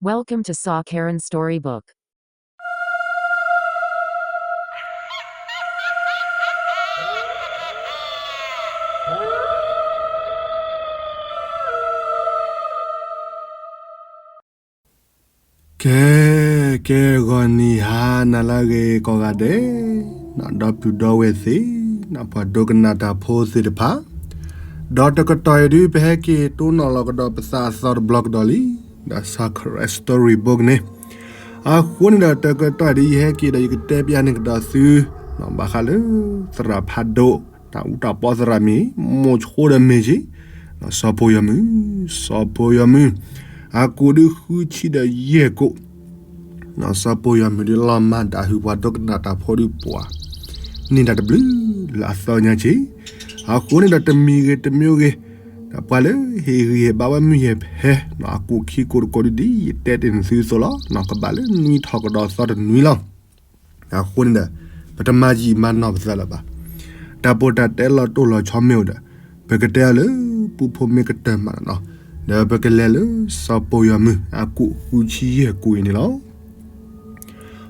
Welcome to Saw Karen Storybook. ကဲ ကဲ ဂီၤနံၤဟါနၤလၢအဂ့ၤ ကိးဂၤဒဲး, ဒီပုၢ်ဒီဝဲၢ်သ့ၣ်, ပှၤဒိကနၣ်တၢ်ဖိသ့ၣ်တဖၣ်, ဒီးတကတီၢ်အံၤဒု ပဟဲက့ၤတိၢ်နီၣ်လီၤကဒီးပသးအသီတဘျီကဒီးလံ, ဒီး Saw Karen Storybook န့ၣ်, အဃိန့ၣ်ဒီး တကတီၢ်အံၤဒု ယဟဲက့ၤဒီးယကတဲပျၢ်န့ၢ်ကဒီးသု ဘၣ်ဃးလၢ သရၣ်ဖးဒိၣ် တၢ်အူတၢ်ပီသရၣ်မံၤ မိၢ်ဆိဒီးမ့ၢ်က့ၤ စီၤပိာ်ယီၤမုၢ်, စီၤပိာ်ယီၤမုၢ် အကူၣ်ဒုဃုဆံဒီးယဲၢ်ကူၣ်, စီၤပိာ်ယီၤမုၢ်ဒုလီၤမၢ်ဒၣ်ဟုၣ်ပှၤဒိကနၣ်တၢ်ဖိဒုပှၤ န့ၢ်တၢ်တဘျုးလၢအသီညါက့ၤ, အဃိန့ၣ်ဒီးတမံၤဂ့ၤတမံၤဂ့ၤ, ဒီးပှၤလၢဟ့ၣ်ဂံၢ်ဟ့ၣ်ဘါဝဲမုၢ်ယဲၢ်ဖဲ အကူၣ်ခံကူၣ်တကိးဒုဒ်ယတဲတ့ၢ်နသုအသိးလီၤ, ကဘၣ်လၢနွံထီၣ်ကဒီးသီတနွံလီၤ. အဃိန့ၣ်ဒီး ပတမၤယံာ်မၤနီၢ်ပသးလၢၤဘၣ်. တၢ်ပီးတၢ်တဲလီၤတိၢ်လီၤဆီမ့ၢ်အိၣ်ဒီး ပကတဲအီၤလၢ ပူဖိမ့ၢ်ကတၢၢ်မးနီၤ, ဒီးပကလဲၤလၢစီၤပိာ်ယီၤမုၢ် အကူၣ်ဃုဆံယဲၢ်ကူၣ်အံၤန့ၣ်လီၤ.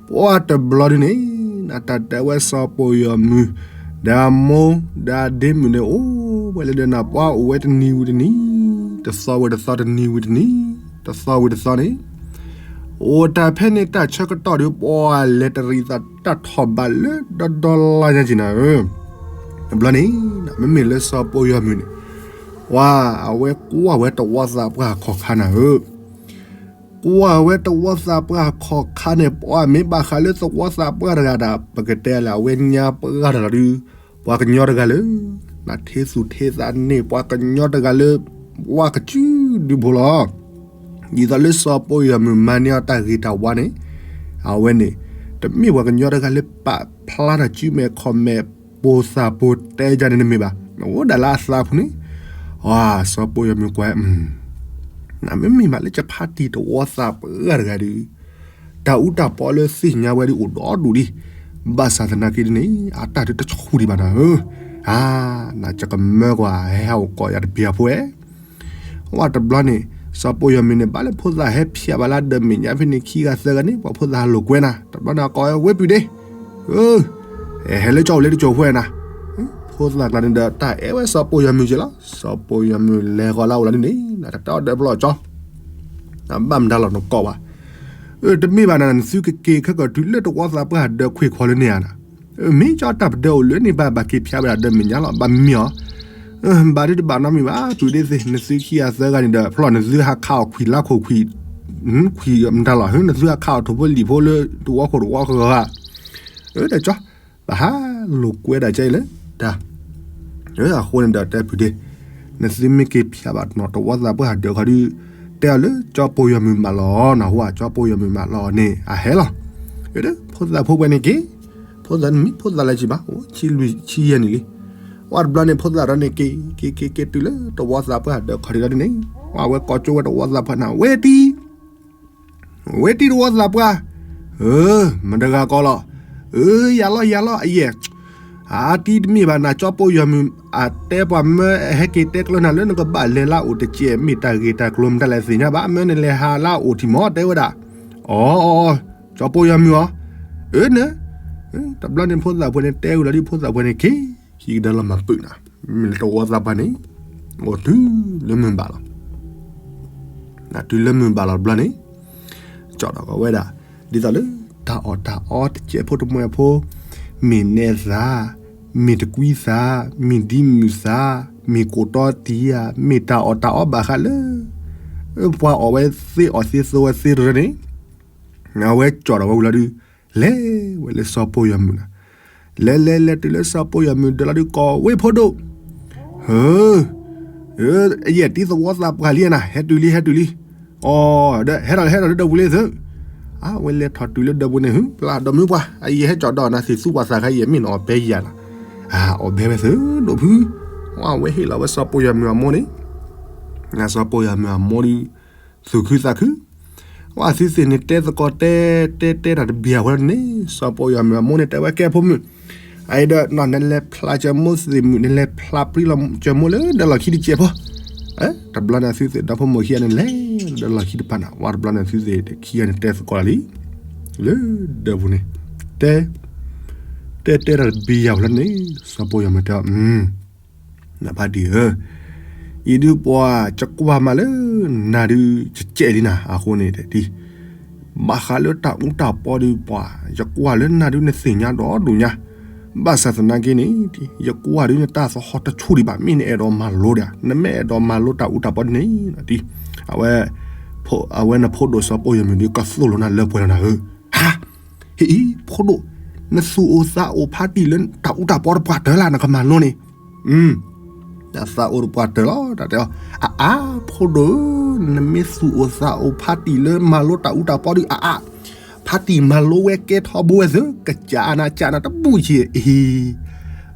ပှၢ်တဘျီဒုန့ၣ် နတၢ်တဲဝဲစီၤပိာ်ယီၤမုၢ် ဒီးအမိၢ် ဒီးအဒ့မုၣ်န့ၣ် အိၣ်ဝဲလၢဒီးနပှၢ်အိၣ်ဝဲတနံၤဝံၤတနံၤ, တသီဝံၤတသီ တနံၤဝံၤတနံၤ, တသီဝံၤတသီန့ၣ် အိၣ်တၢ်ဖဲန့ၣ်တၢ်ဆၢကတီၢ်ဒီး ပှၤလဲၤတရံးသးတၢ်ထီၣ်ဘးလၢဒီဒီလါညါက့ၤနၤဧၢ, တဘျီန့ၣ် မ့မ့ၢ်လၢစီၤပိာ်ယီၤမုၢ်န့ၣ် ပှၤအဝဲကွၢ်ဝဲသဝီသးပှၢ်ခီၣ်ခါနၤဧၢ, ကွၢ်ဝဲသဝီသးပှၢ်ခီၣ်ခါန့ၣ် ပှၤမ့ၢ်ဘၣ်ဃးလၢသဝီသးပှၢ်တဂၤဒီး ပကတဲလၢအဝဲညါပှၢ်တဂၤလီၤဒု ပှၤကညီတဂၤလၢ နထ့သူၣ်ထ့သးန့ၢ် ပှၤကညီတဂၤလၢ ပှၤကစုဒုဖိလီၤ. ဒ်သိးလၢစီၤပိာ်ယီၤမုၢ်မၤန့ၢ်အီၤတၢ်ဂ့ၤတၢ်ဝါန့ၣ် အဝဲန့ၣ် တမ့ၢ်ပှၤကညီတဂၤလၢပာ်ဖျါတၢ်စုမဲာ်ခီၣ်မဲာ် ပိာ်သးပိာ်တဲယါန့ၣ်တမ့ၢ်ဘၣ်. အိၣ်ဒၣ်လၢအသးပူၤန့ၣ် စီၤပိာ်ယီၤမုၢ်ကွၢ် နမ့မ့ၢ်မးလၢကဖါတံၢ်သဝီသးပှၢ်တဂၤဒီး တၢ်အူတၢ်ပီလၢသ့ၣ်ညါဝဲဒုးအိၣ်ဒီဒူၣ်လံ. ဘၣ်ဆၣ်သနာ်က့ဒ်န့ၣ် အတၢ်ဒုးတဆူၣ်ဒံးဘၣ်နၤဧၢ, အါ နကကမၢကွၢ် ဟဲဟးအိၣ်ကိးယၤတပျံၤအဖိဧဲ ဝဲတဘျီန့ၣ် စီၤပိာ်ယီၤမုၢ်န့ၣ် ဘၣ်လၢဖိသၣ်ဟဲဖျဲးဘၣ်လၢအဒၢးမဲာ်ညါဖဲန့ၣ် ခံဂၤသၢဂၤန့ၣ် ပှၤဖိသၣ်ဟးလိာ်ကွဲနၤ, တဘျီန့ၣ် အကိးဝဲပျံၤဒ့ ဟဲလၢကၠီအိၣ်လၢတကၠိၤဖိနၤ, ဖိသၣ်ကျါန့ၣ်ဒီး တၢ်အဲၣ်ဝဲစီၤပိာ်ယီၤမုၢ်က့လီၤ. စီၤပိာ်ယီၤမုၢ်လဲၤဃီၤလၢအအိၣ်လီၤဒ်န့ၣ် နတတဲအီၤဒီးပျီကၠီ ဘၣ်မတၤလီၤနကိးဘၣ်, တမ့ၢ်ဘၣ်နၤ နသုကက့ၤခဲကီၢ်တုၤလၢတဝီသးပှၢ်ဟးဒၢးခွံၣ်ခွီလၢန့ၣ်ဧါနၤ, မ့ၢ်ကၠီတၢ်ပဒၢးအိၣ်လၢန့ၣ်ဘၣ် ဘၣ်က့ၤဖျါဝဲဒၣ်ဒၢးမဲာ်ညါလီၤ ဘၣ်မံအီၤ, ဘၣ်ဒုးတဘၣ်နီတမံၤဘၣ် ပျံၤဒ့သ့ နသုခံဂၤသၢဂၤန့ၣ်ဒီး ဖျီၣ်နသုဟးခးအီၤခွံၣ်လါခိၣ်ခွံၣ်, ခွံၣ်မတၤလီၤ နသုဟးခးအီၤထိၣ်ဖိလံၣ်ဖိလၢတဝီခိၣ်တဝီဃၢၤဃၢၤ, ဒီးကၠီ ပဟးလိာ်ကွဲဒၣ်ကဲအံၤလၢ တၢ် အဃိန့ၣ်ဒီးတဲပျံၤဒ့ နသုမ့ၢ်က့ၤဖျါဘၣ်နီၢ်တဝီသးပှၢ်ဟးဒၢးခီဒုး တဲအီၤလၢကၠီပိာ်ယီၤမုၢ်မးလီၤနဟူဧါ ကၠီပိာ်ယီၤမုၢ်မးလီၤန့ၣ် အဟဲလီၤ. ဒီးဖိသၣ်ဖိဝဲန့ၣ်က့ၤ, ဖိသၣ်န့ၣ်မ့ၢ်ဖိသၣ်လၢၤဘၣ် အိၣ်ဆံလွံၢ်ဆံယဲၢ်နံၣ်လံ. ဝဲတဘျီန့ၣ် ဖိသၣ်ဒီးန့ၣ်က့ၤ က့ၤက့ၤက့ၤတုၤလၢတဝီသးပှၢ်ဟးဒၢးခီဒံးလီၤဒ်န့ၣ်, ဝဲဝဲကိးကၠိဝဲတဝီသးပှၢ်နၤ ဝဲတံၢ် ဝဲတံၢ်တဝီသးပှၢ်, မတဂၤကီးလီၤ, အၢ ယၤလီၤယၤလီၤ အယဲၢ်, အတံၢ်တမ့ၢ်ဘၣ်နၤ ကၠီပိာ်ယီၤမုၢ် အတဲပှၤမၢအဟဲက့ၤတဲကျၢၤနၤလၢနကဘၣ်လဲၤလၢအအိၣ်တကဲး မ့ၢ်တၢ်ဂ့ၢ်တၢ်ကျိၤမတၤလဲၣ်သ့ၣ်ညါဘၣ် မၢနလဲၤဟးလၢအအိၣ်ထံၣ်မး တဲဝဲဒၣ်, အီ အီ အီ ကၠီပိာ်ယီၤမုၢ်အီၤ, အၢ န တဘျီန့ၣ်ဖိသၣ်ဖိန့ၣ်တဲဝဲလီၤဒ်ဖိသၣ်ဖိန့ၣ်က့ၤ ခံကဒါလီၤမၤပုာ်နၤ, မ့ၢ်လၢတဝီသးပှၢ်န့ၣ်, အိၣ်တုၤလၢမုၢ်ဘၣ်လီၤ တုၤလၢမုၢ်ဘၣ်လီၤတဘျီန့ၣ်, ကၠီဒီးကဝဲဒၣ်, ဒ်သိးလၢတၢ်အီၣ်တၢ်အီတကဲးဖိတမှဲးဖိ, မ့ၢ်နဲသး, မ့ၢ်တကွံသး, မ့ၢ်ဒံမုၢ်သး, မ့ၢ်ကိးတီတံၢ်ဧါ, မ့ၢ်တၢ်အီၣ်တၢ်အီဘၣ်ဃးလၢ ပှၤအီၣ်ဝဲသ့အီၣ်သ့သိဝဲသ့တရၢန့ၣ်, အဝဲကၠီဒီးဝဲဝံၤလီၤဒုး, လဲၤဝဲလၢစီၤပိာ်ယီၤမုၢ်နၤ, လဲၤလဲၤလဲၤတုၤလၢစီၤပိာ်ယီၤမုၢ်ဒၢးလီၤဒုး ကိးဝဲဖိဒိၣ်, ဟၢ အယဲၢ်တံၢ်သဝီသးပှၢ်လံနၤ ဟဲတုၤလံ ဟဲတုၤလံ, အီ ဒီးဟဲထီၣ်ဟဲထီၣ်လၢဒၢးပူၤလံသု, အဝဲလဲၤထီၣ်တုၤလၢဒၢးပူၤန့ၣ် ဟု ပျၢ်ဒီးမုၢ်ပှၢ် အယဲၢ်ဟဲကၠီဒီးနၤ သ့ၣ်သူပှၤသးခါယဲၢ်မ့ၢ်နအီၣ်ဘဲယၤနၤ, အီၣ်ဘဲဝဲသုဒိၣ်ဖု, အဝဲဟ့ၣ်လီၤဝဲစီၤပိာ်ယီၤမုၢ်အမိၢ်န့ၣ်, နၤစီၤပိာ်ယီၤမုၢ်အမိၢ်ဒုး သူၣ်ခုသးခု ဝဲသုသ့ၣ်န့ၣ်တဲသကိးတဲ တဲတဲတၢ်တဘံၤအဝဲန့ၣ် စီၤပိာ်ယီၤမုၢ်အမိၢ်န့ၣ်တဲဝဲကဲဖိမုၣ်, အအံၤဒီး နလဲၤဖျါကၢမိၢ်သ့ၣ်မုၣ် နလဲၤဖျါပြံလီၤကၢမိၢ်လၢဒၢးလီၢ်ခံတကဲးဖိ, တဘျီန့ၣ်သုသ့ၣ်ဒီဖိမိၢ်ခံဂၤန့ၣ်လဲၤ ဒီးလီၢ်ခံတဖၣ်န့ၣ် ဝဲတဘျီန့ၣ် သုသ့ၣ်ခံဂၤန့ၣ်တဲသကိးလၢ်လံ လၢဒၢးပူၤန့ၣ် တဲ တဲတဲတၢ်တဘံယၤဝဲလၢန့ၣ် စီၤပီယီၤမုၢ်တဲအီၤ နဖါတံၢ်ဧၢ, အံၤဒုးပှၤ ယကွၢ်မးလၢနၤဒုး ကကဲးလံနၤ အဃိန့ၣ်ဒ် ဘၣ်ဃးလၢတၢ်အူတၢ်ပီဒုးပှၤ ယကွၢ်လၢနၤဒုးနသ့ၣ်ညါဒီးဒိၣ်ညါ, ဘၣ်ဆၣ်သနာ်က့န့ၣ် ယကွၢ်ဒုးနတၢ်သဟီၣ်တဆူၣ်ဒံးဘၣ် မ့ၢ်နအဲၣ်ဒိးမၤလိဒီး နမ့ၢ်အဲၣ်ဒိးမၤလိတၢ်အူတၢ်ပီဒ်န့ၣ် အဝဲ အဝဲနဖိဒိၣ်စီၤပီယီၤမုၢ်ဒုး ကသိၣ်လိနၤလၢပှဲၤလီၤနၤဧၢ, ဟါ ဟ့ၣ်အံၤ ဖိဒိၣ်, နသူၣ်အိၣ်သးအိၣ်ဖါတံၢ်လၢတၢ်အူတၢ်ပီတပှၢ်တၢၢ်လၢ် နကမၤလိန့ၣ်, သးအိၣ်တပှၢ်တၢၢ်လီၤ တၢ်တဲအီၤ, အါအါ ဖိဒိၣ်ဧၢ, နမ့ၢ်သူၣ်အိၣ်သးအိၣ်ဖါတံၢ်လၢမၤလိတၢ်အူတၢ်ပီဒုး အါအါ, ဖါတံၢ်မၤလိဝဲကဲထီဘိဝဲသၢ ကစၢ်နၤကၢ်နၤတဘူၣ်ယံၤအံ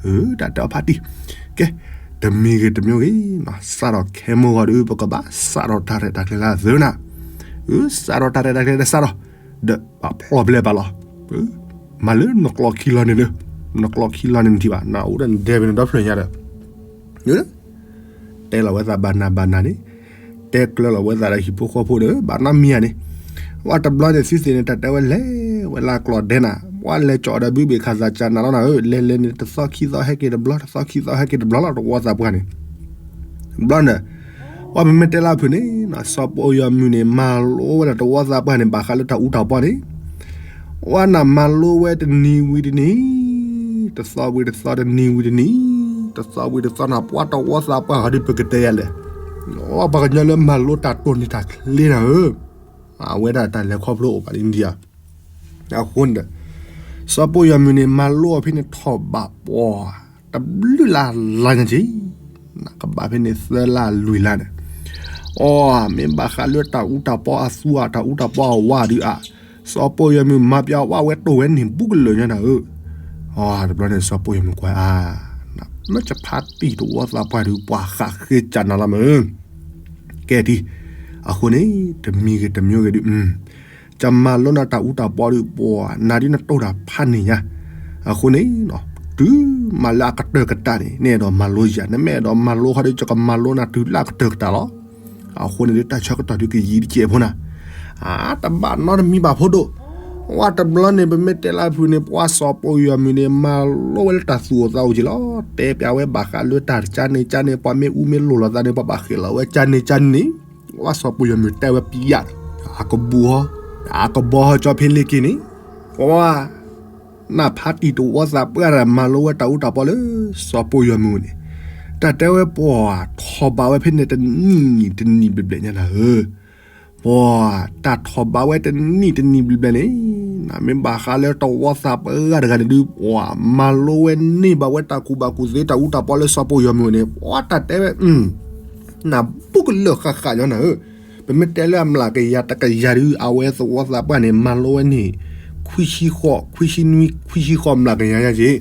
ၤ, တၢ်တဲအီၤဖါတံၢ်, ကဲ, တမံၤဂ့ၤတမံၤဂ့ၤ, စးထီၣ်ခဲမိၢ်ဂီၤဒုး ပကဘၣ်စးထီၣ်တၢ်ရဲၣ်တၢ်ကျဲၤလၢအသၢနၤ, စးထီၣ်တၢ်ရဲၣ်တၢ်ကျဲၤဒီးစးထီၣ်, ဒီးပဖျီၣ်ဘျဲၣ်ပာ်လီၤ, မၤလၢနကျိးခံလီၤန့ၣ်ဒီး, နကျိးခံလီၤန့ၣ်နထံၣ်ဘၣ် နအိၣ်ဒီးနဒဲဘ့ၣ်န့ၣ်ဒီဖျၢၣ်ညါဒီး တဲလီၤဝဲသးဘၣ်နၤဘၣ်နၤန့ၣ်, တဲကျၢၤလီၤဝဲသးဒီးဟံၣ်ဖိဃီဖိဒီး ဘၣ်နီတမံၤဧါန့ၣ်, ဝဲတဘျီန့ၣ် သုသ့ၣ်န့ၣ်တၢ်တဲဝဲလဲၤဝဲလၢကျိးဒဲနၤ, ပှၤလဲၤကၠီၣ်ဒီးဘုဘ့ၣ်ခးသးကၢ်နၤလီၤနၤဧၢ, လဲၤလဲၤန့ၣ် တသီခံသီဟဲက့ၤတဘျီ တသီခံသီဟဲက့ၤတဘျီလီၤ တဝီသးပှၢ်န့ၣ်, တဘျီန့ၣ်, ပှၤမ့မ့ၢ်တဲလၢအဖုၣ်န့ၣ်, စီၤပီယီၤမုၢ်န့ၣ် မၤလိဝဲဒၣ်တဝီသးပှၢ်န့ၣ် ဘၣ်ဃးလၢတၢ်အူတၢ်ပီန့ၣ် ဝဲနၤမၤလိဝဲတနံၤဝံၤတနံၤ, တသီဝံၤတသီ တနံၤဝံၤတနံၤ, တသီဝံၤတသီန့ၣ် ပှၤတဝီသးပှၢ်ဃီဒုး ပကတဲယၤလဲၣ်, ပှၤကညီလၢမၤလိတၢ်တိၢ်န့ၢ်တၢ်ချ့နၤဧၢ, အဝဲဒၣ်တၢ်လဲၤခီဖျိအိၣ်ဘၣ်လၢ India, အဃိန့ၣ်ဒီး စီၤပီယီၤမုၢ်န့ၣ် မၤလိအီၤဖဲန့ၣ်ထီၣ်ဘးပှၤ တဘျုးလါလါညါက့ၤ, ကဘၣ်ဖဲန့ၣ်သၢလါလွံၢ်လါန့ၣ်, အီ မ့ၢ်ဘၣ်ဃးလၢတၢ်အူတၢ်ပီအသူဧါ တၢ်အူတၢ်ပီအဝါဒုးဧါ, စီၤပီယီၤမုၢ်မၤပျးဝဲတိၢ်ဝဲန့ၣ် ဘူးကလၢာ်ညါနၤဧၢ, အီ တဘျီန့ၣ် စီၤပီယီၤမုၢ်ကွၢ်အါ, မ့ၢ်ကဖါတံၢ်တဝီသးပှၢ်ဒုး ပှၤဃးဃ့ကၢ်နၤလီၤမးဧၢ, ကဲဒ်, အဃိန့ၣ် တမံၤဂ့ၤတမံၤဂ့ၤဒုး ကမၤလိနၤတၢ်အူတၢ်ပီဒုး ပှၤနၤဒုးနတိၢ်တၢ်ဖးန့ၢ်ညါ, အဃိန့ၣ် တုၤမးလၢအကတၢၢ်ကတၢၢ်န့ၣ် နအဲၣ်ဒိးမၤလိယၤ နမ့ၢ်အဲၣ်ဒိးမၤလိဃီဒုး ယကမၤလိနၤတုၤလၢအကတၢၢ်ကတၢၢ်လီၤ, အဃိန့ၣ်ဒုး တၢ်ဆၢကတီၢ်ဒုးကယံာ်တကဲးဖိနၤ, အတဘၣ်နီတမံၤဘၣ်ဖိဒိၣ်, ဝဲတဘျီန့ၣ် ပမ့ၢ်တဲလၢအဖုၣ်န့ၣ် ပှၤစီၤပီယီၤမုၢ်န့ၣ် မၤလိဝဲလၢတၢ်သူၣ်အိၣ်သးအိၣ်က့ၤလီၤ, တဲပျးဝဲဘၣ်ဃးလၢတၢ်ကၢန့ၣ်ကၢန့ၣ် ပှၤမ့ၢ်အူမ့ၢ်လိၢ်လိာ်သးန့ၣ် ပှၤဘၣ်ဃ့ၢ်လီၤဝဲကၢန့ၣ်ကၢန့ၣ်, ပှၤစီၤပီယီၤမုၢ်တဲဝဲပျး, အကဘူၣ်ဟီ, အကဘီဟီကၠီဖဲလ့ၢ်က့ၤန့ၣ်, ပှၤ နဖါတံၢ်တဝီသးပှၢ်တၢ်မၤလိဝဲတၢ်အူတၢ်ပီလၢ စီၤပီယီၤမုၢ်န့ၣ်, တၢ်တဲဝဲပှၤထီၣ်ဘးဝဲဖဲန့ၣ်တနံၣ်တနံၣ်ဘျဲၣ်ဘျဲၣ်ညါနၤဧၢ, ပှၤတၢ်ထီၣ်ဘးဝဲတနံၣ်တနံၣ်ဘျဲၣ်ဘျဲၣ်န့ၣ်, မ့ၢ်ဘၣ်ဃးလၢတဝီသးပှၢ်တဂၤန့ၣ်ဒုး ပှၤမၤလိဝဲန့ၢ်ဘၣ်ဝဲတၢ်ကူၣ်ဘၣ်ကူၣ်သ့တၢ်အူတၢ်ပီလၢစီၤပီယီၤမုၢ်န့ၣ် ပှၤတၢ်တဲဝဲ နဘူးကလၢာ်ဃၣ်ဃၣ်ညါနၤဧၢ, ပမ့ၢ်တဲလၢအမျးကယၤတကယၤဒုး အဝဲသဝီသးပှၢ်န့ၣ် မၤလိဝဲန့ၣ် ခွံဆံဃိး ခွံဆံနွံ ခွံဆံဃိးမျးကယၤညါက့ၤ,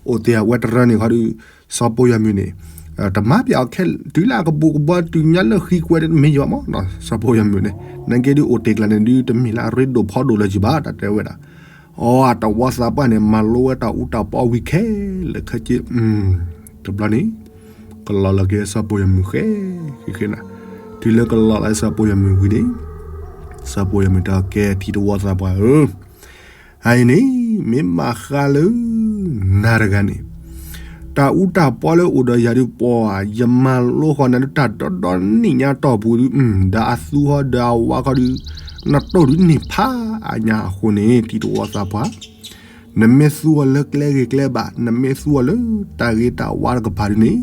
အိၣ်တ့ၢ်အဝဲတရၢန့ၣ်ခီဒုး စီၤပီယီၤမုၢ်န့ၣ် တမၤပျးအီၤခဲလၢာ် တုၤလၢအကဘူၣ်ကဘီတုၤညါလၢဃံကွဲးတမ့ၢ်ယီၤမး စီၤပီယီၤမုၢ်န့ၣ် နာ်က့ဒုးအိၣ်တ့ၢ်ကျါန့ၣ်ဒုး တမ့ၢ်လၢအရ့ဒိၣ်ဖီဒိၣ်လၢၤက့ၤဘၣ် တၢ်တဲဝဲဒၣ်, အီ တဝီသးပှၢ်န့ၣ် မၤလိဝဲတၢ်အူတၢ်ပီဝံၤခဲလၢာ်ခဲဆ့ တဘျီန့ၣ် ကလီၤလီၤက့ၤစီၤပီယီၤမုၢ်ဃဲ ဃဲဃဲနၤ, တုၤလၢကလီၤလီၤစီၤပီယီၤမုၢ်ဝံၤန့ၣ် စီၤပီယီၤမုၢ်တဲကဲ တံၤတဝီသးပှၢ်ဧၢ, အအံၤန့ၣ် မ့ၢ်ဘၣ်ဃးလၢ နၤတဂၤန့ၣ် တၢ်အူတၢ်ပီလၢအိၣ်ဒီးယၤဒုးပှၤ ယမၤလိဃီၤနၤဒုးတၢ်ဒီဒီနံၣ်ညါတီၢ်ပူၤဒုး ဒီးအသူဃီဒီးအဝါဃီဒုး နတိၢ်ဒုးန့ၢ်ဖးအါညါအဃိန့ၣ် တံၤတဝီသးပှၢ် နမ့ၢ်သူအီၤလၢကျဲဂ့ၤကျဲဘၣ် နမ့ၢ်သူအီၤလၢတၢ်ဂ့ၤတၢ်ဝါတကပၤဒုးန့ၣ်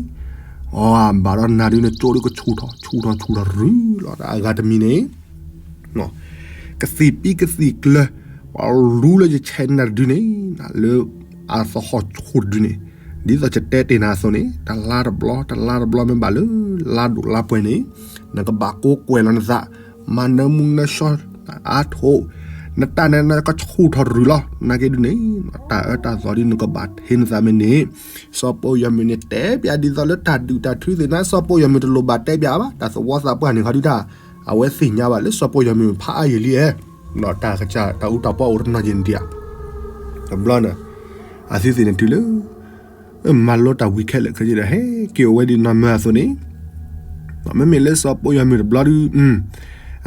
အီ ဘၣ်ဒီးနၤဒုးနကၠိဒုးကဆူၣ်ထီၣ်ဆူၣ်ထီၣ်ဆူၣ်ထီၣ်ရူၤလီၤ တၢ်အဂၤတမံၤန့ၣ် ကသံၣ်ပံကသံၣ်ကျၢၤ ပှၤလူလၢယ channel နၤတဒုန့ၣ် လၢအသဟီၣ်ဆူၣ်တဒုန့ၣ် ဒ်သိးယတဲတ့ၢ်နၤအသိးန့ၣ် တလါတဘျီ တလါတဘျီမ့ၢ်ဘၣ်လၢ လါဒိၣ်လါပှဲၤန့ၣ် နကဘၣ်ကိးကွဲးလီၤနသး မၤနၢမူနၢဆှီ အါထိၣ် နတၢ်န့ၣ်နကဆူၣ်ထီၣ်ရူၤလီၤ နာ်က့ဒုန့ၣ် တၢ်အၢတၢ်သီဒုးနကဘၣ်ဟ့ၣ်နသးမ့ၢ်န့ၣ် စီၤပီယီၤမုၢ်န့ၣ် တဲပျးဒ်သိးလၢတၢ်ဒုၣ်တၢ်ထုသ့ၣ်နၤ စီၤပီယီၤမုၢ်တလိၣ်ဘၣ်တဲပျးဘၣ် တၢ်သဝီသးပှၢ်န့ၣ်ခီဒုတၢ် အဝဲသ့ၣ်ညါဘၣ်လၢစီၤပီယီၤမုၢ်ဖးအါယံာ်လံအဲ ဒီးတၢ်ကစၢ်တၢ်အူတၢ်ပီအိၣ်တနီၤယံာ်န့ၣ်ဒံးဧါ တဘျီန့ၣ် အသုသ့ၣ်န့ၣ်တုၤလၢ မၤလိတၢ်ဝံၤခဲလၢာ်ခဲဆ့ဒီး ဟဲက့ၤအိၣ်ဝဲဒ်နီၢ်မၢအသိးန့ၣ် မ့မ့ၢ်လၢစီၤပီယီၤမုၢ်တဘျီဒု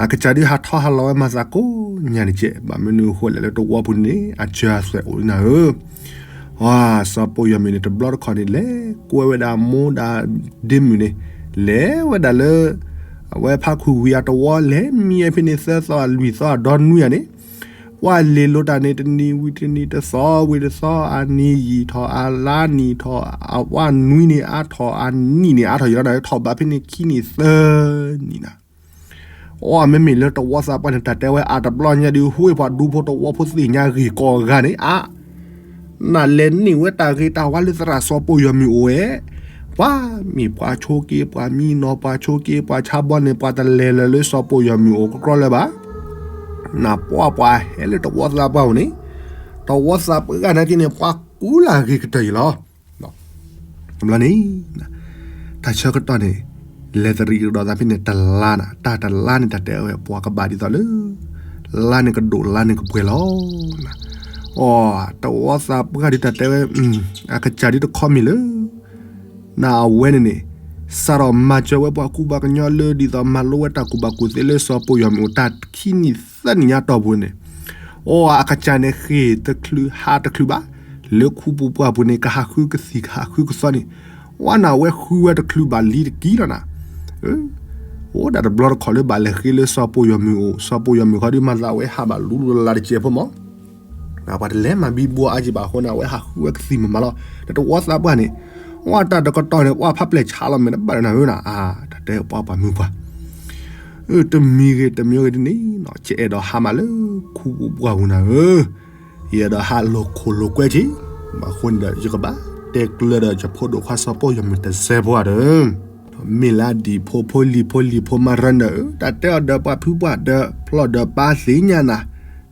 အကစၢ်ဒုးဟးထီၣ်ဟးလီၤဝဲမၤသးကိးညါတကဲး, ဘၣ်မနုၤအဃိလဲၣ်လၢတဝီပူၤန့ၣ် အစၢၤအသွဲၣ်အိၣ်လံနၤဧၢ. စီၤပိာ်ယီၤမုၢ်န့ၣ် တဘျီတခီၣ်န့ၣ် လဲၤကွဲဝဲဒၣ်မိၢ်ဒၣ်ဒ့မုၣ်န့ၣ်, လဲၤဝဲဒၣ်လၢ အဝဲဖးခူၣ်ဝံၤအတဝီ လဲၤမံအဖဲန့ၣ် သၢသီအလွံၢ်သီအဒီနွံဂၤန့ၣ်, ပှၤလဲၤလိာ်တၢ်န့ၣ်တနံၤဝံၤတနံၤ တသီဝံၤတသီ အနံၤယံာ်ထီၣ် အလါနံၣ်ထီၣ် အဝဲနွံနံၣ်အါထီၣ် အနံၣ်န့ၣ်အါထီၣ်ယံၤလီၤနၤ, ထီၣ်ဘးဖဲန့ၣ်ခံနံၣ်သၢနံၣ်နၤ အိၣ်မ့မ့ၢ်လၢတဝီသးပှၢ်န့ၣ် တၢ်တဲဝဲအတဘျီညါဒုး ဟူဝဲပှၤဒူဖိတဝီဖိသ့ၣ်ညါဂ့ၢ်ကီအဂၤန့ၣ် အါ နလဲၤန့ၢ်ဝဲတၢ်ဂ့ၤတၢ်ဝါလၢသရၣ်စီၤပိာ်ယီၤမုၢ်အိၣ်ဝဲ, ပှၤမ့ၢ်ပှၤဆိးက့ ပှၤမံနီၤ ပှၤဆိးက့ ပှၤဆါဘီန့ၣ် ပှၤတလဲၤလၢၤလၢစီၤပိာ်ယီၤမုၢ်အိၣ်ကကြီလၢၤဘၣ်. နပှၤပှၤဟဲလၢတဝီသးပှၢ်အိၣ်န့ၣ်, တဝီသးပှၢ်နာ်က့န့ၣ် ပှၤကူလၢ်ဂ့ၤကတၢၢ်အံၤလီၤ. တဘျီန့ၣ် တၢ်ဆၢကတီၢ်န့ၣ် လဲၤတရံးကဒီးသးဖဲန့ၣ်တလါနၤ, တၢ်တလါန့ၣ် တၢ်တဲဝဲပှၤကဘၣ်ဒ်သိးလၢ လါန့ၣ်ကဒိၣ်လါန့ၣ်ကပှဲၤလီၤ. အိ တဝီသးပှၢ်ဒုးတၢ်တဲဝဲ အကစၢ်ဒုးတခီမ့ၢ်လၢ နအဝဲန့ၣ်န့ၣ် စးထီၣ်မၤစၢၤဝဲပှၤကူပှၤကညီလၢ ဒ်သိးမၤလိဝဲတၢ်ကူၣ်ဘၣ်ကူၣ်သ့လၢစီၤပိာ်ယီၤမုၢ်အိၣ်တၢ်ခံနံၣ်သၢနံၣ်ညါတီၢ်ပူၤန့ၣ်, အိ အကစၢ်န့ၣ် ဃ့ၢ်တချုးဟးတချုးဘၣ်, လၢခူပူၤပှၢ်ပူၤန့ၣ် ကဟးဃုကသံၣ်ကဟးဃုကသီန့ၣ်, ဝဲနဝဲဃုဝဲတချုးဘၣ်လံတကံလီၤနၤ. အိၣ်ဒၣ်တဘျီတခီၣ်လၢဘၣ်လဲၤဃ့လၢစီၤပိာ်ယီၤမုၢ်အိၣ်, စီၤပိာ်ယီၤမုၢ်ခီဒုးမၤသးဝဲဟးဘၣ်လူလၢ်လၢ်တစဲးဖိမး ပှၤတလဲၤမၤဘံဘူအါက့ဘၣ်အဃိန့ၣ် အဝဲဟးဃုဝဲကသံၣ်မးမးလီၤ. ဒီးတဝီသးပှၢ်န့ၣ် ဝဲတၢ်တကတီၢ်န့ၣ် ပှၤဖးပျဲၢ်ဆါလီၤမဲာ်တဘၣ်ဒီးနၤဧၢနၤ, အါ တၢ်တဲပှၤပှၤမုၢ်ပှၢ်, တမံၤဂ့ၤတမံၤဂ့ၤဒ်န့ၣ်နီၤ ယအဲၣ်ဒိးဟးမးလၢခူပူၤပှၢ်ပူၤနၤဧၢ, ယအဲၣ်ဒိးဟးလိာ်ခိၣ်လိာ်ကွဲက့ၤ, ဘၣ်အဃိန့ၣ်ဒီး ယကဘၣ်တဲကျၢၤဒီးယဖိဒိၣ်ခွါစီၤပိာ်ယီၤမုၢ်တစဲးဖိဧါဒီး မ့ၢ်လၢအဒံၣ်ဖိဖိလံၤဖိလံၤဖိမၤရၢန့ၣ်ဧၢ, တၢ်တဲအီၤဒီးပှၤဖုပှၢ်ဒီးဖျီၣ်ဒီးပၢ်သ့ၣ်ညါန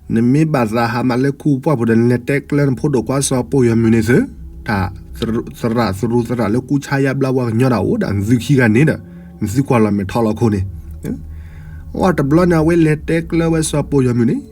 ၤ, နမ့ၢ်ဘၣ်သးဟးမးလၢခူပူၤပှၢ်ပူၤဒီး နလဲၤတဲကျၢၤနဖိဒိၣ်ခွါစီၤပိာ်ယီၤမုၢ်န့ၣ်သု, တၢ်သရၣ်သရူးသရၣ်လၢကူဆါယါဘျါပှၤကညီတၢ်အိၣ်ဒၣ်သုခံဂၤန့ၣ်ဒီး နသုကွၢ်လီၤမဲာ်ထီၣ်လီၤခိၣ်န့ၣ်, အိ တဘျီန့ၣ် အဝဲလဲၤတဲကျၢၤဝဲစီၤပိာ်ယီၤမုၢ်န့ၣ်,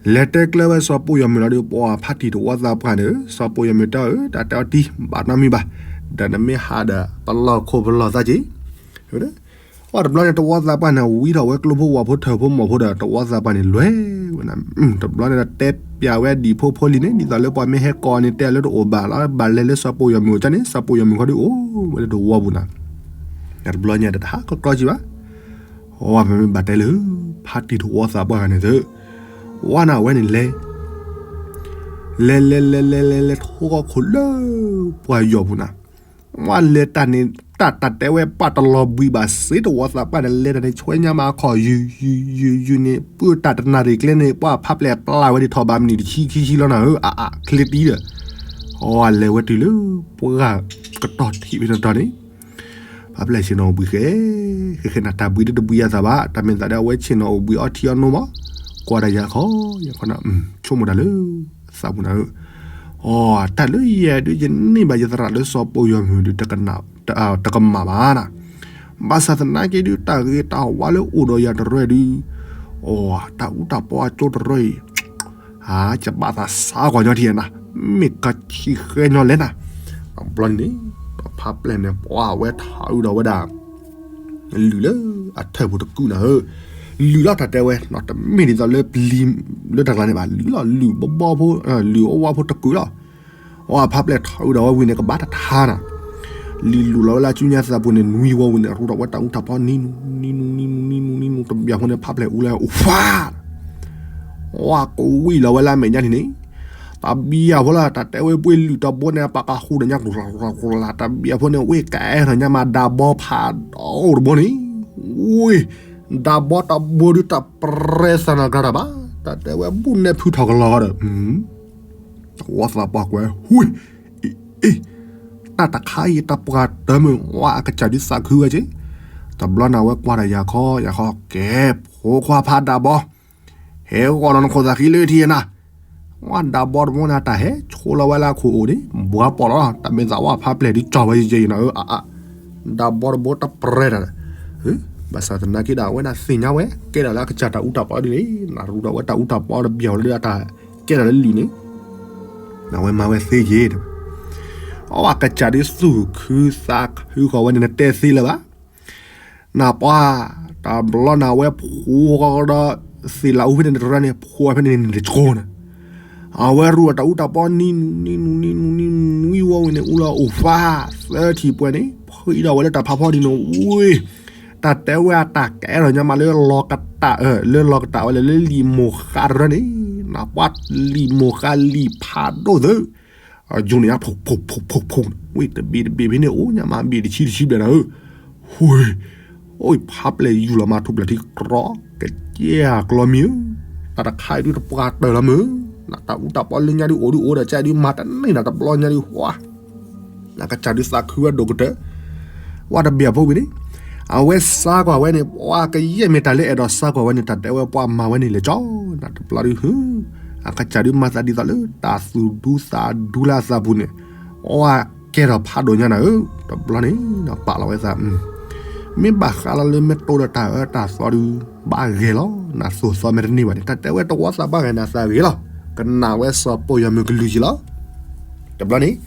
လဲၤတဲကျၢၤဝဲစီၤပိာ်ယီၤမုၢ်လီၤဒီး ပှၤဖးတံၢ်တဝီသးပှၢ်န့ၣ်ဧၢ, စီၤပိာ်ယီၤမုၢ်တဲအီၤ တၢ်တဲအီၤတံၢ် ဘၣ်နီတမံၤဘၣ်, ဒီးနမ့ၢ်ဟးဒီးပလီၢ်ခိၣ်ပလီၢ်သးက့ၤ, အိ တဘျီန့ၣ် တဝီသးပှၢ်န့ၣ် ဝံထီၣ်ဝဲကျိဖိဝီၤဖိထၢၣ်ဖိမီၢ်ဖိဒီး တဝီသးပှၢ်န့ၣ် လဲၤဝဲနၤ, တဘျီန့ၣ်ဒီးတဲပျးဝဲဒံၣ်ဖိဖိလံၤန့ၣ် ဒ်သိးလၢပှၤမ့ၢ်ဟဲကိးန့ၣ် တဲလၢတအိၣ်ဘၣ်လီၤ, ဘၣ်လဲၤလၢစီၤပိာ်ယီၤမုၢ်အိၣ်ကန့ၣ် စီၤပိာ်ယီၤမုၢ်ခီဒုးအိၣ်ဝဲလၢတဝီပူၤနၤ, တဘျီညါဒီးတဟးကကျီကံဘၣ်, အိ မ့မ့ၢ်ဘၣ်တဲလၢ ဖးတံၢ်တဝီသးပှၢ်ဂၤန့ၣ်သု, ဝဲနၤဝဲန့ၣ်လဲၤ လဲၤလဲၤလဲၤလဲၤလဲၤလဲၤထိၣ်ဃီခိၣ်လၢ ပှၢ်ယီၤပူၤနၤ, ဝဲလဲၤတၢ်န့ၣ် တၢ်တၢ်တဲဝဲပာ်တလီၤဘှံးဘၣ်စ့တဝီသးပှၢ်န့ၣ် လဲၤတၢ်န့ၣ်ဆွဲညါမးအခီၣ်ယုၢ်ယုၢ်ယုၢ်ယုၢ်န့ၣ် ပၢတၢ်တနၣ်ရံၣ်ကျဲန့ၣ် ပှၤဖးပျဲၢ်ပျၢ်ဝဲဒံးထီၣ်ဘးမနံၤတဆံခံဆံလီၤနၤဧၢ, အအါချ့တံၢ်ဒီး, ဝဲလဲၤဝဲတုၤလၢ ပှၢ်ကတီၢ်ထံးဖဲတတီၤန့ၣ် ဖးပျဲၢ်ဆ့ၣ်နီၤအိၣ်ဘှံးဃဲ ဃဲဃဲနၤ တၢ်ဘှံးဒ်တဘှံးအသးဘၣ်, တၢ်မ့ၢ်သးဒီးအဝဲဆ့ၣ်နီၤအိၣ်ဘှံးအီထံအီနိမး, ကွၢ်တၢ်ယၤခီ ယၤခီနၤ, ဆိကမိၣ်တၢ်လၢ သးပူၤနၤဧၢ, အိ တၢ်လၢယဲဒုး ယန့ၢ်ဘၣ်ယသရၣ်လၢစီၤပိာ်ယီၤမုၢ်ဒုး တကမၣ်ဘၣ်နၤ, ဘၣ်ဆၣ်သနာ်က့ဒုး တၢ်ဂ့ၤတၢ်ဝါလၢအိၣ်ဒီးယၤတရၢၢ်ဒုး, အိ တၢ်အူတၢ်ပီအကၠိတရၢၢ်အံၤ ဟါ ယဘၣ်သးစးကွၢ်ညီထံၣ်နၤ, မ့ၢ်ကဆံဃဲညီလဲၣ်နၤ, ဘျီန့ၣ် ပှၤဖးပျဲၢ်န့ၣ် ပှၤဝဲထးအုးဒီးဝဲဒၣ် လုၢ်လၢအထၢၣ်ပူၤတကုးနၤဧၢ, လုၢ်လီၤတၢ်တဲဝဲ တမ့ၢ်ဒ်သိးလၢပျံၤ လၢတၢ်ကျါန့ၣ်ဘၣ်, လုၢ်လီၤလုၢ်ဘီဘီဖိ လုၢ်အဝါဖိတကုးလီၤ, ဝဲဖးပျဲၢ်ထးအုးဒီးဝဲဝံၤန့ၣ် ကဘၣ်တထါနၤ, လံၤလူၤလီၤဝဲလၢအစုညါသးပူၤန့ၣ် နွံဝီဝံၤန့ၣ် ရူးထီၣ်ဝဲတၢ်အူတၢ်ပီနံနူ နံနူ နံနူ နံနူ နံနူ တဘျီဖိန့ၣ် ဖးပျဲၢ်အူလၢအူဖး ဝဲကဝံၣ်လီၤဝဲလၢအမဲာ်ညါန့ၣ်န့ၣ်, တဘျီဖိလၢ တၢ်တဲဝဲပှ့ၤလုၢ်တဘိန့ၣ် အပာ်ကဟူးဒီးညါ ကျူၤကျူၤကျူၤကျူၤ တဘျီဖိန့ၣ် ဝ့ၢ်ကအဲၣ်ထီၣ်ညါမး ဒးဘီဖးဒိၣ်တဘိန့ၣ်, ဝ့ၢ် ဒးဘီတဘိဒုးတပြဲသးနီၢ်ကျါတၢ်ဘၣ်, တၢ်တဲဝဲဘူၣ်နဲဖုထီၣ်ကလီၤဒီး တဝီသးပှၢ်ကွဲ ဟူး အ့ တၢ်တခါအံၤ တၢ်ပှၢ်တၢ်မုၢ် ဝဲအကစၢ်ဒုးသးခုဝဲက့ၤ, တဘျီန့ၣ်ဝဲကွၢ်ဒီးယၤခီ ယၤခီ ကဲ ဖိခွါဖးဒးဘီ, ဟဲဂီၤလီၤနခိၣ်သးဃံလၢထံနၤ, ဝဲဒးဘီတဘိန့ၣ် တၢ်ဟဲဆိလီၤဝဲလၢအခိၣ်အိၣ်န့ၣ် ဘှါပီၣ်လီၤ, တၢ်မ့ၢ်သးဝဲဖးပျဲၢ်ဒုးကၠီဝဲယဲယဲနၤဧၢ, အါအါ ဒးဘီတဘိတပြဲတၢ်ဒီး, ဘၣ်ဆၣ်သနာ်က့ဒီး အဝဲဒၣ်သ့ၣ်ညါဝဲ ကဲဒၣ်လၢအကစၢ်တၢ်အူတၢ်ပီဒ်န့ၣ် နရူးဒီးဝဲတၢ်အူတၢ်ပီတဘျီလၢအတၢ်ကဲဒၣ်လၢလုၢ်န့ၣ်, အဝဲမၤဝဲသ့ယ့ၤ, အဝဲကစၢ်ဒုးသူၣ်ခုသးခုဃီၤဝဲန့ၣ် နတဲသ့လၢၤဘၣ်, နပှၤ တဘျီန့ၣ် အဝဲဖိဃီဒီး သ့ၣ်လၢအူဖဲန့ၣ်တရၢန့ၣ် ဖိဖဲန့ၣ်န့ၣ်တကိန့ၣ် အဝဲရူၢ်အတၢ်အူတၢ်ပီနံၤနံၤနံၤနံၤနံၤနံၤနံၤဝဲဝံၤန့ၣ် အူလီၤအိၣ်ဖးသၢထံၣ်ပှဲၤန့ၣ် ဖှံဒီးဝဲလၢတၢ်ဖးဖီဒံးန့ၣ် ဝ့ၢ် တၢ်တဲဝဲအတၢ်ကဲထီၣ်ညါမးလၢလီၤကတၢ်အၢ လၢလီၤကတၢ်ဝဲလၢလံာ်မိၢ်ဃါတရၢန့ၣ် နပှၤလံာ်မိၢ်ဃါလံာ်ဖးဒိၣ်သၢ ယူၤန့ၣ် ဖိးဖိးဖိးဖိးဖိး ဝ့ၢ်တဘ့ၣ်တဘ့ၣ်ဖဲန့ၣ် အိၣ်ညါမးဘ့ၣ်တဆံတဆံဘျဲၣ်နၤဧၢ, ဝ့ၢ် အိၣ်ဖးပျဲၢ်ယူၤလီၤမးထူၣ်ပျဲၢ်ထံကြီ ကကဲအကျီမံၤဧၢ, တၢ်တခါအံၤဒုတပှၢ်တၢၢ်လီၤမ့ၢ်, တၢ်အူတၢ်ပီလၢညါဒုအိၣ်ဒုအိၣ်ဒီးကဲဒုမၤတန့ၢ်နၤတဘျီညါဒု ဟွါ အကစၢ်ဒုးသးခုဝဲဒိၣ်ကတၢၢ်, ဝဲတဘ့ၣ်အဖိဝံၤန့ၣ်, အဝဲစါကွၢ်ဝဲန့ၣ် ပှၤကယဲၢ်မ့ၢ်တၢ်လၢအဲၣ်ဒိးစါကွၢ်ဝဲန့ၣ် တၢ်တဲဝဲပှၤမၤဝဲန့ၣ်လဲၤကၠီ, နတဘျီဒု အကစၢ်ဒုးမၤသးဒ်သိးလၢ တၢ်သူၣ်ဒူသးဒူလၢအသးပူၤန့ၣ်, အဝဲကဲထီၣ်ဖးဒိၣ်ညါနၤဧၢ, တဘျီန့ၣ် ပာ်လီၤဝဲသး မ့ၢ်ဘၣ်ဃးလီၤလၢမ့ၢ်တိၢ်ဒီးတၢ်အၢတၢ်သီဒု ဘၣ်ဂဲၤလီၤ, နသိၣ်သီမ့ၢ်တန့ၢ်ဘၣ်န့ၣ် တၢ်တဲဝဲတဝီသးပှၢ်ဂဲၤနၤသးဂ့ၤလီၤ, ကနၣ်ဝဲစီၤပိာ်ယီၤမုၢ်ကလူၤယံၤလီၤ, တဘျီန့ၣ်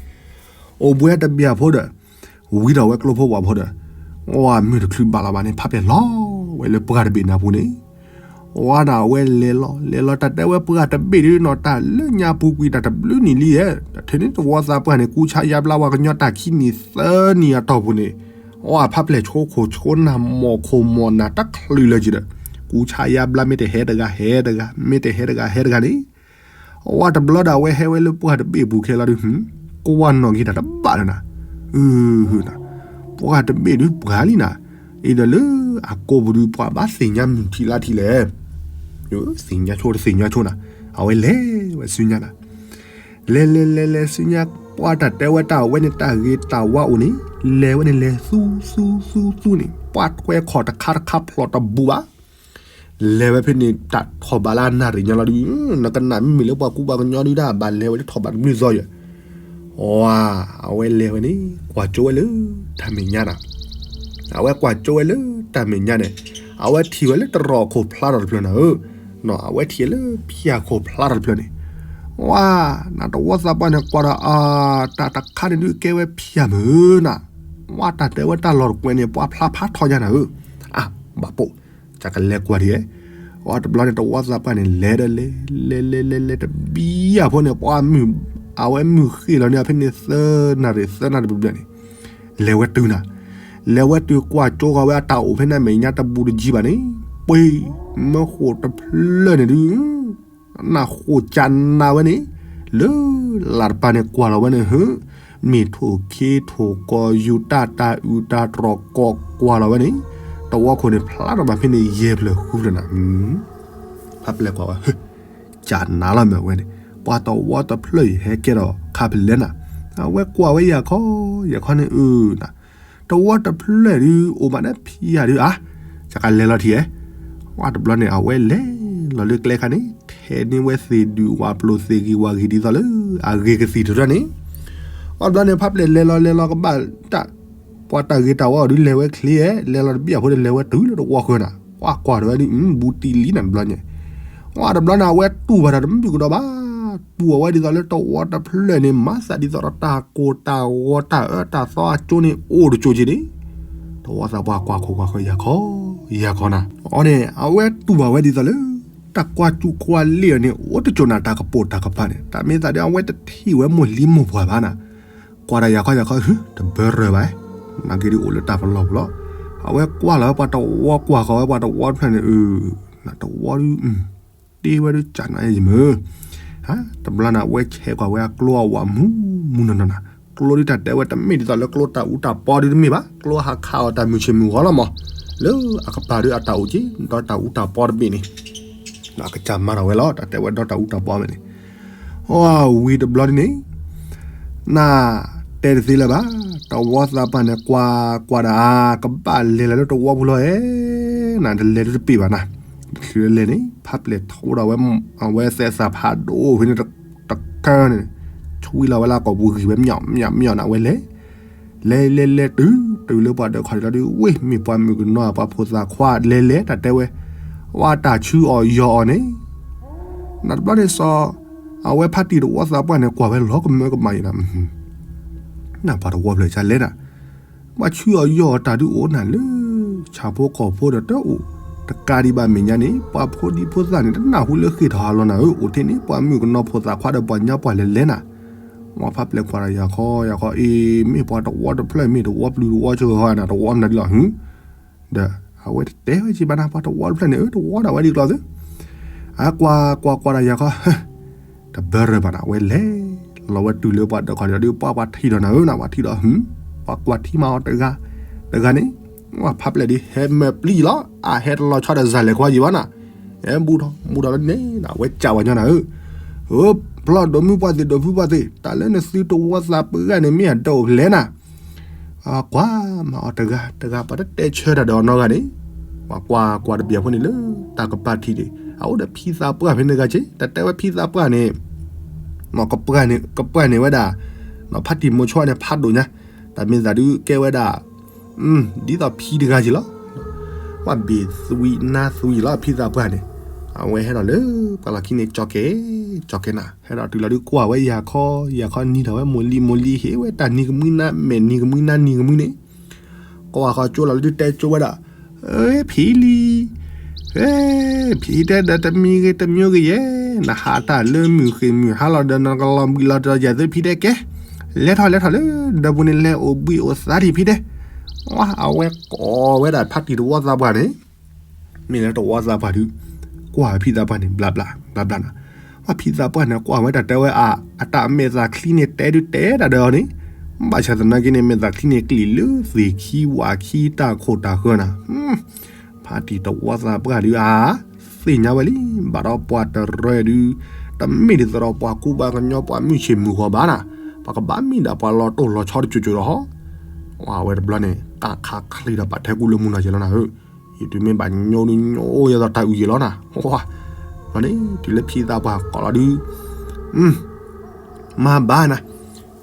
အိၣ်ဘှံးတဘ့ၣ်အဖိဒီး ဝံထီၣ်ဝဲကျိဖိဝဲဖိဒီး အဝဲမုၢ်တချုးဘၣ်လီၤဘၣ်န့ၣ် ဖးပျဲၢ်လီၤဝဲလၢပှၢ်တဘ့ၣ်န့ၣ်အပူၤန့ၣ်, အဝဲဒၣ်အဝဲလဲၤလီၤ လဲၤလီၤတၢ်တဲဝဲပှၢ်တဘ့ၣ်ဒုနီၤ တၢ်လၢညါပူၤကွံာ်တၢ်တဘျုးနံၣ်လံဧဲ, တၢ်ထဲန့ၣ်တဝီသးပှၢ်န့ၣ် ကူဆါယါဘျါဝဲကညီတၢ်ခံနံၣ်သၢနံၣ်အတီၢ်ပူၤန့ၣ်, အဝဲဖးပျဲၢ်ဆိခိၣ်ဆိနၢ် မိၢ်ခိၣ်မိၢ်နၢ်တချုးလၢၤက့ၤဒီး, ကူဆါယါဘျါမ့ၢ်တဟဲတဂၤဟဲတဂၤ မ့ၢ်တဟဲတဂၤဟဲတဂၤန့ၣ် အဝဲတဘျီဒီးအဝဲဟဲဝဲလၢပှၢ်တဘ့ၣ်ပူၤခဲလီၤဒု, ကွၢ်နီၣ်က့ၤတၢ်တဘၣ်လၢၤနၤ, ပှၢ်တဘ့ၣ်ဒုပှၢ်လံနၤ, အံၤဒီးလၢအကိာ်ပူၤဒုပှၤဘၣ်သ့ၣ်ညါမုၢ်ထံလါထံလဲၣ်, သ့ၣ်ညါဆိတသ့ၣ်ညါဆိနၤ, အဝဲလဲၤဝဲဆူညါနၤ လဲၤလဲၤလဲၤလဲၤဆူညါ ပှၤတၢ်တဲဝဲတၢ်ဝဲန့ၣ်တၢ်ဂ့ၤတၢ်ဝါအိၣ်န့ၣ်, လဲၤဝဲန့ၣ်လဲၤသူသူသူသူန့ၣ် ပှၤထွဲခီၣ်တခါတခါဖျိးတဘူးဘၣ်, လဲၤဝဲဖဲန့ၣ်တၢ်ထီၣ်ဘးလၢအနၣ်ရံၣ်ညါလီၤဒု, နကနၣ်မ့မ့ၢ်လၢပှၤကူပှၤကညီဒုဒၣ်ဘၣ်လဲၤဝဲလၢထီၣ်ဘးတဘျုးသီယဲၢ်, အဝဲ အဝဲလဲၤဝဲန့ၣ် ကွၢ်ကၠိဝဲလၢတၢ်မဲာ်ညါနၤ အဝဲကွၢ်ကၠိဝဲလၢတၢ်မဲာ်ညါန့ၣ်, အဝဲထံၣ်ဝဲလၢတရီၣ်ခိၣ်ဖျါထီၣ်တဖျၢၣ်နၤဧၢ, အဝဲထံၣ်လၢဖၠၣ်ခိၣ်ဖျါထီၣ်တဖျၢၣ်န့ၣ်, ဝါ နတဝီသးပှၢ်န့ၣ်ကွၢ်ဒီး အတၢ်တခါန့ၣ်ဒုကဲဝဲဖၠၣ်မုၢ်နၤ, ဝါတၢ်တဲဝဲတၢ်လီၢ်တကွဲးန့ၣ် ပှၤဖျါဖးထီညါနၤဧၢ, အါ ဘၣ်ပိာ်, ကကလဲၤကွၢ်ဒံးဧဲ, ဝါတဘျီန့ၣ်တဝီသးပှၢ်န့ၣ် လဲၤဒီးလဲၤ လဲၤလဲၤလဲၤလဲၤတဘံယၢ်ဖိန့ၣ် ပှၤမုၢ် အဝဲမုၢ်ဃ့ၢ်လီၤန့ၣ် ဖဲန့ၣ်သၢနၣ်ရံၣ်သၢနၣ်ရံၣ်ဘျဲၣ်ဘျဲၣ်န့ၣ်, လဲၤဝဲတုၤနၤ, လဲၤဝဲတုၤကွၢ်ကၠိဃီၤဝဲအတၢ်အိၣ်ဖဲန့ၣ်အမဲာ်ညါတဘူးတယံၤဘၣ်န့ၣ်, ပှ့ၤ မၢဃိာ်တဖျၢၣ်န့ၣ်ဒု နၢ်ဃိာ်ကၢ်နးဝဲန့ၣ်, လၢလၢ်တပၤန့ၣ်ကွၢ်လီၤဝဲန့ၣ် ဟၢ မ့ၢ်ထိၣ်ခ့ထိၣ်ကီၢ်ယူၤတၢ်တၢ်အုၣ်တၢ်တြီၢ်ကီၢ်ကွၢ်လီၤဝဲန့ၣ်, တဝီခိၣ်န့ၣ် ဖျါထီၣ်ဘၣ်ဖဲန့ၣ်ယဲၢ်ဖျၢၣ်ဃုဖျၢၣ်နၤ, ဖးပျဲၢ်ကွၢ်ဝဲ ကၢ်နးလီၤမ့ၢ်ဝဲန့ၣ်, ပှၤတဝီတဖျၢၣ်အံၤဟဲကဲထီၣ်ခါဖဲလဲၣ်နၤ, အဝဲကွၢ်ဝဲယၤခီ, ယၤခီန့ၣ်အၢနၤ, တဝီတဖျၢၣ်ဒု အိၣ်ဘၣ်န့ၣ်ဖံးယၤဒုဧါ, ကကလဲၤလီၤထံၣ်ဧဲ, ဝါတဘျီန့ၣ် အဝဲလဲၤလီၤလၢကျဲခါန့ၣ် ထဲန့ၢ်ဝဲသ့ၣ်ဒုးဝၣ်ပျိၢ်သ့ၣ်ဂံၢ်ဝၣ်ဂံၢ်ဒ်သိးလၢ အဂ့ၤကသံၣ်တရၢန့ၣ်, ဝါတဘျီန့ၣ် ဖးပျဲၢ်လဲၤလီၤလဲၤလီၤကဘၣ်တၢ် ပှၤတၢ်ဂ့ၤတၢ်ဝါအီၤဒုလဲၤဝဲချ့ဧဲ, လဲၤလီၤတဘ့ၣ်အဖိဒီးလဲၤဝဲတုၤလၢတဝီဃၢၤနၤ, ကွၢ်ကွၢ်ဒီးဝဲဒု ဘူးတံၢ်လံနၤတဘျီန့ၣ်, ဝါတဘျီန့ၣ် အဝဲတူၢ်ဘၣ်တၢ်တမုာ်ကဒီးဘၣ်, တူၢ်အဝဲဒ်သိးလၢတဝီတဖျၢၣ်န့ၣ် မၤသးဒ်သိးဒီးတၢ်ကိၢ်တၢ်ဂီၤတၢ်အၢတၢ်သီအကၠိန့ၣ် အိၣ်တကၠိက့ၤန့ၣ်, တဝီသးပှၢ်ကွၢ်ခိၣ်ကွၢ်ဃၢၤယၤခီ, ယၤခီနၤ, အီၤန့ၣ် အဝဲတူၢ်ဘၣ်ဝဲဒ်သိးလၢ တၢ်ကွၢ်စူၣ်ကွၢ်လ့ၣ်အီၤန့ၣ် အိၣ်တကၠိနၤတၢ်ကပိာ်တၢ်ကပၤန့ၣ် တၢ်မ့ၢ်သးဒ်အဝဲတထံၣ်ဝဲမိၢ်လံမိၢ်ပှၢ်ဘၣ်နၤ, ကွၢ်ဒီးယၤခီယၤခီ ဟၢ တဘၢရၢၢ်ဘၣ်, နာ်က့ဒ်အိၣ်လၢတၢ်ပလီၢ်ပူၤလီၤ, အဝဲကွၢ်လီၤဝဲပှၤတဝီကွၢ်ဃီၤဝဲပှၤတဝီတဖျၢၣ်န့ၣ်, နတဝီဒု တ့ဝဲဒုကၢ်နးယမုၢ်, တဘျီန့ၣ် အဝဲဆဲးကွၢ်ဝဲအကျိအဝးမူမူနီၢ်နီၢ်နၤ, ကျိဒုတၢ်တဲဝဲတမ့ၢ်ဒ်သိးလၢကျိတၢ်အူတၢ်ပီဒုတမ့ၢ်ဘၣ်, ကျိဟးခးအီၤတၢ်မုၢ်ဆ့ၣ်မုၢ်ဂီၤလီၤမး, လၢအကပၤဒုအတၢ်အိၣ်က့ၤ ဒီးတၢ်အူတၢ်ပီတဘ့ၣ်န့ၣ် အကစၢ်မၤထီၣ်ဝဲလီၤ, တၢ်တဲဝဲဒီးတၢ်အူတၢ်ပီဝဲန့ၣ်, အဝံၤတဘျီဒ်န့ၣ်, နတဲတသ့လၢၤဘၣ်, တဝီသးပှၢ်န့ၣ် ကွၢ်ကွၢ်ဒီး ကဘၣ်လဲၤလီၤလၢတဝီပူၤလီၤဧဲ, နတလဲၤဒုတပ့ၢ်ဘၣ်နၤ, တချုးလဲၤန့ၣ် ဖးပျဲၢ်ထီဒီးဝဲ အဝဲသဲးသးဖးဒိၣ်ဖဲန့ၣ်တကၢန့ၣ်, ဆွံလီၤဝဲလၢအကိာ်ပူၤဂံၢ်ဝဲ မညီမညီနၤ အဝဲလဲၤ လဲၤလဲၤလဲၤတုၤ တုၤလၢပှၤဒၢးခီၣ်ထံးလီၤဒုး ဝ့ၢ်မ့ၢ်ပှၤမုၣ်ကနီၤ ပှၤဖိသၣ်ခွါလဲၤလဲၤ တၢ်တဲဝဲ ဝဲတၢ်ဆူအီၤယီၤအီၤန့ၣ်, နတဘျီန့ၣ်စီၤ အဝဲဖါတံၢ်တဝီသးပှၢ်န့ၣ် ကွၢ်ဝဲလီၤကမၢကမၣ်အံၤနၤ, နပှၤတဝီဖျၢၣ်ကလဲၤနၤ, ပှၤဆူအီၤယီၤအီၤတၢ်ဒုးအိၣ်နၤလၢ ဆၣ်ဖိကီၢ်ဖိဒီးတအိၣ် တကးဒံးဘၣ်မဲာ်ညါန့ၣ် ပှၤဖိဒံဖိသၣ်န့ၣ် တနၢ်ဟူလၢဃ့ၢ်ထီၣ်ဟးလီၤနၤဧၢ, အိၣ်ထဲန့ၣ် ပှၤမုၣ်ကနီၤဖိသၣ်ခွါဒီးပှၤညီပှၢ်လဲၤလဲၤနၤ. ဝဲဖးပျဲၢ်ကွၢ်ဒီးယၤခီ, ယၤခီအံၤ မ့ၢ်ပှၤတဝီတဖျၢၣ် မ့ၢ်တဝီပျုၤတဝီစှၤနၤ တဝီမနုၤဒ်လီၤ, ဒီးအဝဲတတဲဝဲက့ၤဘၣ်နၤ ပှၤတဝီတဖျၢၣ်န့ၣ် အၢ တဝီဒၣ်ဝဲဒ်ကျီၢ်သ့. အကွၢ်ကွၢ်ကွၢ်ဒီးယၤခီ တဘၢရၢဘၣ်နၤ အဝဲလဲၤလီၤဝဲတုၤလၢပှၤဒၢးခီၣ်ဒီး ပှၤပှၤထံၣ်ဒီးနၤဧၢနၤ ပှၤထံၣ်ဒီး ပှၤကွၢ်ထံမၤအီၤတဂၤတဂၤန့ၣ်, ဝဲဖးပျဲၢ်ဒ်ဟဲမၢပျံၤလီၤ အဟဲတလီၤဆီဒီးစၤလဲၤခွါယံၤဘၣ်နၤ, ဟဲဘူၣ်ထီၣ်ဘူၣ်ထီၣ်လၢန့ၣ်နၤ အဝဲကးဝဲညီနၤဧၢ, ဧၢ, ဖျီၣ်ဒိးမုၢ်ပှၢ်သ့ၣ် ဒိးမုၢ်ပှၢ်သ့ၣ် တၢ်လၢနသုတဝီသးပှၢ်ဂၤန့ၣ် မ့ၢ်အဒၢးအိၣ်ဖျဲၣ်နၤ ကွၢ်မၤအီၤတဂၤတဂၤ ပှၤတတဲဆၢတၢ်ဒီးအနီၢ်ဂၤန့ၣ်, ပှၤကွၢ်ကွၢ်တဘျီဖိန့ၣ်လၢတၢ်ကပၤထံးန့ၣ် အအိၣ်ဒီးဖံသးပှၢ်ဖဲန့ၣ်ဂၤက့ၤ တၢ်တဲဝဲဖံသးပှၢ်န့ၣ် ကပှၢ်န့ၣ်ဝဲဒၣ်, ဖါတံၢ်မိၤဆိန့ၣ် ဖးဒိၣ်ညါ, တၢ်မ့ၢ်သးဒုးကဲဝဲဒၣ် ဒ်သိးဖံတဂၤက့ၤလီၤ. ပှၤဘ့ၣ်သွံနါသွံလီၤ ဖံသးပှၢ်န့ၣ်, အဝဲဟဲဒီးလၢပှၤလီၢ်ခံန့ၣ် ကၠီကဲ, ကၠီကဲနၤ, ဟဲဒီးတုၤလီၤဒုးကွၢ်ဝဲယၤခီ, ယၤခီနံၤထီၣ်ဝဲမိၢ်လံၤမိၢ်လံၤ ဟ့ၣ်ဝဲတၢ်နံၤကမှံနါ မဲာ်နံၤကမှံနါနံၤကမှံန့ၣ်, ကွၢ်ဃီကၠိလီၤလၢဒုးတဲကၠိဝဲဒၣ်, ဖံလံၤ ဖံတဲဒီးတမံၤဂ့ၤတမံၤဂ့ၤယဲ, နဟးတၢ်လၢမုၢ်ဃ့ၢ်မုၢ်ဟါလီၤဒီး နကလီၤဘှံးလီၤဒီးယၤသ့ဖံတဲကဲ, လဲၤထီၣ်လဲၤထီၣ်လၢဒၢးပူၤန့ၣ် လဲၤအိၣ်ဘှံးအိၣ်သါထံၣ်ဖံတဲ, အဝဲကိးဝဲဒၣ်ဖါတံၢ်တဝီသးပှၢ်န့ၣ်, မ့ၢ်လၢတဝီသးပှၢ်ဒုး ကွၢ်ဖံသးပှၢ်န့ၣ် ဘျးဘျးဘျးဘျးနၤ, ဖံသးပှၢ်န့ၣ် ကွၢ်ဝဲတၢ်တဲဝဲအ အတၢ်မဲာ်သၣ်ချံန့ၣ် တဲဒုးတဲတၢ်ဒီးအီၤန့ၣ်, ဘၣ်ဆၣ်သနာ်က့န့ၣ် မဲာ်သၣ်ချံန့ၣ် ကျံၣ်လၢသ့ၣ်ခံဝၣ်ခံတၢ်ခိၣ်တၢ်ဃၢနၤ, ဖါတံၢ်တဝီသးပှၢ်ဒုးအါ, သ့ၣ်ညါဝဲလံ, ဘၣ်ဒီးပှၤတရၢဒုး, တမ့ၢ်ဒ်သိးဒီးပှၤကူပှၤကညီပှၤမုၢ်ဆ့ၣ်မုၢ်ဂီၤဘၣ်နၤ, ပှၤကဘၣ်မ့ၢ်ဒၣ်ပှၤလီၤတိၢ်လီၤဆီတစိၤစိၤဒီးဟီ, ဝဲတဘျီန့ၣ် ကးခးချံဒီးပာ်ထဲကူလၢမူနီၢ်က့ၤလီၤနၤဧၢ, ယတုၤမ့ၢ်ဘၣ်ညိဒုးညိယဲသိးတၢ်အုၣ်က့ၤလီၤနၤ, ဝါ, ဘျီန့ၣ် တုၤလၢဖံသးပှၢ်ကိးလီၤဒုး မၤဘၣ်နၤ,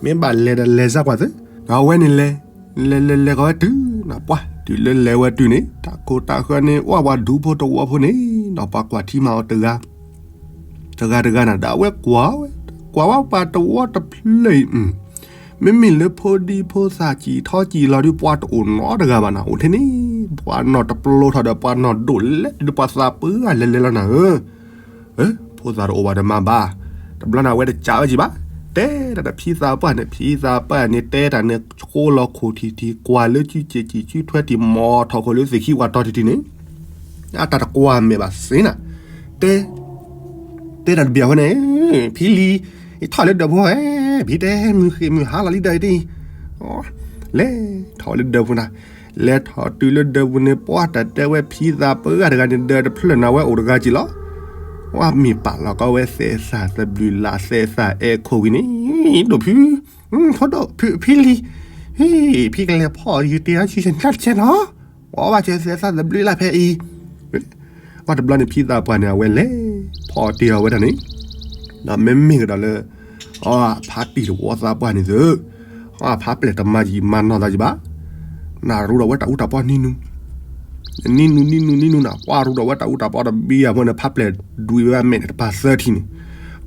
မ့ၢ်ဘၣ်လဲၤဒီးလဲၤစၢ်ကွၢ်သ့, ဒီးအဝဲန့ၣ်လဲၤ, လဲၤလဲၤလဲၤကီးဝဲတုၤနၤ, ပှၤတုၤလၢလဲၤဝဲတုၤန့ၣ် တၢ်ခိၣ်တၢ်ဃၢန့ၣ် ဝဲပှၤဒူဖိတဝီဖိန့ၣ် ဒီးပှၤကွၢ်ထံမၤအီၤတဂၤ, တဂၤတဂၤနၤ ဒီးအဝဲကွၢ်ဝဲ, ကွၢ်ဝဲပှၤတဝီတဖျၢၣ်အံၤ မ့မ့ၢ်လၢဖိဒံဖိသၣ်စံၣ်ထီစံၣ်လီၤဒုး ပှၤတအိၣ်နီတဂၤဘၣ်နၤ, အိၣ်ထဲန့ၣ် ပှၤနီၢ်တပျိထီၣ်ဒီးပှၤနီၢ်ဒိၣ်လဲၣ်ဒုး ပှၤသးပှၢ်ဂၤလဲၤလဲၤလီၤနၤဧၢ, ဖိသၣ်တအိၣ်ဘၣ်ဒီးမၤဘၣ်, တဘျီန့ၣ် အဝဲတကးဝဲက့ၤဘၣ်, တဲတၢ်ဒီးဖံသးပှၢ်န့ၣ်, ဖံသးပှၢ်န့ၣ် တဲတၢ်န့ၣ်ဃိလီၤခိၣ်ထံၣ်ထံၣ် ကွၢ်လၢစုစ့ၣ်စံၣ်စုထွဲထံၣ် မီၤထီၣ်ခိၣ်လၢသ့ၣ်ခံဝၣ်တီၤထံၣ်ထံၣ်န့ၣ်, အတၢ်တကွၢ်မဲာ်ဘၣ်စ့နၤ, တဲ တဲတၢ်တဘျီအဃိန့ၣ်, ဖံလံၤ, ယထီၣ်လၢဒၢးပူၤဧဲ, ဖံတဲမုၢ်ဃ့ၢ်မုၢ်ဟါလီၤလံဒီးအံၤ, လဲၤထီၣ်ဝဲလၢဒၢးပူၤနၤ, လဲၤထီၣ်တုၤလၢဒၢးပူၤန့ၣ် ပှၤတၢ်တဲဝဲဖံသးပှၢ်ဂၤတဂၤန့ၣ် ဒၢးတဖျၢၣ်နၤဝဲအိၣ်တဂၤက့ၤလီၤ, ဝဲမ့ၢ်ပာ်လီၤကီးဝဲသဲးသၣ်သဘျုးလးသဲးသၣ်အဲၣ်ခိၣ်ဝံၤန့ၣ်, ဒိၣ်ဖု, ဖိဒိၣ်, ဖံလံၤ, ဖံကလဲၤဖီၣ်ယုၢ်တ့ၢ်အီၤဆံဆဲးနံၣ်တဆဲးနီၤ, အီၣ်ဘၣ်စၢၤသဲးသၣ်သဘျုးလးဖဲအံၤ ဝဲတဘျီန့ၣ် ဖံသးပှၢ်န့ၣ် အဝဲလဲၤဖီၣ်တ့ၢ်အီၤဝဲဒၣ်န့ၣ်, ဒီးမ့မ့ၢ်ကဒီးလၢ အဖါတံၢ်တဝီသးပှၢ်န့ၣ်သု, အဖါပျဲၢ်တမၤယံာ်မၤနီၢ်သးယံာ်ဘၣ်, နရူဒီးဝဲတၢ်အူတၢ်ပီနံၤနူ, နံၤနူနံၤနူနံၤနူနၤ ကွၢ်ရူဒီးဝဲတၢ်အူတၢ်ပီတဘံယၤဖိန့ၣ် ဖါပျဲၢ်ဒွံးဝဲမဲာ်န့ၣ်တပၤသၢထံၣ်န့ၣ်,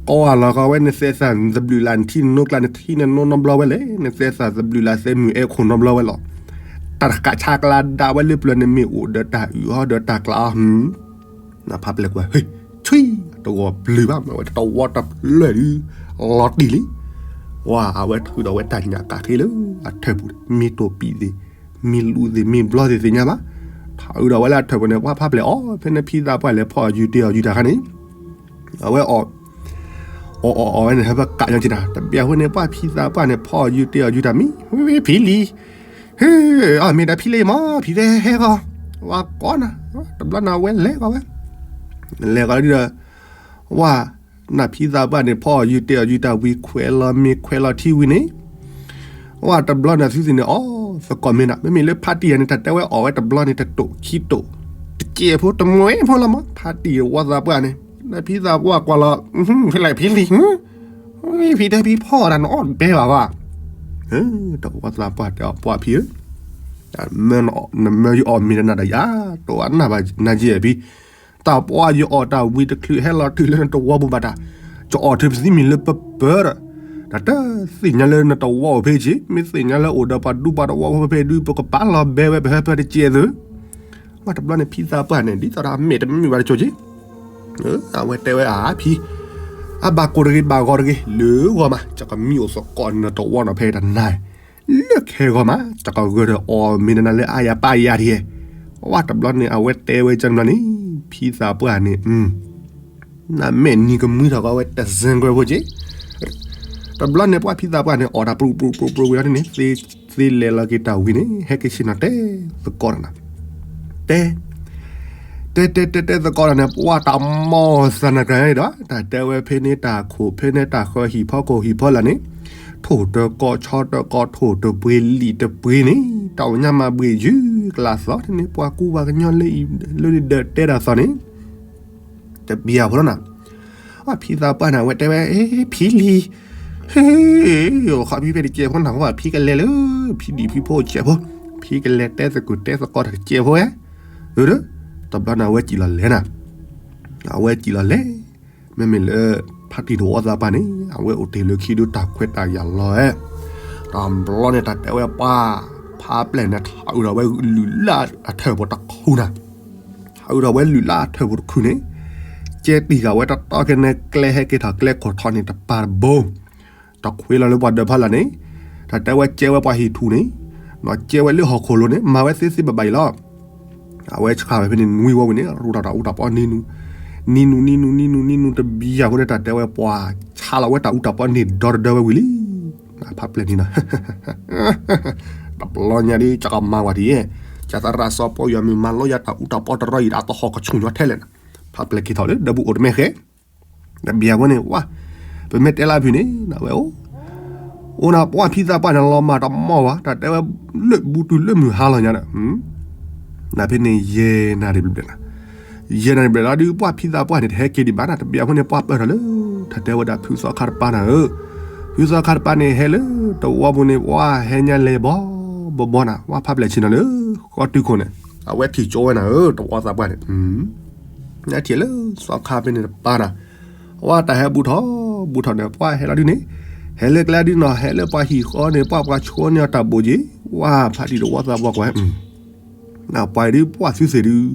ကိးအလီၤကီးဝဲနသဲးသၣ်သဘျုးလး နထံၣ်နနိကျါ နထံၣ်နနိနီတဘျီဝဲလဲၣ်, နသဲးသၣ်သဘျုးလးသဲးမုၢ်အဲၣ်ခိၣ်နီတဘျီဝဲလီၤ. တၢ်တကးဆါကျါဒၣ်ဝဲလၢပျၢၤန့ၣ် မ့ၢ်အိၣ်ဒီးတၢ်အုၣ်အီဒီးတၢ်ကျးအီၤ, နဖါပျဲၢ်ကွၢ် ဟ့ၣ်, ဆွံ, တဂီၤဘျုးဘၣ် မ့ၢ်ဝဲတဝီတဖျၢၣ်ဒုး လီၤတံၢ်လံ. ဝါ အဝဲထုးဒီးဝဲတၢ်ညၣ်ကးဃ့လၢအထၢၣ်ပူၤ, မ့ၢ်တိာ်ပံာ်သ့ၣ်, မ့ၢ်လူၤသ့ၣ်, မ့ၢ်ဘျီသ့ၣ်သ့ၣ်ညါဘၣ်. ထုးဒီးဝဲလၢအထၢၣ်ပူၤန့ၣ် ပှၤဖါပျဲၢ်အီၣ် ဖဲန့ၣ်ဖံသးပှၢ်လဲၤဖီၣ်အီၤယုၢ်တ့ၢ်အီၤယုၢ်တၢ်ခါန့ၣ်, အဝဲအီၣ် အီၣ်အီၣ်အီၣ်ဝဲန့ၣ် ဟဲပကးညီက့ၤနၤ, တဘျီအဃိန့ၣ် ပှၤဖံသးပှၢ်န့ၣ် ဖီၣ်အီၤယုၢ်တ့ၢ်အီၤယုၢ်တၢ်မံၤ, ဝဲဖံလံၤ, ဟ့ၣ်, အီၣ်မ့ၢ်ဒီးဖံလံၤမး ဖံတဲဟဲဂီၤ, ဝါကိးနၤ, တဘျီနၤဝဲလဲၤဂီၤဝဲ, လဲၤဂီၤလံဒီး, ဝါ, နဖံသးပှၢ်န့ၣ် ဖီၣ်အီၤယုၢ်တ့ၢ်အီၤယုၢ်တၢ်ဝံၤ ခွဲးလီၤမ့ၤခွဲးလီၤထံဝံၤန့ၣ် ဝါတဘျီန့ၣ် သုသ့ၣ်န့ၣ် အီၣ်သကိးမ့ၤနၤ, မ့မ့ၢ်လၢဖါတံၢ်ယၤန့ၣ် တၢ်တဲဝဲအီၣ်ဝဲတဘျီန့ၣ် တတိာ်ခံတိာ်, တစဲးဖိတမှဲဖိလီၤမး ဖါတံၢ်တဝီသးပှၢ်န့ၣ်, နဖံသးပှၢ်ကွၢ်လီၤ, ဖဲလဲၣ်ဖံလံၤ, ဖံတဲဖံဖီၣ်တၢ်နအီၣ်တဘဲဘၣ်ဘၣ်, တဝီသးပှၢ်တဲအီၤ ပှၢ်ဖံဧၢ, နမၢယအီၣ်မ့ၤဒီးနၤဒီးယၤ, တိၢ်အနၢ်ဘၣ်နၤယဲၢ်ဖံ တၢ်ပှၢ်ယအီၣ်တၢ်ဝံၤတချုးဟဲလီၤတုၤလၢနတဝီပူၤဘၣ်တၢ်, ယအီၣ်ထုးပသံမ့ၤလၢပပၢဒီး, တၢ်တသ့ၣ်ညါလၢနတဝီအိၣ်ဖဲက့ၤ, မ့ၢ်သ့ၣ်ညါလၢအိၣ်ဒီးပှၤဒူပှၤတဝီဖိဖဲဒုး ပကပာ်လီၤဘဲဝဲပဟၢဖၢတကဲသု, ပှၢ်တဘျီန့ၣ် ဖံသးပှၢ်န့ၣ် ဒ်သိးဒီးအမဲာ်တမုာ်ဘၣ်တကၠိက့ၤ, အဝဲတဲဝဲအဖံ, အဘၣ်ကိးတဂ့ၤ ဘၣ်ဂီၤတဂ့ၤ လၢဂီၤမး ယကမံအိၣ်သကိးနတဝီနီၤဖဲတနၤ, လၢခဲဂီၤမး ယကဂၢၢ်ဒီးအီၣ်မ့ၤနၤလၢအါယၤပၢ်ယၤတက့ၢ်. ပှၢ်တဘျီန့ၣ် အဝဲတဲဝဲကန့ၣ်ဘျီန့ၣ် ဖံသးပှၢ်န့ၣ် နမဲာ်နံၤကမှံထီၣ်ကီးဝဲတစဲးကွဲဖိက့ၤ. တဘျီန့ၣ် ပှၢ်ဖံသးပှၢ်န့ၣ် အီၣ်တၢ်ပြူပြူပြူပြူဝံၤအီၤန့ၣ် သ့လဲၤလီၤက့ၤတၢ်ဝံၤန့ၣ် ဟဲက့ၤဆ့ၣ်နီၤတဲသကိးတၢ်နၤ, တဲ တဲတဲတဲတဲသကိးတၢ်န့ၣ် ပှၢ်တၢ်မီၢ်သးနၤကရၢန့ၣ်ဒီး တၢ်တဲဝဲဖဲန့ၣ်တၢ်ခိၣ်ဖဲန့ၣ်တၢ်ဃၢဟံၣ်ဖီခိၣ်ဟံၣ်ဖီလာ်န့ၣ်, ထိၣ်တကီၢ်ဆီတကီၢ်ထိၣ်တပှ့ၤလံာ်တပှ့ၤန့ၣ် တၢ်အိၣ်ညါမၤဘှ့ၣ်ယုၢ်ကလာ်သီန့ၣ် ပှၤကူပှၤကညီလၢအံၤလၢဒၢးတဲတၢ်သီန့ၣ် တပျံၤဖိလီၤနၤ. အဖံသးပှၢ်န့ၣ် အဝဲတဲဝဲ ဖံလံၤ, ဟ့ၣ်, ခီဖံဖဲတကဲဖိနၤ ဖံကလဲၤလၢ ဖံဒံးဖံဖိကဲဖိ, ဖံကလဲၤတဲသကိးတဲသကိးတၢ်ကဲဖိဝဲ, တဘျီန့ၣ် အဝဲစံၣ်လီၤလဲၤနၤ, အဝဲစံၣ်လီၤလဲၤ, မ့မ့ၢ်လၢ ဖါတံၢ်တဝီသးပှၢ်န့ၣ် အဝဲအိၣ်တ့ၢ်လၢခံဒုတၢ်ခွဲးတၢ်ယာ်လီၤဝဲ, တဘျီန့ၣ် တၢ်တဲဝဲပှၢ်, ဖါပျဲၢ်န့ၣ် ထးအုးထီၣ်ဝဲလုၢ်လၢ်အထၢၣ်ပူၤတခူနၤ ထးအုးထီၣ်ဝဲလုၢ်လၢ်အထၢၣ်ပူၤတခူန့ၣ်, ကဲတံၢ်ဃာ်ဝဲတတီကဲန့ၣ် ကျဲဟဲက့ၤထီၣ်ကျဲခိၣ်ထီန့ၣ် တပၤတဘိ, တခွ့လီၤလၢပှၤဒၢးဖီလာ်န့ၣ်, တၢ်တဲဝဲကဲဝဲပှၤဟံၣ်ထူၣ်န့ၣ်, ကဲဝဲလၢဟီၣ်ခိၣ်လိၤန့ၣ် မၤဝဲသ့သ့ဘၣ်ဘၣ်အံၤလီၤ. အဝဲဆှၣ်ဝဲဖဲန့ၣ် နွံဝီဝံၤန့ၣ် ရူၢ်ထီၣ်တၢ်အူတၢ်ပီန့ၢ်နုာ်, နံၤနုာ်နံၤနုာ်နံၤနုာ်နံၤနုာ်တဘျံၤဖိန့ၣ် တၢ်တဲဝဲပှၢ်, ဆါလီၤဝဲတၢ်အူတၢ်ပီန့ၢ်ဒီတဒၢဝဲဝံၤလံ. ဖါပျဲၢ်န့ၣ်ဒီး တဘျီညါဒ် ကကမၤဝဲဒ်အံၤ, ကသရၣ်စီၤပီယွၤမုၢ်မၤလိယၤတၢ်အူတၢ်ပီတရီအံၤဒီး အတဟီၣ်ကဆူၣ်ညီထဲလဲၣ်နၤ, ဖါပျဲၢ်က့ၤထီၣ်လၢဒၢးပူၤအိၣ်တမ့ၢ်ဃဲ, တဘျံၤဖိန့ၣ် ဝါ, ပမ့ၢ်တဲလၢဖုၣ်န့ၣ် နဝဲအိၣ်, အိၣ်နၤပှၢ်ဖံသးပှၢ်န့ၣ် လီၤမၢ်တမီၢ်ဘၣ် တၢ်တဲဝဲ, လၢဘူးတုၤလၢမုၢ်ဟါလီၤညါဒီး, နဖဲန့ၣ် ယဲၢ်နၣ်ရံၣ်ဘျဲၣ်နၤ, ယဲၢ်နၣ်ရံၣ်ဘျဲၣ်လီၤဒုး ပှၢ်ဖံသးပှၢ်န့ၣ် တဟဲက့ၤဒံးဘၣ်နၤ တဘျံၤဖိန့ၣ် ပှၢ်ပၢၢ်ထီၣ်လၢ, တၢ်တဲဝဲဒၣ်ဖုသီခါတပၤနၤဧၢ, ဖုသီခါတပၤန့ၣ် ဟဲလၢတဝီပူၤန့ၣ် ပှၢ်ဟဲညါလဲၤဘီဘီဘီနၤ ဝါဖါပျဲၢ်ဆ့ၣ်နီၤလၢ, ဃီတုၤခိၣ်န့ၣ်, အဝဲထံၣ်ကၠိဝဲနၤဧၢ တဝီသးပှၢ်န့ၣ် နထံၣ်လၢသီခါဖဲန့ၣ်တပၤနၤ, ဝါတၢ်ဟဲဘူးထီၣ်, ဘူးထီၣ်န့ၣ် ပှၢ်ဟဲလီၤဒုးန့ၣ်, ဟဲလၢကျဲဒုးနီၤ ဟဲလၢပှၤဟံၣ်ဃီန့ၣ် ပှၢ်ပှၤဆိန့ၢ်အီၤတၢ်ဘိးက့ၤ, ဝါဖါတံၢ်တဝီသးပှၢ်ကွၢ်, ပှၤဒုးပှၢ်သုသ့ၣ်ဒုး,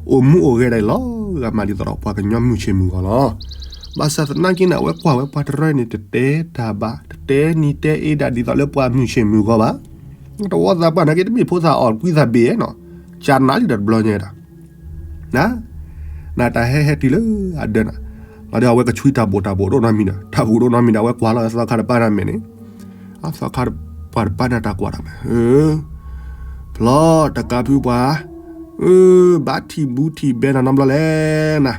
အိၣ်မူအိၣ်ဂဲၤဒၣ်အံၤလီၤ, ဂၤမးဒ်သိးဒီးပှၤကညီမုၢ်ဆ့ၣ်မုၢ်ဂီၤလီၤ. ဘၣ်ဆၣ်သနာ်က့န့ၣ် အဝဲကွၢ်ဝဲပှၤတရၢန့ၣ် တတဲတၢ်ဘၣ် တတဲနံၤတဲအ့ဒၣ်ဒ်သိးလၢပှၤမုၢ်ဆ့ၣ်မုၢ်ဂီၤဘၣ်, တဝီသးပှၢ်နာ်က့တမ့ၢ်ဖိသၣ်အီၣ်ကွံသးဘ့ၣ်နီၤ, ကနၤလံဒီးတဘျီညါဒၣ် န, နတၢ်ဟဲဟဲတုၤလၢအဒၢးနၤ, လီၤဒီးအဝဲကဆွံတၢ်ဘိၣ်တၢ်ဘိၣ်ဒိၣ်နီတမံၤဒီး တၢ်ဘိၣ်ဒိၣ်နီတမံၤဒီး အဝဲကွၢ်လီၤသီခါတပၤနၤမဲာ်န့ၣ်, အသီခါပၤတပၤနၤတၢ်ကွၢ်တၢ်မဲာ်, ဖျီတကးဖုပှၤ, ဘၣ်ထံၣ်ဘူးထံၣ်ဘဲနၤနီတဘျီလဲၣ်နၤ,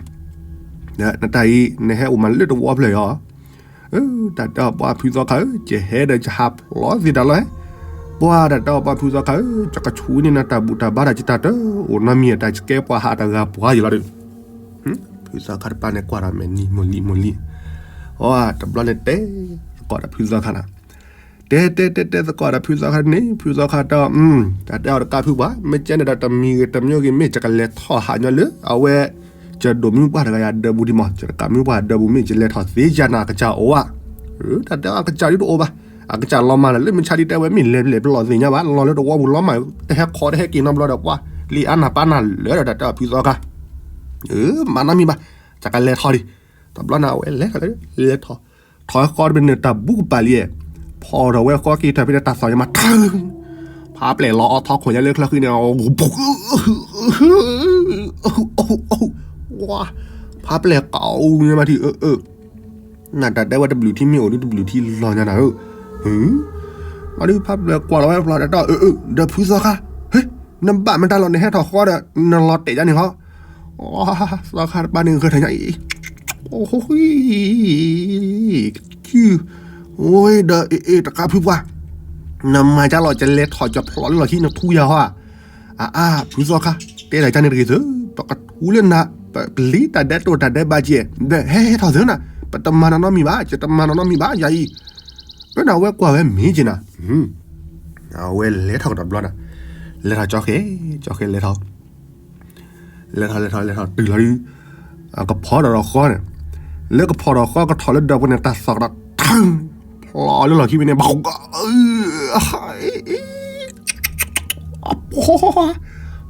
နတၢ်အံၤ နဟဲအိၣ်မးလၢတဝီဖျၢၣ်အံၤ, တၢ်တဲအီၤပှၢ်ဖုသီခါဧၢ ယဟဲဒီးယဟးဖျီသ့တၢ်လီၤ, ပှၢ်တၢ်တဲအီၤပှၢ်ဖုသီခါဧၢ ယကဆူန့ၢ်နၤတၢ်ဘူၣ်တၢ်ဘါတၢ်ကတၢၢ်တအိၣ်နီတမံၤ တၢ်ကဲပှၤဟးတဂၤပှၤယံၤလီၤဒီး, ဖုသီခါတပၤန့ၣ်ကွၢ်ဒီးမဲာ်နံၤမိၢ်လံမိၢ်လံ, အတဘျီန့ၣ်တဲသကိးဒီးဖုသီခါနၤ, တဲတဲတဲတဲသကိးဒီးဖုသီခါန့ၣ် ဖုသီခါတဲအီၤ, တၢ်တဲအီၤတကးဖုပှၤ မ့ၢ်ကဲန့ၣ်ဒီးတမံၤဂ့ၤတမံၤဂ့ၤ မ့ၢ်ယကလဲၤထီၣ်ဟးညီလၢ အဝဲ ယဒိၣ်မုၢ်ပှၢ်တဂၤယၤဒၢးပူၤဒံးမး ယတကးမုၢ်ပှၢ်ဒၢးပူၤ မ့ၢ်ယလဲၤထီၣ်သ့ယၤနၤ အကစၢ်အိၣ်ဧါ, တၢ်တဲအီၤအကစၢ်ဒုးတအိၣ်ဘၣ်, အကစၢ်လီၤမၢ်လၢမုၢ်ဆါဒ်တဲဝဲ မ့ၢ်လဲၤလဲၤပလီၢ်သ့ၣ်ညါဘၣ် လီၤလၢတဝီပူၤလီၤမၢ် တဟဲခီတဟဲက့ၤနီတဘျီဒီးပှၢ် လံာ်အါနၢ်ပၢ်နၢ်လၢာ်ဒီးတၢ်တဲအီၤဖုသီခါ, မၤနီတမံၤဘၣ်, ယကလဲၤထီၣ်ဒံး, တဘျီန့ၣ် အဝဲလဲၤထီၣ်လဲၤထီၣ် ထီၣ်ဃီတဘ့ၣ်န့ၣ် တၢ်ဘူးကပၤလံ, ဖီၣ်ထီၣ်ဝဲဃီက့ၤထီၣ်ဖဲန့ၣ် တၢ်သီၣ်ညါမးထၢ, ဖးပျဲၢ်လီၤအီထီခိၣ်ညါလၢချၢဃံန့ၣ်, ဖးပျဲၢ်ကအိၣ်ညါမးထံၣ်အၢ, နတၢ်တဲဝဲတဘျုးထံမ့ၢ်အိၣ်ဒုးတဘျုးထံလီၤညါနၤဧၢ, အဒုးဖးပျဲၢ်ကွၢ်လီၤဝဲဖျီတၢ်တဲအီၤအၢအၢ ဒီးဖုသီခါ, ဟ့, နဘၣ်မတၤလီၤ နဟဲထီၣ်ဃီဒီး နလီၤတဲာ်ယါန့ၣ်ဃီ သီခါတပၤန့ၣ်ဂဲၤထီၣ်ညါအံၤ, အိၣ်, ဒီးအ့ၣ်အ့ၣ်တကးဖုပှၤ, နမၤကလီၤ ကလဲၤထီၣ်ကဖျိးလၢလီၢ်ခံနထူယၤဟီဧါ, အအါ ဖုသီခါ, တဲတၢ်ကန့ၣ်တဂ့ၤသု, ပကထူလၢနၤ, ပလံတၢ်ဒဲးတိၢ်တၢ်ဒဲးဘးကဲ, ဟဲဟဲထီၣ်သုနၤ, ပတမၤနီၢ်နီတမံၤဘၣ်, ယတမၤနီၢ်နီတမံၤဘၣ် ယၤအံၤ, အၢ နဝဲကွၢ်ဝဲမ့ၢ်က့ၤနၤ, အဝဲလဲၤထီၣ်ကဒီးဘျီနၤ, လဲၤထီၣ်ကၠီဃဲ, ကၠီဃဲလဲၤထီၣ် လဲၤထီၣ်လဲၤထီၣ်လဲၤထီၣ်တုၤလီၤဒုး, ကဖီထီၣ်ဒီးဃီန့ၣ်, လၢကဖီထီၣ်ဃီကထီၣ်လၢဒၢးပူၤန့ၣ် တၢ်သီၣ်ကဒီး ဖျိးလၢလီၢ်ခံဝံၤန့ၣ်, အပီ,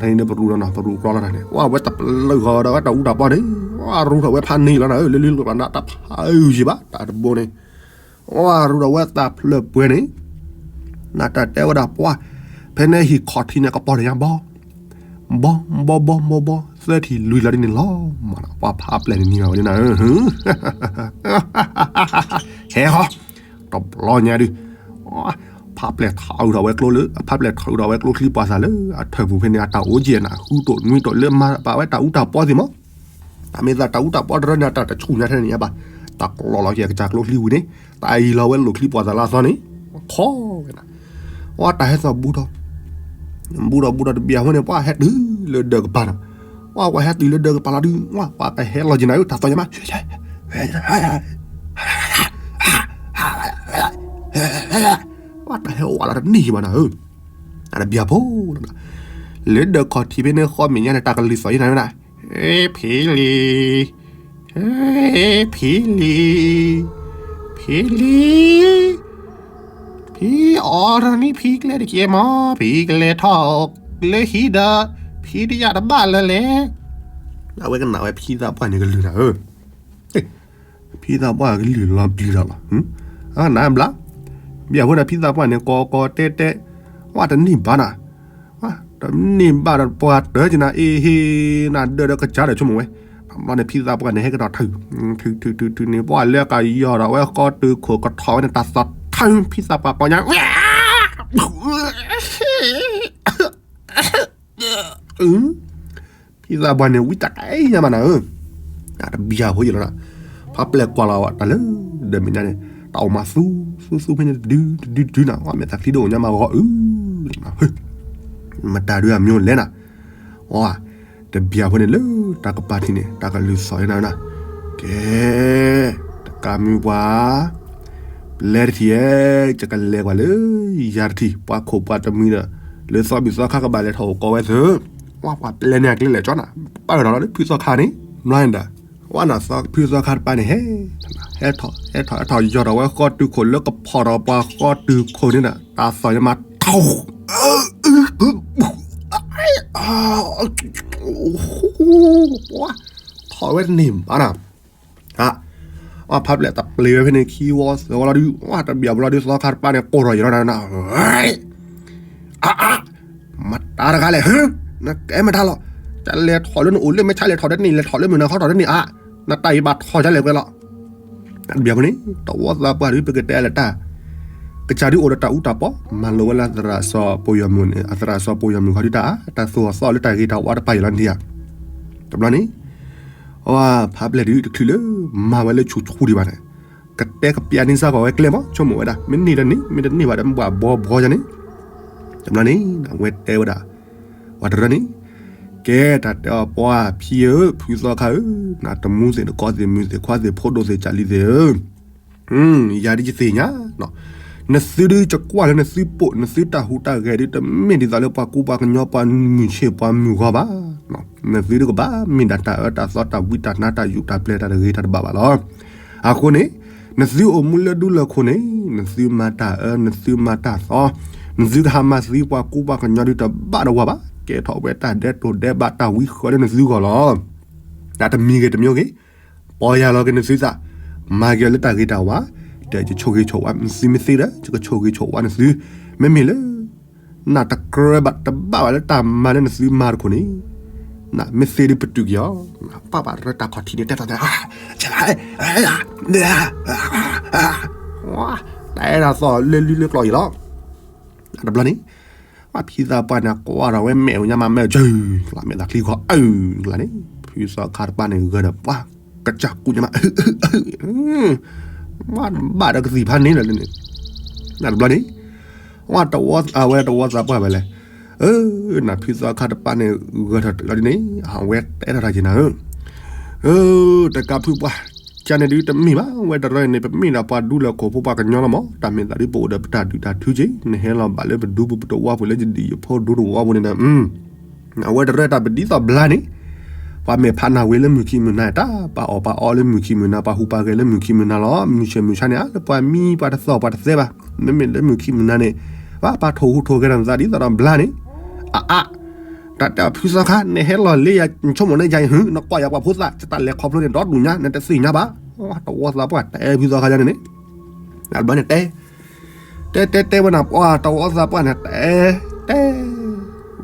တၢ်တနံၤန့ၣ် ပရူးဒီးနီၤ ပရူးကြီလီၤတၢ်န့ၣ် ဝဲဝဲတပလၢၢ်ဃီဒီးဝဲတၢ်အူတၢ်ပီန့ၣ် ဝဲရူးထီၣ်ဝဲဖးန့ၢ်လီၤနၤဧၢ လၢလံလိာ်ဘၣ်နးတၢ်ဖးအုၣ်ယံၤဘၣ် တၢ်တဘိန့ၣ် ဝဲရူးထီၣ်ဝဲသးဖျၢၣ်ပှဲၤန့ၣ် နတၢ်တဲဝဲဒၣ်ပှၢ် ဖဲန့ၣ်ဟံၣ်ခီၣ်ထံးန့ၣ် ကပီၤတယါဘီ ဘီ ဘီ ဘီ ဘီ ဘီ သၢထံၣ်လွံၢ်လီၤဒ်န့ၣ်လီၤမးနီၤ ပှၤဖးပျဲၢ်န့ၣ်နံၤဘၣ်ဝဲဒ်နၤဧၢ ဟဲဟီ တဘျီညါဒုး ဖးပျဲၢ်ထီၣ်အုးထီၣ်ဝဲကျိလၢ ဖးပျဲၢ်ထီၣ်အုးထီၣ်ဝဲကျိချံပှၤသးလၢ အထၢၣ်ပူၤဖဲန့ၣ် အတၢ်အိၣ်က့ၤနၤ ဃုတိၢ်နွံတိၢ်လၢမၤဘၣ်ဝဲတၢ်အူတၢ်ပီသ့ၣ်မး တၢ်မ့ၢ်သးတၢ်အူတၢ်ပီတရၢန့ၣ် တၢ်တဆူၣ်ညါထဲန့ၣ်ညါဘၣ် တၢ်ကျီလီၤက့ၤအကစၢ်ကျိချံဝံၤန့ၣ် တၢ်အံၤလီၤဝဲလိာ်ချံပှၤသးလၢအသီန့ၣ် ခီဝဲနၤ ဝဲတၢ်ဟဲသီၣ်ဘူးထီၣ် ဘူးထီၣ်ဘူးထီၣ်တဘျီအဃိန့ၣ် ပှၤဟဲတုၤလၢဒၢးကပၤနီၤ ပှၤဟဲတုၤလၢဒၢးကပၤလီၤဒုး ပှၤကဟဲလီၤက့ၤနၤ တၢ်သီၣ်ညါမး ပှၤတၢ်ဟဲဝးလီၤတန့ၢ်ဘၣ်နၤဧၢ တဘျီဖိ လၢဒၢးခီၣ်ထံးဖဲန့ၣ်ဃီမဲာ်ညါန့ၣ် တၢ်ကလုၢ်သီၣ်ယံၤနၤဝဲဒၣ် ဖံလံၤ ဖံလံၤ ဖံလံၤ ဖံအီၣ်တနံၤ ဖံကျဲတကဲမး ဖံကလဲၤထီၣ်လၢဟံၣ်ဒီး ဖံတယာ်တဘၣ်လၢၤလဲၣ် အဝဲကနၣ်ဝဲဖံသးပှၢ်န့ၣ်ကလုၢ်နၤဧၢ ဖံသးပှၢ်ကလုၢ်လီၤပျံၤဒီးလီၤ အနဘျါ ဘၣ်အဃိန့ၣ် ဖံသးပှၢ်န့ၣ် ကီကီတဲတဲ ဝဲတန့ၢ်ဘၣ်နၤ တန့ၢ်ဘၣ်ဒီးပှၤတၢၢ်က့ၤနၤ အ့ဟ့ နဒၢးဒီးကစၢ်ဒီးဆိကမိၣ်ဝဲ တဘျီန့ၣ် ဖံသးပှၢ်န့ၣ် ဟဲကဒီးထုး ထုးထုးထုးထုးန့ၣ် ပှၤလၢကယီၤဒီးဝဲဃီတုၤခိၣ်ကထီၣ်ဝဲန့ၣ် တၢ်သီၣ်ထုး ဖံသးပှၢ်ပီညါ ဖံသးပှၢ်န့ၣ် ဝံတၢ်ကဲညါမးနၤဧၢ တဘျီဖိယံၤလီၤနၤ ဖးပျဲၢ်ကွၢ်လီၤတၢ်လၢ ဒၢးမဲာ်ညါန့ၣ် တၢ်အိၣ်မးသူ သူသူဖဲန့ၣ်တဒု တဒုဒုနၤ ဝဲမဲာ်သးချံဒိၣ်ညါမးဂီၤအု မတၤဒုအမျိုးလဲၣ်နၤ အ တဘျီဖိန့ၣ်လၢတၢ်ကပၤထံးန့ၣ် တၢ်ကလုၢ်သီၣ်ယံၤနၤ ကဲ တကးမုၢ်ပှၤ ပျဲတထံၣ်ဧဲ ယကလဲၤကွၢ်လၢယၤတထံၣ် ပှၤခိၣ်ပှၤတမှံၤဒီး လၢသီဘံၣ်သီခါကဘၣ်လဲၤထီၣ်အိၣ်ကီးဝဲသ့ၣ် ဝဲပှၤပျဲန့ၣ်အကျဲလဲၤကၠီနၤ ပၢၢ်ဒီးလီၤလၢဖုသီခါန့ၣ် ဘျီန့ၣ်ဒီး ဝဲနၤသီဖုသီခါတပၤန့ၣ်ဟဲ ဟဲထီၣ် ဟဲထီၣ် ဟဲထီၣ်ယီၤဒီးဝဲဃီတုၤခိၣ်လၢကဖီၣ်ဒီးပှၤဃီတုၤခိၣ်န့ၣ်ဒီး တၢ်သီၣ်ယံၤမးထီၣ် ထီၣ်ဝဲတန့ၢ်ဘၣ်နၤ အ ဝဲဖးပျဲၢ်တပျ့ၤဝဲဖဲန့ၣ် ခံဝီသၢဝီလီၤဒုး ဝဲတဘျီဖိလီၤဒုး သီခါတပၤန့ၣ် ကိၢ်ထီၣ်ယံၤလီၤနၤ အ အ မတၤတဂၤလဲၣ် နကဲမတၤလီၤ တၢ်လဲၤထီၣ်လၢနအိၣ်လၢမဲာ်ဆါလဲၤထီၣ်တန့ၢ် လဲၤထီၣ်လၢမုၢ်နၤခီထီၣ်တန့ၢ်အါ နတၢ်အံၤဘၣ်ထီၣ်ဒ်လဲၣ်ကွဲးလီၤ တဘျီဖိန့ၣ် တဝီသးပှၢ်ဒုး ပကတဲလၢတၢ် ကစၢ်ဒုးအိၣ်ဒီးတၢ်အူတၢ်ပီ မၤလိာ်ဝဲလၢသရၣ်စီၤပိာ်ယီၤမုၢ်န့ၣ် အသရၣ်စီၤပိာ်ယီၤမုၢ်ခီဒုးတၢ် တၢ်သူၣ်အီၣ်သီအီၣ်လၢတၢ်ဂ့ၤတၢ်ဝါတပၤယံၤလီၤန့ၣ်ဧါ တဘျီန့ၣ် အဝဲဖးပျဲၢ်ဒုးတချုးလၢ မၤဝဲလၢဆူၣ်ဆူၣ်ဒံးဘၣ်န့ၣ် ကတဲကပျးန့ၢ်စ့ၢ်ကီးဝဲကျဲမး ဆိကမိၣ်ဝဲဒၣ် မ့ၢ်န့ၢ်ဒီးန့ၢ် မ့ၢ်တန့ၢ်ဘၣ်ဒီး မ့ၢ်ဘၣ်ဘီဘီယၤန့ၣ် တဘျီန့ၣ် အဝဲတဲဝဲဒၣ် ပှၤတရၢန့ၣ် ကဲတၢ်တဲအီၤပှၤဖံဧၢ ဖုသီခါဧၢ နတမူသ့ၣ်တကီသ့ၣ်မုၢ်သ့ၣ်ခွါသ့ၣ်ဖိဒိၣ်သ့ၣ်ကၢ်လံသ့ၣ်ဧၢ ယၤဒ်ယသ့ၣ်ညါ နသုဒုးကကွၢ်လၢနသုပိာ် နသုတၢ်ဟူးတၢ်ဂဲၤဒုး တမ့ၢ်ဒ်သိးလၢပှၤကူပှၤကညီပှၤမုၢ်ဆ့ၣ်ပှၤမုၢ်ဂီၢ်ဘၣ်. နသုဒုးကဘၣ်မ့ၢ်ဒၣ်တၢ်အၢတၢ်သီတၢ်ဝံတၢ်နါတၢ်ယူးတၢ်ပျဲၢ်တၢ်တဂ့ၤတၢ်တဘၣ်ဘၣ်လီၤ. အဃိန့ၣ် နသုအိၣ်မူလၢဒူလၢခိၣ်န့ၣ် နသုမၤတၢ်အၢ နသုမၤတၢ်သီ နသုကဟးမၤသံပှၤကူပှၤကညီဒုးတဘၣ်ဒီးဝၤဘၣ်. ကဲထီၣ်ဝဲတၢ်ဒဲးတိၢ်ဒဲးဘးတၢ်ဝံဃၢၤလၢနသုဂီၢ်လီၤ. တၢ်တမံၤဂ့ၤတမံၤဂ့ၤ ပီၢ်ယၢ်လီၤက့ၤနသုသး, မၤက့ၤလၢတၢ်ဂ့ၤတၢ်ဝါ, ဒီးယကဆိၣ်ဂ့ၤဆိၣ်ဝါနသုမ့ၢ်သ့ဒီး ယကဆိၣ်ဂ့ၤဆိၣ်ဝါနသု, မ့မ့ၢ်လၢ နတကြၢးဘၣ်တဘၣ်ဘၣ်လၢတၢ်မၤလၢနသုမၤတခိၣ်န့ၣ်, မ့ၢ်သ့ဒ်ပတုာ်က့ၤအီၤ, ပၢ်ပၢ်ရၢတၢ်ခီၣ်ထံးန့ၣ် တဲတၢ်တဲ, တဲဒၣ်သီၣ်လၢလွံၢ်လၢကျိာ်အံၤလီၤ. တဘျီန့ၣ် ပှၤဖံသးပှၢ်န့ၣ် ကွၢ်ဒီးဝဲမဲာ်ညါမးမဲာ်ကၢၢ်, ကျီမဲာ်သးချံခီအၢၣ်ကျါန့ၣ်, ဖုသီခါတပၢ်န့ၣ် ဂၢၢ်ဒီးပှၤကစၢ်ကူညါမး, မ့ၢ်ဘၣ်ဒီးကသံၣ်ဖးန့ၣ်လီၤန့ၣ်, တဘျီန့ၣ် ဝဲတဝီသးပှၢ်ဝဲလဲၣ်, နဖုသီခါတပၢ်န့ၣ် ဂၢၢ်ထီၣ်လီၤဒ်န့ၣ် အဝဲတဲထီၣ်တၢ်က့ၤနၤဧၢ တကးဖုပှၢ်, ကန့ၣ်ဒုးတမ့ၢ်ဘၣ်, ဝဲတရၢန့ၣ် ပမ့ၢ်ဒၣ်ပှၤဒူလၢၢ်ခိၣ်ဖိပှၤကညီလီၤမး, တၢ်မ့ၢ်သးဒ်ပအိၣ်ဒီးပတၢ်ဒုးတၢ်ထုက့ၤ, နဟဲလီၤဘၣ်လၢပဒူပတဝီပူၤလၢယဒံၣ်ယဖိဒူတဝီပူၤန့ၣ်ဒီး, အဝဲတရၢတၢ်ပဒ်သိးဘျါန့ၣ်, ပှၤမဲာ်ဖးနၢ်ဝ့ၤလၢမုၢ်ခံမုၢ်နၤ, တၢ်ပာ်အီၣ်ပာ်အီလၢမုၢ်ခံမုၢ်နၤ, ပှၤဟူးပှၤဂဲၤလၢမုၢ်ခံမုၢ်နၤလီၤ, မုၢ်ဆ့ၣ်မုၢ်ဆါန့ၣ် အါလၢပှၤမံပှၤတသီၣ်ပှၤတသဲဘၣ်, မ့မ့ၢ်လၢမုၢ်ခံမုၢ်နၤန့ၣ်, ပှၤပာ်ထိၣ်ဟူးထိၣ်ဂဲၤဒီးနသးဒ်သိးဒီးဘျါန့ၣ်, အအါ တၢ်တဲအီၤဖုသီခါ နဟဲလီၤလၢယၤ နဆိကမိၣ်န့ၢ်ယၤဟု, နကွၢ်ယၤပှၤဖိသၣ် တၢ်လဲၤခီဖျိန့ၣ် ဒီဒူၣ်ညါ နတသ့ၣ်ညါဘၣ်, တဝီသးပှၢ်တဲဖုသီခါယၤန့ၣ်န့ၣ်, တဘျီန့ၣ်တဲ, တဲတဲတဲဝဲနၤပှၢ် တဝီသးပှၢ်န့ၣ် တဲ တဲ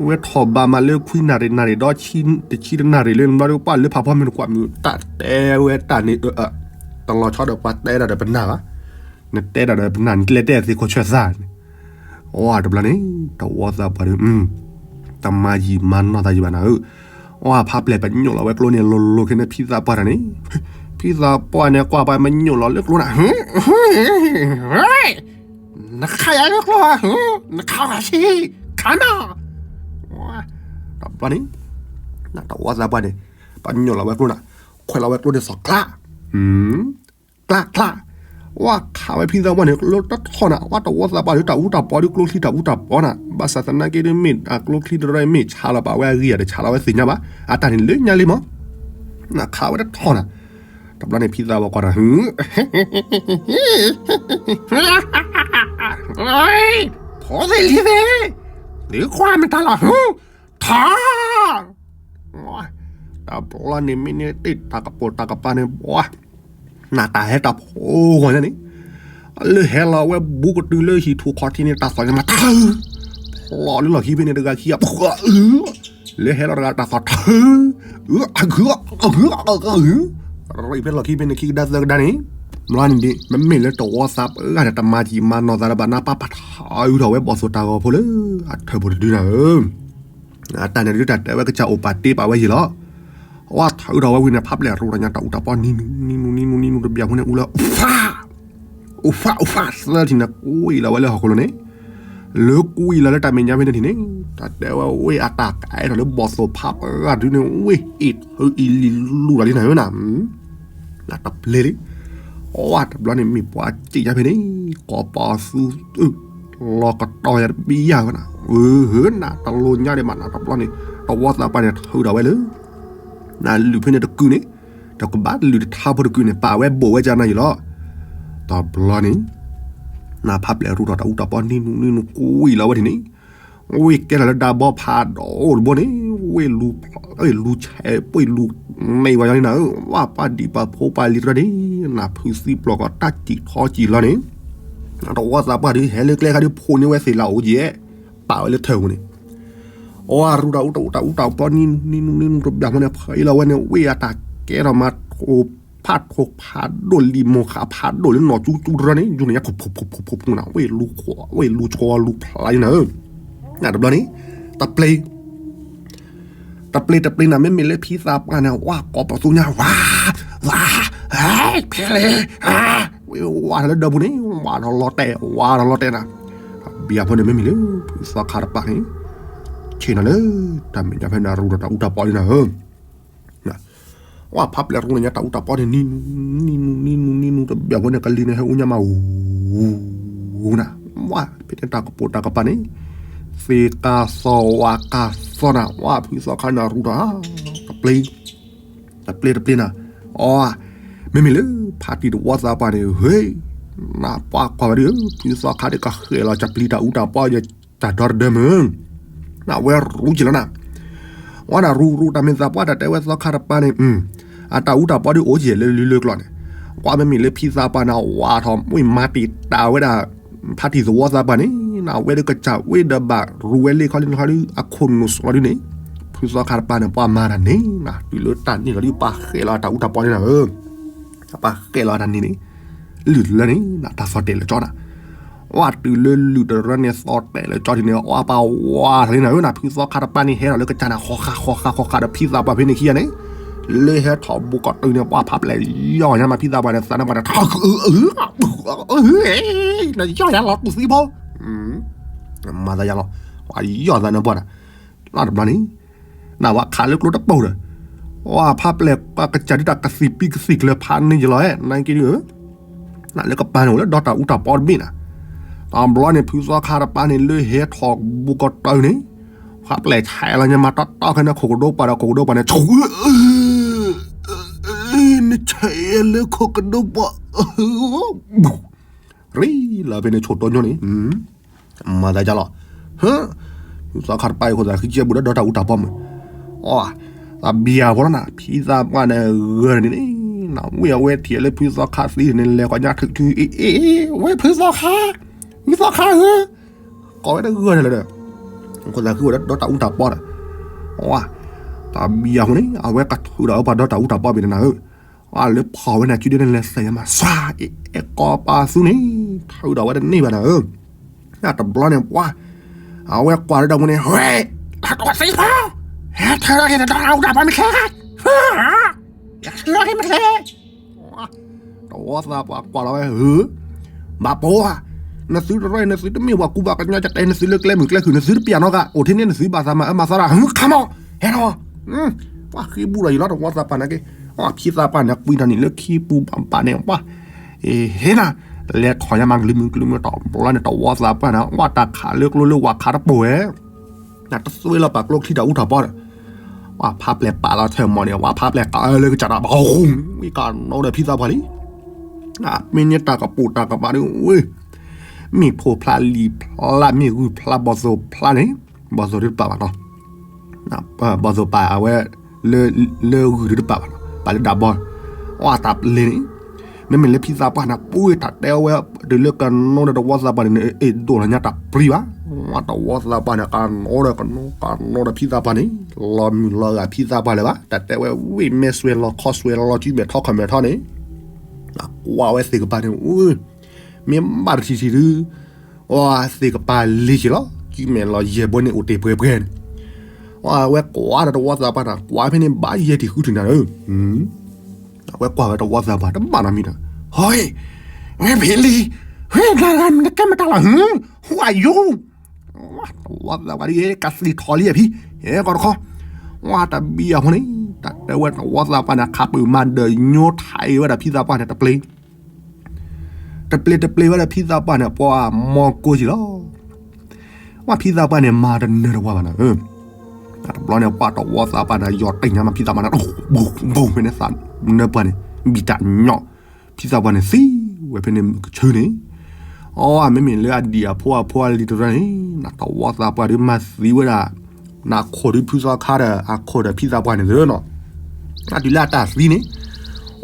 ဝဲထီၣ်ဘးမးလၢခွံနၣ်ရံၣ်နၣ်ရံၣ်ဒီး တဆံတနၣ်ရံၣ်လၢနဘျီဒီး ပှၢ်လၢဖးဖီမ့ၢ်တကွၢ်မုၢ် တၢ်တဲဝဲတၢ်န့ၣ်, တလီၤဆီဒီးပှၤတဲဒၣ်ဒီးပနၢ်ဘၣ်, နတဲဒၣ်ဒီးပနၢ် နလဲၤတဲသ့ၣ်ခိၣ်ဆၢၣ်သးန့ၣ်, အတဘျီန့ၣ် တဝီသးပှၢ်ဒီး တမၤယံာ်မၤနီၢ်သးယံာ်ဘၣ်နၤဧၢ, အဖးပျဲၢ်ပညိၣ်လီၤဝဲကျိန့ၣ် လိၤလိၤခဲန့ၣ် ဖံသးပှၢ်တၢ်န့ၣ်, ဖံသးပှၢ်န့ၣ် ကွၢ်ပှၤမညိၣ်လီၤလၢကျိနၤ နခးယၤလၢကျိဧါ, နခးဂၤဆံး, ခးနီၢ်, တဘျီန့ၣ်, တဝီသးပှၢ်န့ၣ်, ပညိၣ်လီၤဝဲကျိနၤ, ခွဲးလီၤဝဲကျိန့ၣ်သီၣ်ကျါ, ကျါကျါ, ဝဲခးဝဲဖံသးပှၢ်န့ၣ် ကျိတထီၣ်နၤ, ဝဲတဝီသးပှၢ်ဒုးတၢ်အူတၢ်ပီဒုးကျိချံတၢ်အူတၢ်ပီနၤ, ဘၣ်ဆၣ်သနာ်က့ဒုးမ့ၢ်အကျိချံတရၢ မ့ၢ်ဆါလီၤပာ်ဝဲအဂံၢ်အတဆါလီၤဝဲသ့ၣ်ညါဘၣ်, အတၢ်န့ၣ်လၢညါလံမး, နခးဝဲတထီၣ်နၤ, တဘျီန့ၣ်ဖံသးပှၢ်ကွၢ်တၢ် ဖိသ့ၣ်လံၤသ့ၣ်, သုကွၢ်မတၤလီၤ, ထီၣ်, တဘျီန့ၣ်မ့ၢ်န့ၢ်တ့ၢ်တၢ်ကပိာ်တၢ်ကပၤန့ၣ်, နတၢ်ဟဲတၢ်ဖိဂီၢ်ညါန့ၣ်, လၢဟဲလီၤဝဲဘူးကတုၤလၢဟံၣ်ထူၣ်ခီၣ်ထံးန့ၣ် တၢ်သီၣ်ညါမးထၢ, ဖျိးလၢလီၢ်ခံဖဲန့ၣ်တဂၤခံဂၤ, လၢဟဲလီၤတဂၤတၢ်သီၣ်ထၢ, အဂုၤ, အဂုၤ, အဂုၤ, ရံၣ်ဖဲလီၢ်ခံဖဲန့ၣ်ခံကဒါသၢကဒါန့ၣ်, ဘျီန့ၣ်ဒ် မ့မ့ၢ်လၢတဝီသးပှၢ်န့ၣ် တမၤယံာ်မၤနီၢ်သးလၢၤဘၣ်နၤ ပၢ်ပၢ်ထီၣ်အုးထီၣ်ဝဲဘီၣ်သိၣ်တၢ်ဂီၤဖိလၢ အထၢၣ်ပူၤတဒုနၤဧၢ အတၢ်န့ၣ်ဒုးတၢ်တဲဝဲကစၢ်အိၣ်ပာ်တ့ပာ်ဝဲယံာ်လီၤ. အဝဲထီၣ်အုးထီၣ်ဝဲဝံၤန့ၣ် ဖးပျဲၢ်ရူးတၢ်ညါတၢ်အူတၢ်ပီနံၤနူနံၤနူနံၤနူတဘျီဖိန့ၣ် အူလၢ အိၣ်ဖး အိၣ်ဖး သၢထံၣ်န့ၣ် ကွံာ်လီၤဝဲလၢဟီၣ်ခိၣ်လိၤန့ၣ်, လၢကွံာ်လီၤလၢတၢ်မဲာ်ညါဖဲန့ၣ်ထံၣ်န့ၣ်, တၢ်တဲဝဲဝ့ၢ်အတၢ်ကအဲၣ်ထီၣ်လၢဘီၣ်သိၣ်ဖးပှၢ်ဒုးန့ၣ် ဝ့ၢ်အ့ၣ်ထၢအ့ၣ်လံၤလူၤလီၤလံနၤဧၢနၤ တပျ့ၤလံ. အတဘျီန့ၣ်မ့ၢ်ပှၤစံၣ်ညါဖဲန့ၣ် ကိးပီၤသူ လီၤကတီၤယၤတဘံယၤဝဲနၤ, အၢ နၤတလိၣ်ညါဒံးမးနၤတဘျီန့ၣ်, တဝီသးပှၢ်န့ၣ်ထုးထီၣ်ဝဲလၢ နလုၢ်ဖဲန့ၣ်တကုာ်န့ၣ်, တကဘၣ်လုၢ်တထါဖိတကုာ်န့ၣ် ပာ်ဝဲဘိၣ်ဝဲကနၤယံာ်လီၤ. တဘျီန့ၣ် နဖးပျဲၢ်ရူးထီၣ်တၢ်အူတၢ်ပီနံၤနူနံၤနူကွံာ်လီၤဝဲဒ်န့ၣ်, ဝ့ၢ်ကဲထီၣ်လၢဒၢဘီဖးဒိၣ်တဘိန့ၣ်, ဝ့ၢ်လူၤဆဲးပှ့ၤလူၤန့ၢ်ဝဲယၤန့ၣ်နၤဧၢ, ဝဲပှၤဒံးပှၤဖိပှၤလံၤတရၢန့ၣ်, နဖုသံပျီၢ်ကီးတၢ်စံၣ်ထီစံၣ်လီၤန့ၣ်, တဝီသးပှၢ်ဒုးဟဲလၢကျဲခါဒုးဖိန့ၢ်ဝဲသ့ၣ်လၢအိၣ်ယဲၢ်, ပာ်ဝဲလၢထၢၣ်ပူၤန့ၣ် အဝဲရူးတၢ်အူတၢ်အူတၢ်ပီနံၤနူနံၤနူတဘျီဖိန့ၣ် ဖဲအံၤလီၤဝဲန့ၣ် ဝ့ၢ်အတၢ်ကဲထီၣ်မးထိၣ်ဖးထိၣ်ဖးဒိၣ်လံာ်မိၢ်ဃာ်ဖးဒိၣ်လၢနီၢ်ကၠူကၠူတရၢန့ၣ် ယူၤန့ၣ်ညါခိၣ်ဖိဖိဖိဖိဖိနၤ ဝ့ၢ်လူၤခိၣ် ဝ့ၢ်လူၤဆိလူၤဖျါယနၤဧၢ, တဘျီန့ၣ် တပျ့ၤ တပျ့ၤတပျ့ၤနၤ မ့မ့ၢ်လၢဖံသးပှၢ်န့ၣ် ဝါကိးပသူညါ ဝါ ဝါ ဖဲလဲၣ် ဝါထီၣ်လၢဒၢပူၤန့ၣ် ဝါထီၣ်လီၤတဲာ် ဝါထီၣ်လီၤတဲာ်နၤ, ဘံၣ်ဖိန့ၣ် မ့မ့ၢ်လၢ ဖုသီခါတပၢ်န့ၣ် ဆ့ၣ်နီၤလၢ တၢ်မဲာ်ညါဖဲန့ၣ် ရူးဒီးတၢ်အူတၢ်ပီလံနၤဧၢ ဝဲဖးပျဲၢ်ရူန့ၣ်ညါ တၢ်အူတၢ်ပီန့ၣ် နံၤနူၤ နံၤနူၤ နံၤနူၤ တဘျီဖိန့ၣ် ကလံၤန့ၣ် ဟဲအူညါမး ဝူၤ နၤ, ဝဲဖဲန့ၣ်တၢ်ကပိာ်တၢ်ကပၤန့ၣ် သ့ကၤသီဝါကၤသီနၤ, ဝဲဖုသီခါန့ၣ် ရူဒီး တပျ့ၤ တပျ့ၤတပျ့ၤနၤ, အီ မ့မ့ၢ်လၢ ဖးတံၢ်တဝီသးပှၢ်န့ၣ် ဟ့ၣ် နပှၤကွၢ်ဝဲဒၣ် ဖုသီခါဒ်ကဃဲၤလီၤ တပျ့ၤတၢ်အူတၢ်ပီ တၢ်ဒီတဒၢမုၢ် နဝဲရူက့ၤလီၤနၤ, ဝဲဒၣ်ရူရူတၢ်မ့ၢ်သးပှၢ်တၢ်တဲဝဲသီခါတပၤန့ၣ်, အတၢ်အူတၢ်ပီဒုးအိၣ်ကဲလၢလံာ်လၢကျိၤန့ၣ်, ကွၢ်မ့မ့ၢ်လၢဖံသးပှၢ်န့ၣ် ဝးထီၣ်မ့ၢ်မၤတံာ်တာ်ဝဲဒၣ် ဖါတံၢ်သဝီသးပှၢ်န့ၣ် အဝဲဒုးကစၢ်ဝ့ၢ်ဒီးဘၣ်ရူဝဲလ့ၣ်ခီလံခီဒုး အခိၣ်နူာ်စီလီၤဒုးန့ၣ်, ဖုသီခါတပၤန့ၣ် ပှၤမၤတၢ်န့ၣ် တုၤလၢတၢ်န့ၣ်လီၤဒုး ပှၤဃဲးလီၤအတၢ်အူတၢ်ပီန့ၣ်နၤဧၢ, ပှၤဃဲးလီၤအတၢ်န့ၣ်န့ၣ်, လုၢ်လၢန့ၣ် တၢ်သီၣ်တဲာ်လၢကၠီနၤ ဝးတုၤလၢလုၢ်တရၢန့ၣ်သီၣ်တဲာ်လၢကၠီဒ်န့ၣ် အီပာ်ဝးထီၣ်လံနၤဧၢနၤ, ဖုသီခါတပၤန့ၣ် ဟဲထီၣ်လၢကစၢ်နၤ ဃီဃါဃီဃါဃီဃါဒီးဖံသးပှၢ်ဖဲန့ၣ်ခံဂၤန့ၣ်, လၢဟဲထီၣ်ဘူးကီၢ်တုၤန့ၣ် ပှၤဖးပျဲၢ်ယီၢ်ညါမး ဖံသးပှၢ်န့ၣ် သးနၢ်ပှၢ်န့ၣ် ထီၣ် နယီၢ်ယါလီၤတူၢ်သံဖိ, မၤသးယါလီၤ, ပှၤယီၢ်သးနၢ်ပှၢ်နၤ, လီၤတဘျီန့ၣ် နဝဲခးလၢကျိတပိၢ်ဒီး, ဝဲဖးပျဲၢ်ကစၢ်ဒုးတၢ်ကသံၣ်ပံကသံၣ်ကျၢၤဖးန့ၢ်ယလီၤဧဲ နက့ဒုးဧၢ, နလၢကပၤန့ၣ်အိၣ်လၢဒီတၢ်အူတၢ်ပီတဘ့ၣ်နၤ, တဘျီန့ၣ် ဖုသီခါတပၤန့ၣ် လၢဟဲထီၣ်ဘူးကီၢ်တုၤန့ၣ်, ဖးပျဲၢ်ဆဲးလီၤညါမးတီတီခဲန့ၣ် ခိၣ်ကဒိပှၤဒီး ခိၣ်ကဒိပှၤန့ၣ် ဆိၣ် နဆဲးလၢခိၣ်ကဒိပှၤ ရ့လီၤဖဲန့ၣ် ဆိၣ်တိညိန့ၣ်, မၤသးယါလီၤ, ဖုသီခါတပၤအံၤ ခိၣ်သးဃံကဲဘူးဒီးဒီတၢ်အူတၢ်ပီမး, အီ, တၢ်ဘံယၤဖိလီၤနၤ ဖံသးပှၢ်န့ၣ်ဂၢၢ်န့ၣ်န့ၣ်, နဝ့ၢ်အဝဲထံၣ်လၢဖုသီခါသံန့ၣ် လဲၤကီၢ်ညါထုးထုး အ့ အ့ ဝဲဖုသီခါ, ဖုသီခါဧၢ, ကိးဝဲတဂၢၢ်န့ၣ်လၢဒီး, ခိၣ်သးဃံဝဲဒီးဒီတၢ်အူတၢ်ပီဒီး, အီ, တၢ်ဘံယၤဖိန့ၣ် အဝဲကထုးဒီးအီပှၤဒီတၢ်အူတၢ်ပီဘ့ၣ်နၤဧၢ အလၢဖီၣ်ဝဲန့ၣ် စုဒၢန့ၣ်လဲၤသဲးယါမး စွါ အဲၣ်ကိးပာ်သူန့ၣ် ထုးဒီးဝဲတန့ၢ်ဘၣ်နၤဧၢ, တဘျီန့ၣ်ပှၤ, အဝဲကွၢ်လၢဒီးဝဲန့ၣ် ဟဲ, တၢ်တဝီသံဖိ, ဟဲထုးထီၣ်က့ၤနဒီတၢ်အူတၢ်ပီမ့ၢ်ချ့, ထုးထီၣ်က့ၤမ့ၢ်ချ့, တဝီသးပှၢ်ကွၢ်လီၤဝဲဧၢ, ဘၣ်ပိာ်ဧါ, နသုတရၢ နသုတမ့ၢ်ပှၤကူဘၣ်ကညီကတဲ နသုလၢကျဲမုၢ်ကျဲခုၣ် နသုတပျၢ်နီတဂၤ အိၣ်ထဲန့ၣ် နသုဘၣ်သးမၤအၢမၤသီတၢ် ဟဲမီၢ်, ဟဲထီၣ်, ပှၤဃ့ဘူးဒီးယံၤလီၤ တဝီသးပှၢ်န့ၣ်က့, ဖံသးပှၢ်န့ၣ် ကွံတၢ်နံၣ်လၢခံပူၤဘၣ်ဘၣ်န့ၣ် ပှၤ, ဟ့ၣ်နၤ, လဲၤထီၣ်ညါမးကလုာ်မုၢ်ကလုာ်မုၢ် တဘျီန့ၣ် တဝီသးပှၢ်န့ၣ် ဝဲတၢ်ခးလၢကျိလၢဝၤခးတပိၢ်ဝဲ တသွဲလီၤပာ်ကျိချံတၢ်အူတၢ်ပီဒီး, ဝဲဖးပျဲၢ်ပာ်လီၤထၢၣ်မီၣ်န့ၣ် ဝဲဖးပျဲၢ်ကးလၢကစၢ်ဒီး ဘၣ်ဃူ ဝံၣ်ကးနီဒီးဖံသးပှၢ်လံ, မ့ၢ်န့ၢ်တၢ်ကပိာ်တၢ်ကပၤဒီး ဝ့ၢ်, မ့ၢ်ဖိဖျါလံာ်ဖျါ မ့ၢ်ဂုၢ်ဖျါဘီၣ်သိၣ်ဖျါန့ၣ်, ဘီၣ်သိၣ်ဒုးတပာ်ဘၣ်နီၤ, ဘီၣ်သိၣ်ပာ်အဝဲ, လၢဂုၢ်ဒုးတပာ်ဘၣ်နီၤ ပာ်လၢဒၣ်ဘီ, ဝဲတၢ်ပျဲၢ်န့ၣ် မ့မ့ၢ်လၢဖံသးပှၢ်န့ၣ် ပှၤတၢ်တဲဝဲ, တုၤလၢကနိဒီးတဝီသးပှၢ်န့ၣ် အ့ၣ်ဒိၣ်လီၤညါတၢ်ပြံဘၣ်, ဝဲတဝီသးပှၢ်န့ၣ် ကနိဒီးကနိ ကနိဒီးဖံသးပှၢ်န့ၣ် လီၤမုၢ်လီၤဂၤဖံသးပှၢ်လၢၤဘၣ်, တၢ်တဲဝဲဝ့ၢ်မဲာ်စွဲလီၤခီစွဲလီၤ စုမဲာ်ထီၣ်ခီၣ်မဲာ်ထီၣ်န့ၣ်, ကွၢ်ဝဲသ့ၣ်ကပၤန့ၣ် မ့ၢ်ဘၣ်တထံၣ်ထံၣ်ဒုး, ဝဲသ့ၣ်ကပၤလံက့ၤလီၤ စုမဲာ်လီၤယဲၢ်ဘိန့ၣ်အိၣ်တ့ၢ်ပှဲၤပှဲၤန့ၣ်, ဝဲကွၢ်ဒီးတဝီသးပှၢ်န့ၣ် ကွၢ်ဖဲန့ၣ်ဘၣ်ယဲၢ်ထံၣ်ဃုထံၣ်နၤဧၢ အဝဲကွၢ်ဝဲတဝီသးပှၢ်တဘၣ်နီတမံၤဒီး, ဟီ, ဝဲဖဲလံ, ဝဲနကဲမတၤလီၤ, who are you, တဝီသးပှၢ်ဒ် ကသံၣ်ထီၣ်လံအဖံ, ဟဲကီးတခီ, ဝဲတၢ်ဘံယၤဖိန့ၣ် တၢ်တဲဝဲတဝီသးပှၢ်န့ၣ် ခးပၢၢ်မၤဒၢးညိထးအံၤဝဲဒၣ်ဖံသးပှၢ်န့ၣ်တပျ့ၤ တပျ့ၤတပျ့ၤဝဲဒၣ်ဖံသးပှၢ်န့ၣ် ပှၤမီၢ်ကိၢ်က့ၤလီၤ, ဝဲဖံသးပှၢ်န့ၣ် မၤတနၢၤတဝီဘၣ်နၤဧၢ, တဘျီန့ၣ် ပှၤတဝီသးပှၢ်န့ၣ် ယီၤတ့ၢ်ညါမးဖံသးပှၢ်န့ၣ် ဘူးဘူးဖဲန့ၣ်သးနၢၤပှၢ်န့ၣ် ဘံၣ်တၢ်ညီ, ဖံသးပှၢ်န့ၣ်သံဝဲဖဲန့ၣ်ကဆၢန့ၣ်, အီ မ့မ့ၢ်လၢအဒံၣ်အဖိအဖိအလံၤတရၢန့ၣ် နတဝီသးပှၢ်ဒုးမၤသံဝဲဒၣ် နခိၣ်ဒုးဖုသီခါဒီး အခိၣ်ဒီးဖံသးပှၢ်န့ၣ်သ့နီၤ, အတုၤလၢအတၢ်သံန့ၣ်,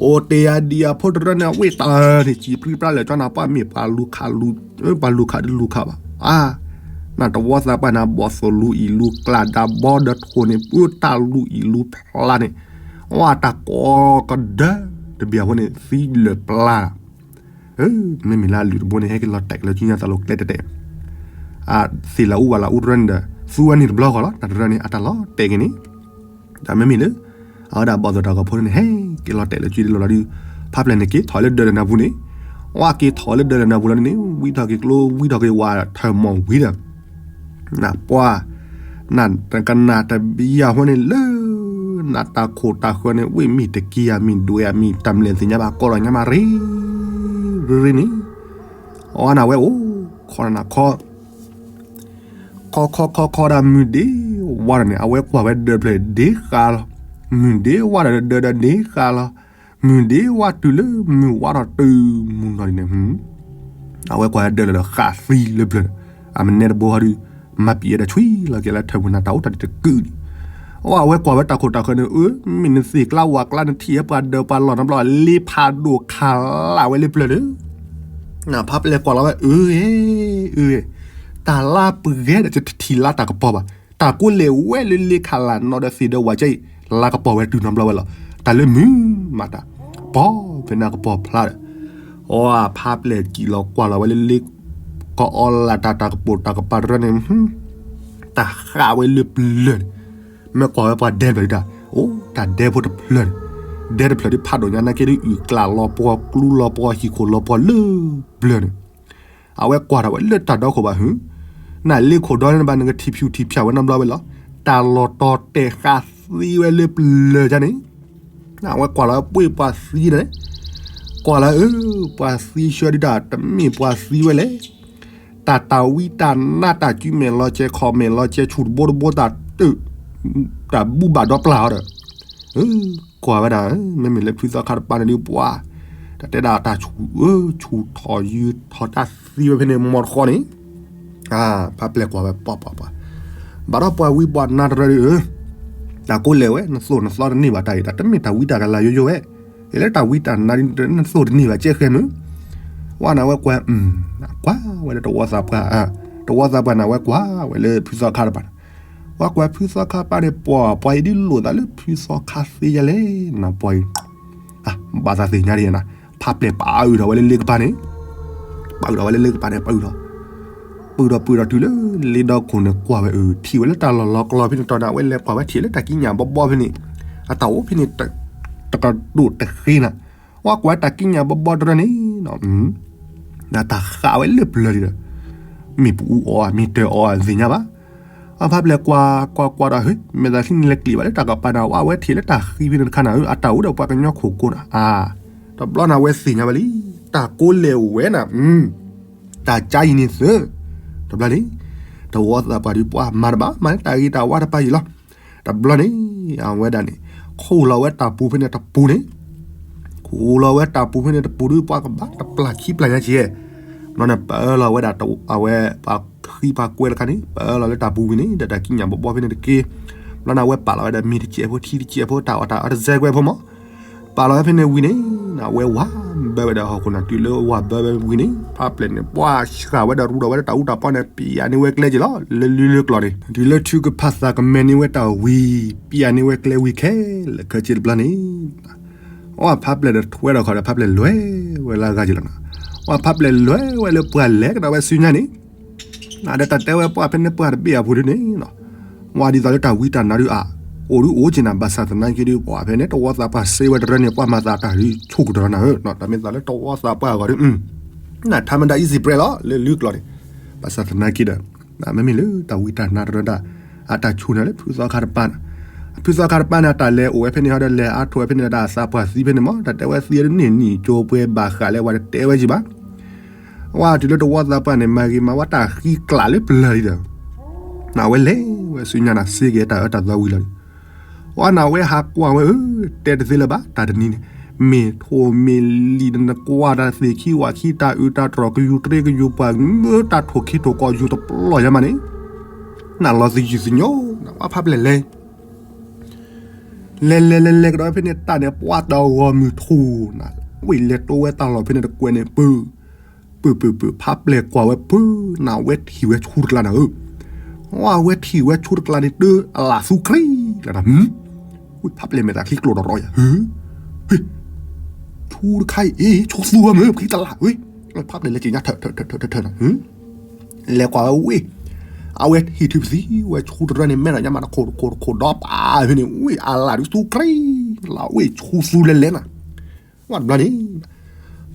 အိၣ်တ့ၢ်အဒံၣ်အဖိတရၢန့ၣ် အဝ့ၢ်တၢ်န့ၣ် စံာ်ပြံပြါလၢာ်ကၠီနၤ ပှၤမ့ၢ်ပှၤလူၤခးလူၤ, ပှၤလူၤခးဒုးလူၤခးဘၣ်, အါ, နတဝီသးပှၢ်န့ၣ် ဘီၣ်သိၣ်လူၤအံၣ်လူၤကျါ ဒၣ်ဘီဒီးထိၣ်န့ၣ် ပတၢ်လူၤအံၣ်လူၤဖျါန့ၣ်, ဝဲတၢ်ကိးကဒၢ, တဘံၣ်အဖိန့ၣ် သံလၢာ်ပျါ မ့မ့ၢ်လၢအလုၢ်တဘိန့ၣ် ဟဲက့ၤလီၤတဲာ်က့ၤလၢကၠံညါသးလိၤကျဲတဲာ်တဲာ်, သ့ၣ်လၢအူဝဲလၢအူတရၢန့ၣ်ဒီး သူဝဲန့ၣ်တဘျီဃီလီၤ တၢ်တရၢန့ၣ် အတၢ်လီၤတဲာ်က့ၤန့ၣ်, ဒီးမ့မ့ၢ်လၢ အဝဲဒၣ်ဘီၣ်သိၣ်တၢ်ဂီၤဖိန့ၣ် ဟဲက့ၤလီၤတဲာ်လၢကၠံလိၤလီၤဒုး, ဖးပျဲၢ်န့ၣ်က့ၤထီၣ်လၢဒၢးလၢနၢ်ပူၤန့ၣ်, ဝဲက့ၤထီၣ်လၢဒၢးလၢနၢ်ပူၤလီၤန့ၣ် ဝံထီၣ်က့ၤကျိ ဝံထီၣ်က့ၤဝၤထၢၣ်မီၢ်ဝံဒီး နပှၤ, နကနၣ်တဘံၣ်ယၤဖိန့ၣ်လၢ နတၢ်ခိၣ်တၢ်ဃၢၤန့ၣ် ဝ့ၢ်မ့ၢ်တက့ၢ်ဧါ မ့ၢ်ဒွဲၣ်ဧါ မ့ၢ်တၢ်မလဲၣ်သ့ၣ်ညါဘၣ် ကိးလီၤညါမးရ့ရ့န့ၣ်, အဝဲနဝဲအိၣ်ခိးနၤခိး ခီခီခီခီဒၣ်မုၢ်ဒ့ဝါဒီးန့ၣ် အဝဲကွၢ်ဝဲဒၢးဖျၢၣ်ဒ့ဃာ်လီၤ, မုၢ်ဒ့ဝါဒီးဒၢးဒီးဒ့ဃာ်လီၤ, မုၢ်ဒ့ဝါတုၤလၢမုၢ်ဝါထီၣ်တုၤမုၢ်နီၢ်ဒ်န့ၣ် အဝဲကွၢ်ဝဲဒၢးလီၤဒီးဃာ်သံလၢဖျၢၣ်ဒီး အမနဲတဘိဟီဒုး မၤပံၤဝဲဒီးဆွံလီၤက့ၤလၢထၢၣ်ပူၤနၤ တၢ်အိၣ်တၢ်ဒံးတကုာ်ဒံး, အဝဲကွၢ်ဝဲတၢ်ခိၣ်တၢ်ဃၢၤန့ၣ် အၢ မ့ၢ်နသ့ၣ်ကျါဝၣ်ကျါ နထံၣ်ဝဲပှၤဒၢးပှၤလီၢ်နီတဘျီ လ့ဖးဒိၣ်ခးလၢ်ဝဲလၢပျၢၤန့ၣ်, ဖးပျဲၢ်ကွၢ်လီၤဝဲ အၢ အၢ တၢ်လါပှဲၤဒီး ယတထံၣ်လါတၢ်ကပီၤဘၣ်. တၢ်ကိးလဲၤဝဲလၢလ့ခးလၢ်နီဒီးသ့ၣ်ဒီးဝၣ်ကဲအံၤ လါကပီၤဝဲတုၤနီတဘျီဝဲလီၤ. တၢ်လၢမုာ်မးတၢ် ပီၤဖဲန့ၣ်ကပီၤဖျါဒီး အီ ဖးပျဲၢ်ကံၣ်လီၤကွၢ်လီၤဝဲလၢလ့ ကအီလၢ်တၢ်တၢ်ကပိာ်တၢ်ကပၤတရၢန့ၣ် တၢ်ဃးဝဲလၢပျၢၤန့ၣ်, မ့ၢ်ကွၢ်ဝဲပှၤဒဲဖျၢၣ်ဒၣ်, အိၣ် တၢ်ဒဲဖိတဖျၢၣ်န့ၣ်, ဒဲတဖျၢၣ်ဒ်ဖးဒိၣ်ညါနာ်က့ဒ်အုၣ်ကျၢ်လီၤပှီၤ ကျူလီၤပှီၤ ဟံၣ်ခိၣ်လီၤပှီၤလၢပျၢၤန့ၣ်, အဝဲကွၢ်ထီၣ်ဝဲလၢတၢ်ဒီခိၣ်ဘၣ်ဟု, နလ့ခိၣ်ဒီန့ၣ်ဘၣ် နကထံၣ်ဖၠူၣ်ထံၣ်ဖၠၣ်ဝဲနီတဘျီဝဲလီၤ. တၢ်လီၤတီၤတဲာ်ဃာ်သံဝဲလၢပျၢၤဒၣ်န့ၣ် အဝဲကွၢ်လီၤဝဲပှ့ၤပှၤသံန့ၣ်, ကွၢ်လီၤအၢ ပှၤသံဆှၢဒုတၢ် တမ့ၢ်ပှၤသံဝဲလဲၣ်. တၢ်တၢ်ဝံတၢ်နါတၢ်စုမဲာ်လီၤကဲ ခီၣ်မဲာ်လီၤကဲ ဆူၣ်တဘိတဘိတၢ်တၢၣ် တၢ်ဘူၣ်ဘၣ်ဒီပျၢ်အီၤဒီး ကွၢ်ဝဲဒၣ် မ့မ့ၢ်လၢဖုသီခါတပၤန့ၣ်ဒုးပှၤ တၢ်တဲဒၣ်တၢ်ဆူၣ်အၢ ဆူၣ်ထီၣ်ယုၢ်ထီၣ်တၢ်သံဝဲဖဲန့ၣ် မီတဃီန့ၣ် ဖးပျဲၢ်ကွၢ်ဝဲပှၤပှၤပှၤ ဘၣ်ဒီးပှၤဝံပှၤနါတရၢဒုး တၢ်ကိးလဲၤဝဲ နသိၣ်နသီတန့ၢ်ဘၣ်တၢ်အံၤ တၢ်တမ့ၢ်တၢ်ဝံတၢ်ကလၤယိယိဝဲ, လၢတၢ်ဝံတၢ်နါဒုး နသိၣ်တန့ၢ်ဘၣ်ကဲဃဲမုၢ်, ဝဲန့ၣ်ဝဲကွၢ် ကွၢ်ဝဲလၢတဝီသးပှၢ် တဝီသးပှၢ်န့ၣ် ဝဲကွၢ်ဝဲလၢဖုသီခါတပၤန့ၣ်, ဝဲကွၢ်ဖုသီခါတပၤန့ၣ် ပှၤ ပှၤအံၤဒုးလိၣ်သးလၢဖုသီခါသ့ယဲလဲၣ် နပှၤအံၤ ဘၣ်သးသ့ၣ်ညါဒ်န့ၣ် ဖးပျဲၢ်ပာ်အုးထီၣ်ဝဲလၢလ့ကပၤန့ၣ်, ပာ်အုးထီၣ်ဝဲလၢလ့ကပၤန့ၣ် ပာ်အုးထီၣ်, ပာ်အုးထီၣ်ပာ်အုးထီၣ်တုၤလၢလ့ဒီခိၣ်န့ၣ် ကွၢ်ဝဲအုး ထံၣ်ဝဲလၢတၢ်လီၢ်လီၤကျီဖဲန့ၣ်တီၢ်န့ၣ် အဝဲလဲၤကွၢ်ဝဲထံၣ်လၢတၢ်ကံးညာ်ဘီဘီဖဲန့ၣ်, အတၢ်အိၣ်ဖဲန့ၣ် တကဒိၣ်တဃ့နၤ, ဝဲကွၢ်တၢ်ကံးညာ်ဘီဘီတရၢန့ၣ် တၢ်ဃးဝဲလၢပျၢၤဒံးဒီး မ့ၢ်ပအူအီၤ မ့ၢ်တၢၤအီၤသ့ၣ်ညါဘၣ်. အဖးပျဲၢ်ကွၢ်ကွၢ်ကွၢ်ဒီး မ့ၢ်သးသ့ၣ်န့ၣ်လဲၤကျံးဘၣ်လၢတၢ်ကပၤန့ၣ် ဝဲအဝဲထံၣ်လၢတၢ်ဃံဖဲန့ၣ်တခါနၤ အတၢ်အိၣ်ဒီးပှၤကညီခိၣ်ကိန့ၣ်, တဘျီန့ၣ် အဝဲသ့ၣ်ညါဝဲလံ, တၢ်ကိးလဲၤဝဲနၤ, တၢ်ကါအံၤန့ၣ်သၢ, တဘျီန့ၣ် တဝီသးပှၢ်ဒုးပှၤမၤတဘၣ် မၤလၢတၢ်ဂ့ၤတၢ်ဝါတပၤအံၤလီၤ. တဘျီန့ၣ် အဝဲဒၣ်န့ၣ် ခူၣ်လီၤဝဲတၢ်ပူၤဖဲန့ၣ်တပူၤန့ၣ်, ခူၣ်လီၤဝဲတၢ်ပူၤဖဲန့ၣ်တပူၤဒုး ပှၤကဘၣ်တပျၢ်ခံပျၢ်ညါက့ၤ, ဘျီန့ၣ် ပၢလီၤဝဲဒၣ်အဝဲ ပှၤဖှံပှၤကွဲတခါန့ၣ် ပၢလီၤလၢတၢ်ပူၤဝံၤန့ၣ် ဒီးတၢ်ကံးညာ်ဘီဘီဖဲန့ၣ်တက့ၢ်. ဘျီန့ၣ် အဝဲပာ်လီၤဝဲဒီးမ့ၤတစဲးဖိ ထံတစဲးဖိ တၢ်အီၣ်တၢ်အီတစဲးကွဲးဖိမး ပာ်လီၤဝဲဖဲန့ၣ်ဝံၤန့ၣ် အဝဲဝၤဘၢဝဲဒီးဟီၣ်ခိၣ်နၢ်တုၤလၢဝၤဘၢဝဲဝံၤန့ၣ် ဖးပျဲၢ်န့ၣ် ပှၤဆှၢဝဲဒီးရူဒီးဝဲလၢတၢ်အူတၢ်ပီန့ၣ် ပျၢ်န့ၢ်ဝဲကျဲက့ၤလီၤ လၢလံလၢကျီၢ်န့ၣ် တုၤလၢထုကဖၣ်သးကမဲာ်န့ၢ်ဝဲတၢ်ဝံၤ ပျၢ်န့ၢ်ဝဲကျဲဝံၤခဲလၢာ်ခဲဆ့တဘျီန့ၣ် အီၣ်ဖးပျဲၢ်ဒီးထွဲဒီးခီဒီး ဖးပျဲၢ်လဲၤဝဲလၢအဂၤက့ၤလီၤနီၤ. အီၣ်ဖးပျဲၢ်လဲၤဝဲလၢပှၤလဲၤကဒီးဝဲဆူညါန့ၣ် ဒီးတၢ်တဲဝဲပှၤဖဲန့ၣ်ပှၤတဘ့ၣ်အပူၤဒ်န့ၣ်နီၤ ဝံၤဒ်သိးလၢတၢ်ဝံတၢ်နါဒုးအအိၣ်ဒုးအိၣ်က့ၤနၤ ဘၣ်ဆၣ်သနာ်က့ဒုး ပှၤဖဲန့ၣ် တဝီသးပှၢ်စ့ဝဲတရၢန့ၣ် ပှၤမၤသးတၢ်ဒုးဆိၣ်ကတၢၢ်နၤဧၢနီၤ တၢ်မ့ၢ်သးလၢတဝီသးပှၢ်အဂီၢ်ဒုး နထါမတၤ easy bread လီၤ လၢလံကျီၢ်န့ၣ် ဘၣ်ဆၣ်သနာ်က့ဒီး မ့မ့ၢ်လၢတၢ်ဝံတၢ်နါတရၢဒၣ် အတၢ်ဆိၣ်န့ၣ်လၢဖုသီခါတပၤန့ၣ် ဖုသီခါတပၤန့ၣ် အတၢ်လဲၤအိၣ်ဝဲဖဲန့ၣ်ဟီဒီး လဲၤအါထီၣ်ဝဲဖဲန့ၣ်ဒီး အသးပှၢ်သံဖဲန့ၣ်မး တၢ်တဲဝဲသံဒ်န့ၣ် နံၣ်ကၠိပှဲၤဘၣ်ဃးလၢဝဲတတဲဝဲက့ၤဘၣ် ဝဲတုၤလၢတဝီသးပှၢ်န့ၣ် မၤဂ့ၤမၤဝါတၢ်ဃံကျးလၢပျၢၤလံဒီး အဝဲလဲၤဝဲဆူညါန့ၣ် စ့က့ၤတၢ်အၢတၢ်သီဝံၤလီၤန့ၣ် ဝဲန့ၣ်ဝဲဟးကွၢ်ဝဲဧၢ တဲတသ့လၢၤဘၣ် တၢ်တနံၤန့ၣ် မ့ၢ်ထိၣ်မ့ၢ်လံၤ နကွၢ်တၢ်သ့ၣ်ခံဝၣ်ခံ တၢ်အုးတၢ်တြီၢ် ကယူၤတြ့ကယူၤပှၢ် မ့ၢ်တၢ်ထိၣ်ခ့ထိၣ်ကီယူၤတပျီၢ်ယါမးန့ၣ် နလီၤသယုၢ်သညိ နဝဲဖးပျဲၢ်လဲၤ လဲၤလဲၤလဲၤလဲၤကဒီးဖဲန့ၣ် တၢ်န့ၣ် ပှၤတဂီၤမုၢ်ထူၣ်နၤ ဝဲလဲၤတိဝဲတၢ်လီၢ်ဖဲန့ၣ်တကွဲးန့ၣ် ပုၢ် ပုၢ်ပုၢ်ပုၢ် ဖးပျဲၢ်ကွၢ်ဝဲပုၢ် နဝဲထံၣ်ဝဲဆူတကျါနၤဧၢ ဝဲထံၣ်ဝဲဆူတကျါန့ၣ် တၢ်အလၣ်သူချံလၢနၤ ဖးပျဲၢ်မဲာ်သးချံကျိၣ်တရီယၤ ဟ့ ဆူတခါအံၤ ဆူသူဝဲမ့ၢ် ဖံတလၢ်ဝဲ ဖးပျဲၢ်လဲၤက့ၤညါထၢၣ်ထၢၣ်ထၢၣ်ထၢၣ်ထၢၣ်နၤ လဲၤကွၢ်ဝဲဝ့ၢ် အဝဲဟံၣ်ထုပသံဝဲဆူတရၢန့ၣ် မဲာ်ဒီးညါမးတခိၣ်တခိၣ်တခိၣ်ဒီးပာ်ဖဲန့ၣ် ဝ့ၢ်အလၣ်ဒုးသူချံ လီၤဝ့ၢ်ဆူသူလဲၤလဲၤနၤ ဝဲတဘျီန့ၣ်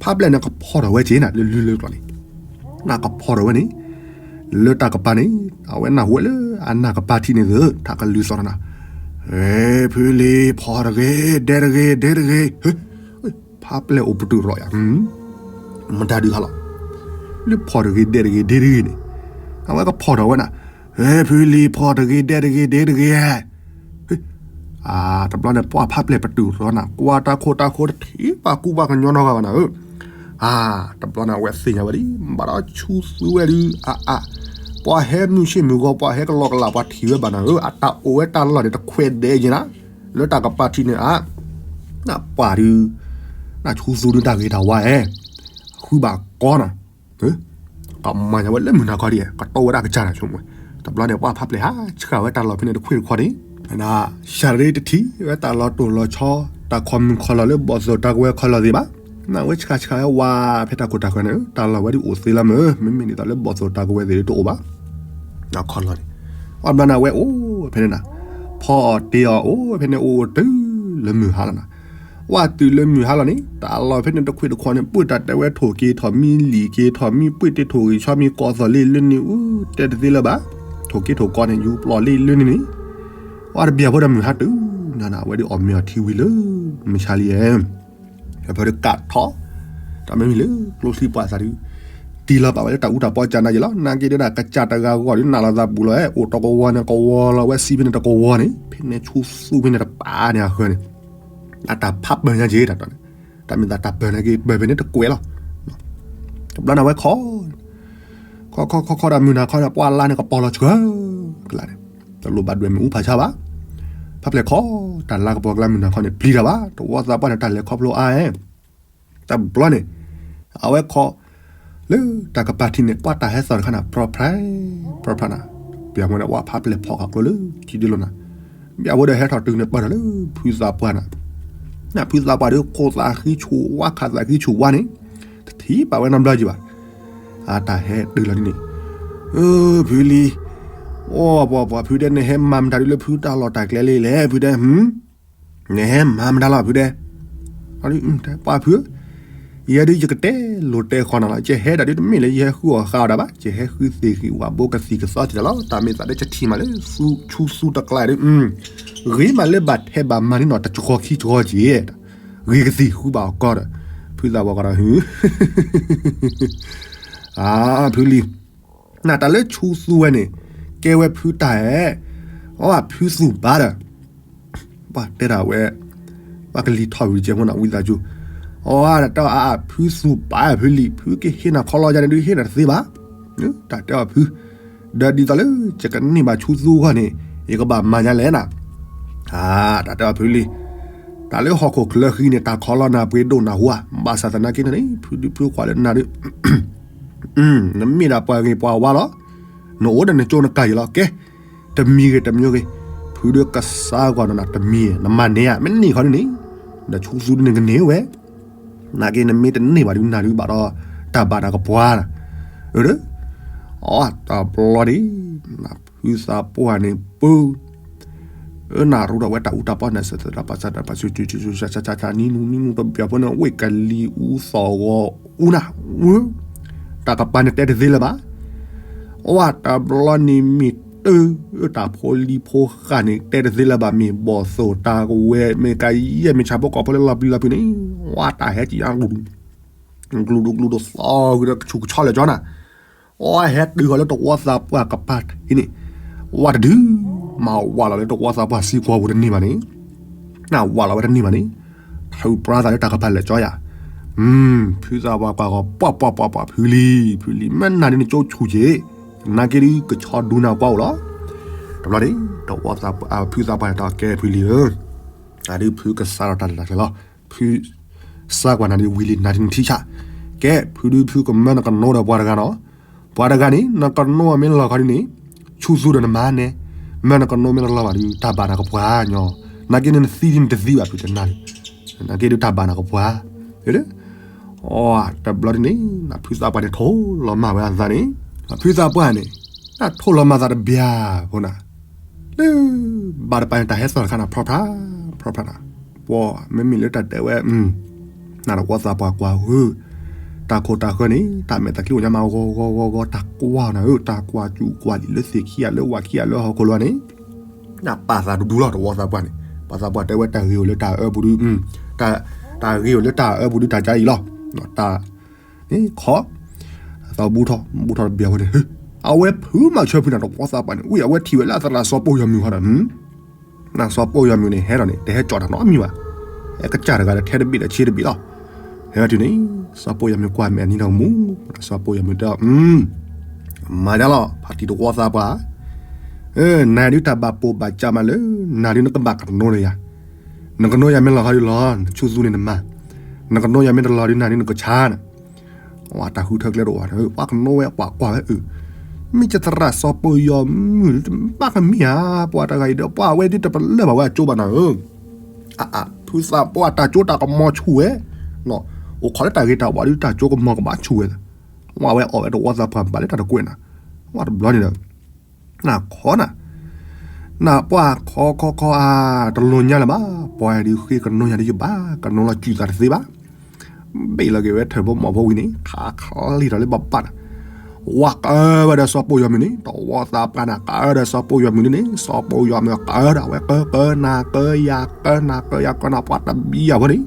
ဖးပျဲၢ်န့ၣ်ကဖီထီၣ်ဝဲက့ၤနၤ လၢလံလၢကျီၢ်န့ၣ် နကဖီထီၣ်ဝဲန့ၣ် လၢတၢ်ကပၤန့ၣ် အဝဲနၢ်ဟူဝဲလၢအနၢ်ကပၤထံးန့ၣ်သ့ၣ် ထးကလုၢ်သီၣ်နၤ ဟဲ ဖုလံၤ ဖီၣ်တဂ့ၤ ဒဲတဂ့ၤ ဒဲတဂ့ၤ ဖးပျဲၢ်အိၣ်ပတုာ်ရီယၤ မတၤဒုးဟးလီၤ လၢဖီၣ်တဂ့ၤ ဒဲတဂ့ၤ ဒဲတဂ့ၤန့ၣ် အဝဲကဖီၣ်ထီၣ်ဝဲနၤ ဟဲ ဖုလံၤ ဖီၣ်တဂ့ၤ ဒဲတဂ့ၤ ဒဲတဂ့ၤ တဘျီန့ၣ် ပှၤဖးပျဲၢ်ပတုာ်ရီနၤ ကွၢ်တၢ်ခိၣ်တၢ်ခိၣ်တထံၣ်ပှၤကူပှၤကညီနီတဂၤဘၣ်နၤဧၢ အါ တဘျီန့ၣ် အဝဲသ့ၣ်ညါဝဲလံ ဘၣ်ဒီးဆူသူဝဲဒုး အါအါ ပ ပှၤဟဲမုၢ်ဆ့ၣ်မုၢ်ဂီၤ ပှၤဟဲကလီကလး ပှၤထံၣ်ဝဲဘၣ်နၤဧၢ, အတၢ်အိၣ်ဝဲတၢ်လီၢ်န့ၣ် တခွဲးဒဲးက့ၤနၤ, လၢတၢ်ကပၤထံန့ၣ်ဧါ, နပှၤဒုး, နဆိသူဒုးတၢ်ဂ့ၤတၢ်ဝါဧဲ, ဃုဘၣ်ကီနၤ, ကမၤညါဝဲလၢမုၢ်နၤခီဒ်, ကတိၢ်ဝဲဒၣ်ကစၢ်နၤဆိကမိၣ်, တဘျီန့ၣ် ပှၤဖးဖျဲးဟးဆှၣ်ဝဲတၢ်လီၢ်ဖဲန့ၣ်တခွံၣ်တခီန့ၣ်, စၤရ့တထံၣ်ဝဲတၢ်လီၤတိၢ်လီၤဆီ, တၢ်ခီၣ်မုၢ်ခီၣ်လီၢ်လၢဘီၣ်သိၣ်တၢ်ကဝဲၤခီၣ်လီၢ်သ့ၣ်ဘၣ်, နဝဲဆှၣ်ဆှၣ်ဝဲဝါဖဲတၢ်ခိၣ်တၢ်ဃၢၤန့ၣ်, တၢ်လီၢ်ဝဲဒ်အိၣ်သ့လီၤမ့ၢ်, မ့မ့ၢ်ဒ်သိးလၢဘီၣ်သိၣ်တၢ်ကဝဲၤသ့ၣ်တအိၣ်ဘၣ်, ခီၣ်လီၢ်န့ၣ်, အဘျီန့ၣ် အဝဲအိၣ်ဖဲန့ၣ်နၤ, ဖီအီၣ်တ့အီၣ်အိၣ်ဖဲန့ၣ် အိၣ်တုၤလၢမုၢ်ဟါလီၤနၤ, ဝဲတုၤလၢမုၢ်ဟါလီၤန့ၣ် တၢ်လီၢ်ဖဲန့ၣ်တခွံၣ်တခီန့ၣ် ပှ့ၤတၢ်တဲဝဲထိၣ်က့ၤထီၣ်မံလံာ်က့ၤထီၣ်မံ ပှ့ၤတ့ထိၣ်ဂံၢ်ဆီမံကီၢ်သီၣ်လံလၢန့ၣ် အူတဲတသ့လၢၤဘၣ်, ထိၣ်က့ၤထိၣ်ကီန့ၣ် ယူၤပျီၢ်လံလၢန့ၣ်န့ၣ်, ဝဲတဘျီဖိဒီးမုၢ်ဟါတုၤနၤနၤ အဝဲဒ်အီၣ်မ့ၤအီထံဝံၤလၢ မုၢ်ဆါလံဧဲ ဖဲဒီးကးထီၣ်, တၢ်မ့မ့ၢ်လၢကျိချံပှၤသးဒုး, တံၢ်လီၤပာ်ဝဲလၢတၢ်အူတၢ်ပီကၢ်နါယဲလီၤ, နာ်က့ဒီးကစၢ်တဂၤဂီၢ်ဒုးနးလီၤသးဘူးလီၤ, အိၣ်တကဝီၤန့ၣ်ကဝီၤလီၤ, ဝဲစံးဖဲန့ၣ်တကဝီၤန့ၣ်, ဖဲန့ၣ်ဆိသူဖဲန့ၣ်တပၤန့ၣ်အဃၢၤန့ၣ်, အတၢ်ဖးပၢၢ်ညါက့ၤတၢ်တီန့ၣ်, တၢ်မ့ၢ်သးတၢ်ပၢၢ်န့ၣ်က့ၤပၢၢ်ဖဲန့ၣ်တကွဲးလီၤ, တဘျီန့ၣ်ဝဲခီ ခီခီခီခီဒီးမုၢ်နၤခီန့ၣ် ပှၢ်လါန့ၣ်ကပီၤလီၤဆှၢကလးန့ၣ်, တလိၣ်ဘၣ်ဒွဲၣ်မ့ၣ်အူဖးဆါဘၣ်, ဖးဖျဲးခီ, တၢ်လါကပီၤကလါမုၢ်နၤခီန့ၣ် ပျံၤတၢ်ဘၣ်, တဝီသးပှၢ်န့ၣ် တၢ်လဲၤခီဖျိအါအဲ, တဘျီန့ၣ်, အဝဲခီ, လၢတၢ်ကပၤထံန့ၣ် ပှၤတၢ်ဟဲသီၣ်တခါန့ၣ် ဖြီဖြဲ, ဖြီဖြဲနၤ, ပျၢ်မ့ၢ်ဒီးဝဲဖးဖျဲးဖီၣ်ဃာ်ကျိလၢထံဒ်လိာ်နၤ, ဘၣ်ဝဲဒီးဟဲထီၣ်တုၤန့ၣ်ပၢၢ်ထီၣ်လၢဖုသးပှၢ်နၤ, နဖုသးပှၢ်ဒီးခိၣ်သးဃံဆူၣ်ဝါ ခးသးဃံဆူၣ်ဝါန့ၣ်, တထံၣ်ဘၣ်ဝဲနီတဘျီက့ၤဘၣ်, အတၢ်ဟဲတုၤလီၤဒ်န့ၣ်, ဖုလံၤ, အိၣ်ပှၤပှၤဖုတဲ နဟဲမၤမတၤဒုးလၢဖုတၢ်လီၢ်တၢ်ကျဲလံလဲၣ် ဖုတဲ, နဟဲမၤမတၤလီၤဖုတဲ, ပှၤဖု, ယဲဒုးယကတဲလိၤတဲဃီနၤလီၤ, ယဟဲဒၣ်ဒုးတမ့ၢ်လၢယဟဲဃုအီၣ်ဃုအီဒၣ်ဘၣ်, ယဟဲဃုသ့ၣ်ဃံဝၣ်ဘိကသံၣ်ကသီက့ၤတၢ်လီၤ, တၢ်မ့ၢ်သးဒီးယထံၣ်မးလၢ ဆူသူတကျါဒီး, ဂ့ၤမးလၢဘၣ်ထဲဘၣ်မၤန့ၢ်နီၢ်တကီခံကီက့ၤ, ဂ့ၤကသံၣ်ဃုဘၣ်အီၤကီဒီး, ဖုသးပှၢ်ကီဒီးဟု အဖုလံၤ, နတၢ်လၢဆူသူဝဲန့ၣ်, ကဲဝဲဖုတၢ်ဧဲ, အဖုသူၣ်ဘၣ်ဒီး, ပှၤတဲဒၣ်ဝဲ, ပှၤကလံၤထီၣ်ဝံၤကဲမ့ၢ်နဝံသးစူၤ, အတၢ်တဲအဖုသူၣ်ဘၣ်ဖုလံၤ ဖုကဟ့ၣ်နၤခီလီၤယါန့ၣ်ဒုးဟ့ၣ်နၤတသ့ဘၣ်, တၢ်တဲအီၤဖု, ဒီးဒ်သိးလၢယကန့ၢ်ဘၣ်ဆူသူအဂီၢ်န့ၣ်, ယကဘၣ်မၤညါလဲၣ်နၤ, တၢ်တဲအီၤဖုလံၤ, တၢ်လၢဟီၣ်ခိၣ်ချၢဃံန့ၣ် တၢ်ခီလီၤနၤပှ့ၤဒိၣ်နၢ်ဟူဧါ, ဘၣ်ဆၣ်သနာ်က့န့ၣ် ဖုဒုးဖုခွါလၢနၤဒုး နမ့ၢ်ဒၣ်ပှၤဂ့ၤပှၤဝါလီၤ, နအိၣ်ဒီးနကၠိနကၤယံၤလီၤ, ကဲ, တမံၤဂ့ၤတမံၤဂ့ၤ, ဖုဒုးကစၢ်ကွၢ်နၤတမံၤ နမၤန့ၢ်ဧါ, မ့ၢ်န့ၢ်ခီဒုးန့ၣ်, ဒီးဆူသူဒုးန့ၣ်ကန့ၢ်ဝဲ, နာ်က့နမ့ၢ်တန့ၢ်ဘၣ်ဒုးနၤဒုးဘၣ်ဒီး, တၢ်ဘၣ်တၢ်ကပှၤ, အၢ, တဘျီဒ်, ဖုသးပှၢ်န့ၣ်ပူ နရူဒီးဝဲတၢ်အူတၢ်ပီၢ်န့ၣ် စသရၣ်ပၢ်စသရၣ်ပၢ် နံၤနူနံၤနူတဘျီဖိန့ၣ် ဝ့ၢ်ကလံၤအူသီၣ်ဂီၤအူနၤ, တၢ်ကပၤန့ၣ်တဲတသ့လၢၤဘၣ်, အဝဲတဘျီန့ၣ်မ့ၢ်တၢ်, တၢ်ဖိလံၤဖိဃာ်န့ၣ် တဲတသ့လၢၤဘၣ် မ့ၢ်ဘီၣ်သိၣ်တၢ်ကဝဲၤ မ့ၢ်ကယဲၢ်မ့ၢ်ဆၣ်ဖိကီၢ်ဖိလၢလီၤပျံၤလီၤဖုးန့ၣ်, ဝဲတၢ်ဟဲက့ၤညါ ကလူးဒူကလူးဒူသီၣ်ဂ့ၤဒီးကဆူးကဆှီလၢာ်ကၠီနၤ အဝဲဟဲတုၤဃီၤလၢ တဝီသးပှၢ်ကပၤထံန့ၣ်, ဝဲတဒုး, မၤဝးလီၤလၢတဝီသးပှၢ်စံကွီပူၤတန့ၢ်ဘၣ်န့ၣ်, နဝးလီၤဝဲတန့ၢ်ဘၣ်န့ၣ်, ထုးပြါသးလၢတၢ်ကပၤလၢာ်ကၠီယၤ, ဖုသးပှၢ်ကွၢ်ဂီၤ ပှၤပှၤပှၤပှၤဖုလံၤ, ဖုလံၤ မ့ၢ်နၤဒ်နကၠိဆူၣ်က့ၤ, နာ်က့ဒ်ကဆီဒူနၤကွၢ်အိၣ်လီၤ, တဘျီန့ၣ်, တဝီသးပှၢ် ဖုသးပှၢ်န့ၣ်တၢ်ကဲဖုလံၤဧၢ, အဒုးဖုကစးထီၣ်တၢ်လၢတၢ်ကျဲၤလီၤ, ဖု စးကွၢ်နၤဒ်ဝံၤလံနၤဒ်နထံဆး, ကဲ ဖုဒုးဖုကမၢနကနိဒီးပှၤတဂၤနီၤ, ပှၤတဂၤန့ၣ်နကနိအမ့ၢ်လီၤခီဒ်န့ၣ်, ဆူၣ်သူဒီးနမၤနဲ, မၢနကနိမ့ၢ်လီၤလီၤဘၣ်ဒုး တၢ်ဘၣ်နၤကပှၤညီ, နာ်က့န့ၣ်နသံဒ်နတသံဘၣ်ဖုတနၤ, နာ်က့ဒုးတၢ်ဘၣ်နၤကပှၤ, အီ တဘျီဒ်န့ၣ် ဖုသးပှၢ်န့ၣ်ထိၣ်လီၤမၢ်ဝဲအသးန့ၣ်, ဖုသးပှၢ်န့ၣ်, နထိၣ်လီၤမၢ်သးတဘျီဖိနၤ, လၢ ဘၣ်တပၤန့ၣ်တၢ်ဟဲသီၣ်တခါန့ၣ် ဖြီဖြါ, ဖြီဖြါနၤ, ပှၤမ့မ့ၢ်လၢတၢ်တဲဝဲ, နတဝီသးပှၢ်ကွၢ်ဧၢ, တၢ်ခိၣ်တၢ်ဃၢန့ၣ် တၢ်မဲာ်သးချံအိၣ်ညါမးဂီၤဂီၤဂီၤဂီၤ တၢ်ကွၢ်နၤဧၢ, တၢ်ကွၢ်စူၣ်ကွၢ်လံာ်လၢသ့ၣ်ခံဂၤလၢဝၣ်ခံဂၤလၢဟီၣ်ခိၣ်လီၤန့ၣ်, နပာ်သးတဒူလီၤ တဝီသးပှၢ်န့ၣ်, ပှၤသးပှၢ်တဲဝဲတၢ်ဂ့ၤအိၣ်လၢတၢ်အၢပူၤဒုး, တၢ်ဂ့ၤအိၣ်လၢတၢ်အၢပူၤဒုးတၢ်ကါအံၤလီၤ, တၢ် န့ၣ်ခီ, အသးဘူးထီၣ် ဘူးထီၣ်တဘျီဝဲန့ၣ်, အဝဲဖုမၤဆၢဖုနၤတဝီသးပှၢ်န့ၣ် ဝံၤအဝဲထံၣ်ဝဲလၢအသရၣ်စီၤပိာ်ယီၤမုၢ်ဃီဒီး, နစီၤပိာ်ယီၤမုၢ်န့ၣ်ဟဲဒီးန့ၣ် တဟဲကၠီၣ်တၢ်နီတမံၤဘၣ်, ဟဲကစၢ်တဂၤဒီးထဲတဘ့ၣ်ဒီးဆ့တဘ့ၣ်လီၤ, ဟဲတုၤန့ၣ်, စီၤပိာ်ယီၤမုၢ်ကွၢ်မဲာ်နံၤဒီးမူ, စီၤပိာ်ယီၤမုၢ်တဲအီၤ, မၤဒ်လီၤ ဖါတံၢ်တဝီသးပှၢ်, နၤဒုးတၢ်ဘၣ်ပိာ်ဘၣ်ကးမးလၢ နၤဒုးနကဘၣ်ကနိယၤ, နကနိယၤမ့ၢ်လီၤဟီဒုးလီၤ နဆူၣ်သူန့ၣ်နမၤ, နကနိယၤမ့ၢ်တလီၤဒုးနၤဒုးနကဆါနၤ, ဝဲတၢ်ဃုထၢကျဲတအိၣ်ဘၣ် ပှၤကနိဝဲပှၤကွၢ်ဝဲအၢ, မ့ၢ်ကသရၣ်စီၤပိာ်ယီၤမုၣ် ဘၣ်ကမ့ၢ်ဧါ ပှၤတဂၤအံၤဒီး ပှၤဝဲဒုးတပလၢၢ်ဘၣ်ဝဲအကၠိဘၣ်နၤဧၢ, အအ ဖုသးပှၢ်တၢ်ကၠိတၢ်ကမီၤဆူၣ်ဝဲ, အိၣ်ခိးလၢတၢ်ဂ့ၤတၢ်ဝါဒုးတၢ်ကၠိကမီၤကဘၣ်ဆူၣ်ဝဲ, ဝဲအီၣ်ဝဲတဝီသးပှၢ်ဘၣ်လၢတၢ်တကွဲးနၤ, ဝဲတဘျီန့ၣ်ဒီး နခီနၤ, နပှၢ်ခီခီခီအါ တလိၣ်ညါလၢၤဘၣ်, ပှၤဒုးဃ့ကနိယၤဒုးယဘၣ် ကနိလီၤစူၣ်သးတသ့ဘၣ်, ဘ့ၣ်လီၤက့ၤဝဲထၢၣ်ဖိမီၢ်ဖိဝံၤန့ၣ် ခးချံထီၣ်လၢဘၣ်ဘၣ်နၤ, ဝဲကဝဲဒီးစီၤပိာ်ယီၤမုၣ်န့ၣ် တဝီသးပှၢ်နၤ ကဝဲဒီးစီၤပိာ်ယီၤမုၣ်န့ၣ် စီၤပိာ်ယီၤမုၣ်ကဝဲဒီး ဝဲကကနၤကယၤကနၤကယၤကနၤ ပှၤတဘျီယၤဖိန့ၣ်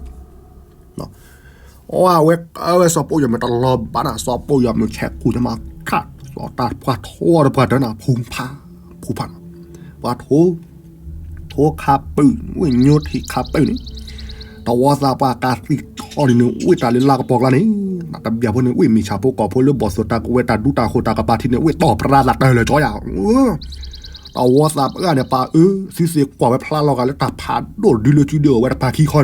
အဝဲကဝဲစီၤပိာ်ယီၤမုၣ်တလီၤဘၣ်နၤ စီၤပိာ်ယီၤမုၣ်ဆဲးကူၣ်ညါမးခး စီၤတၢ်ပှၢ်ထိတပှၢ်တၢၢ်နၤ ဖူဖး ဖူဖးနၤ ပှၤထိ ထိခါပုၢ် ဝ့ၢ်ညိထံးခါပုၢ်န့ၣ် တဝီသးပှၢ်ကးသံၣ်ထီၣ်ဒ်န့ၣ် ဝ့ၢ်တၢ်လၢလါကပီၤကျါန့ၣ် တဘျီဖိန့ၣ် ဝ့ၢ်မ့ၢ်ဆၣ်ဖိကီၢ်ဖိလၢဘီၣ်သိၣ်တၢ်ကဝဲၤတၢ်ဒူတၢ်ဃိၣ်တၢ်ကပၤထံးန့ၣ် ဝ့ၢ်တီၢ်ပြါသးတၢၢ်လၢာ်ကၠီယၤ တဝီသးပှၢ်န့ၣ် ပာ်အၢ သုသ့ၣ်ကွၢ်ဝဲဖျါလီၤဂာ်လၢတၢ်ဖးဒိၣ်ဒုလၢစုဒုအိၣ်ဝဲတပၤခံခီန့ၣ်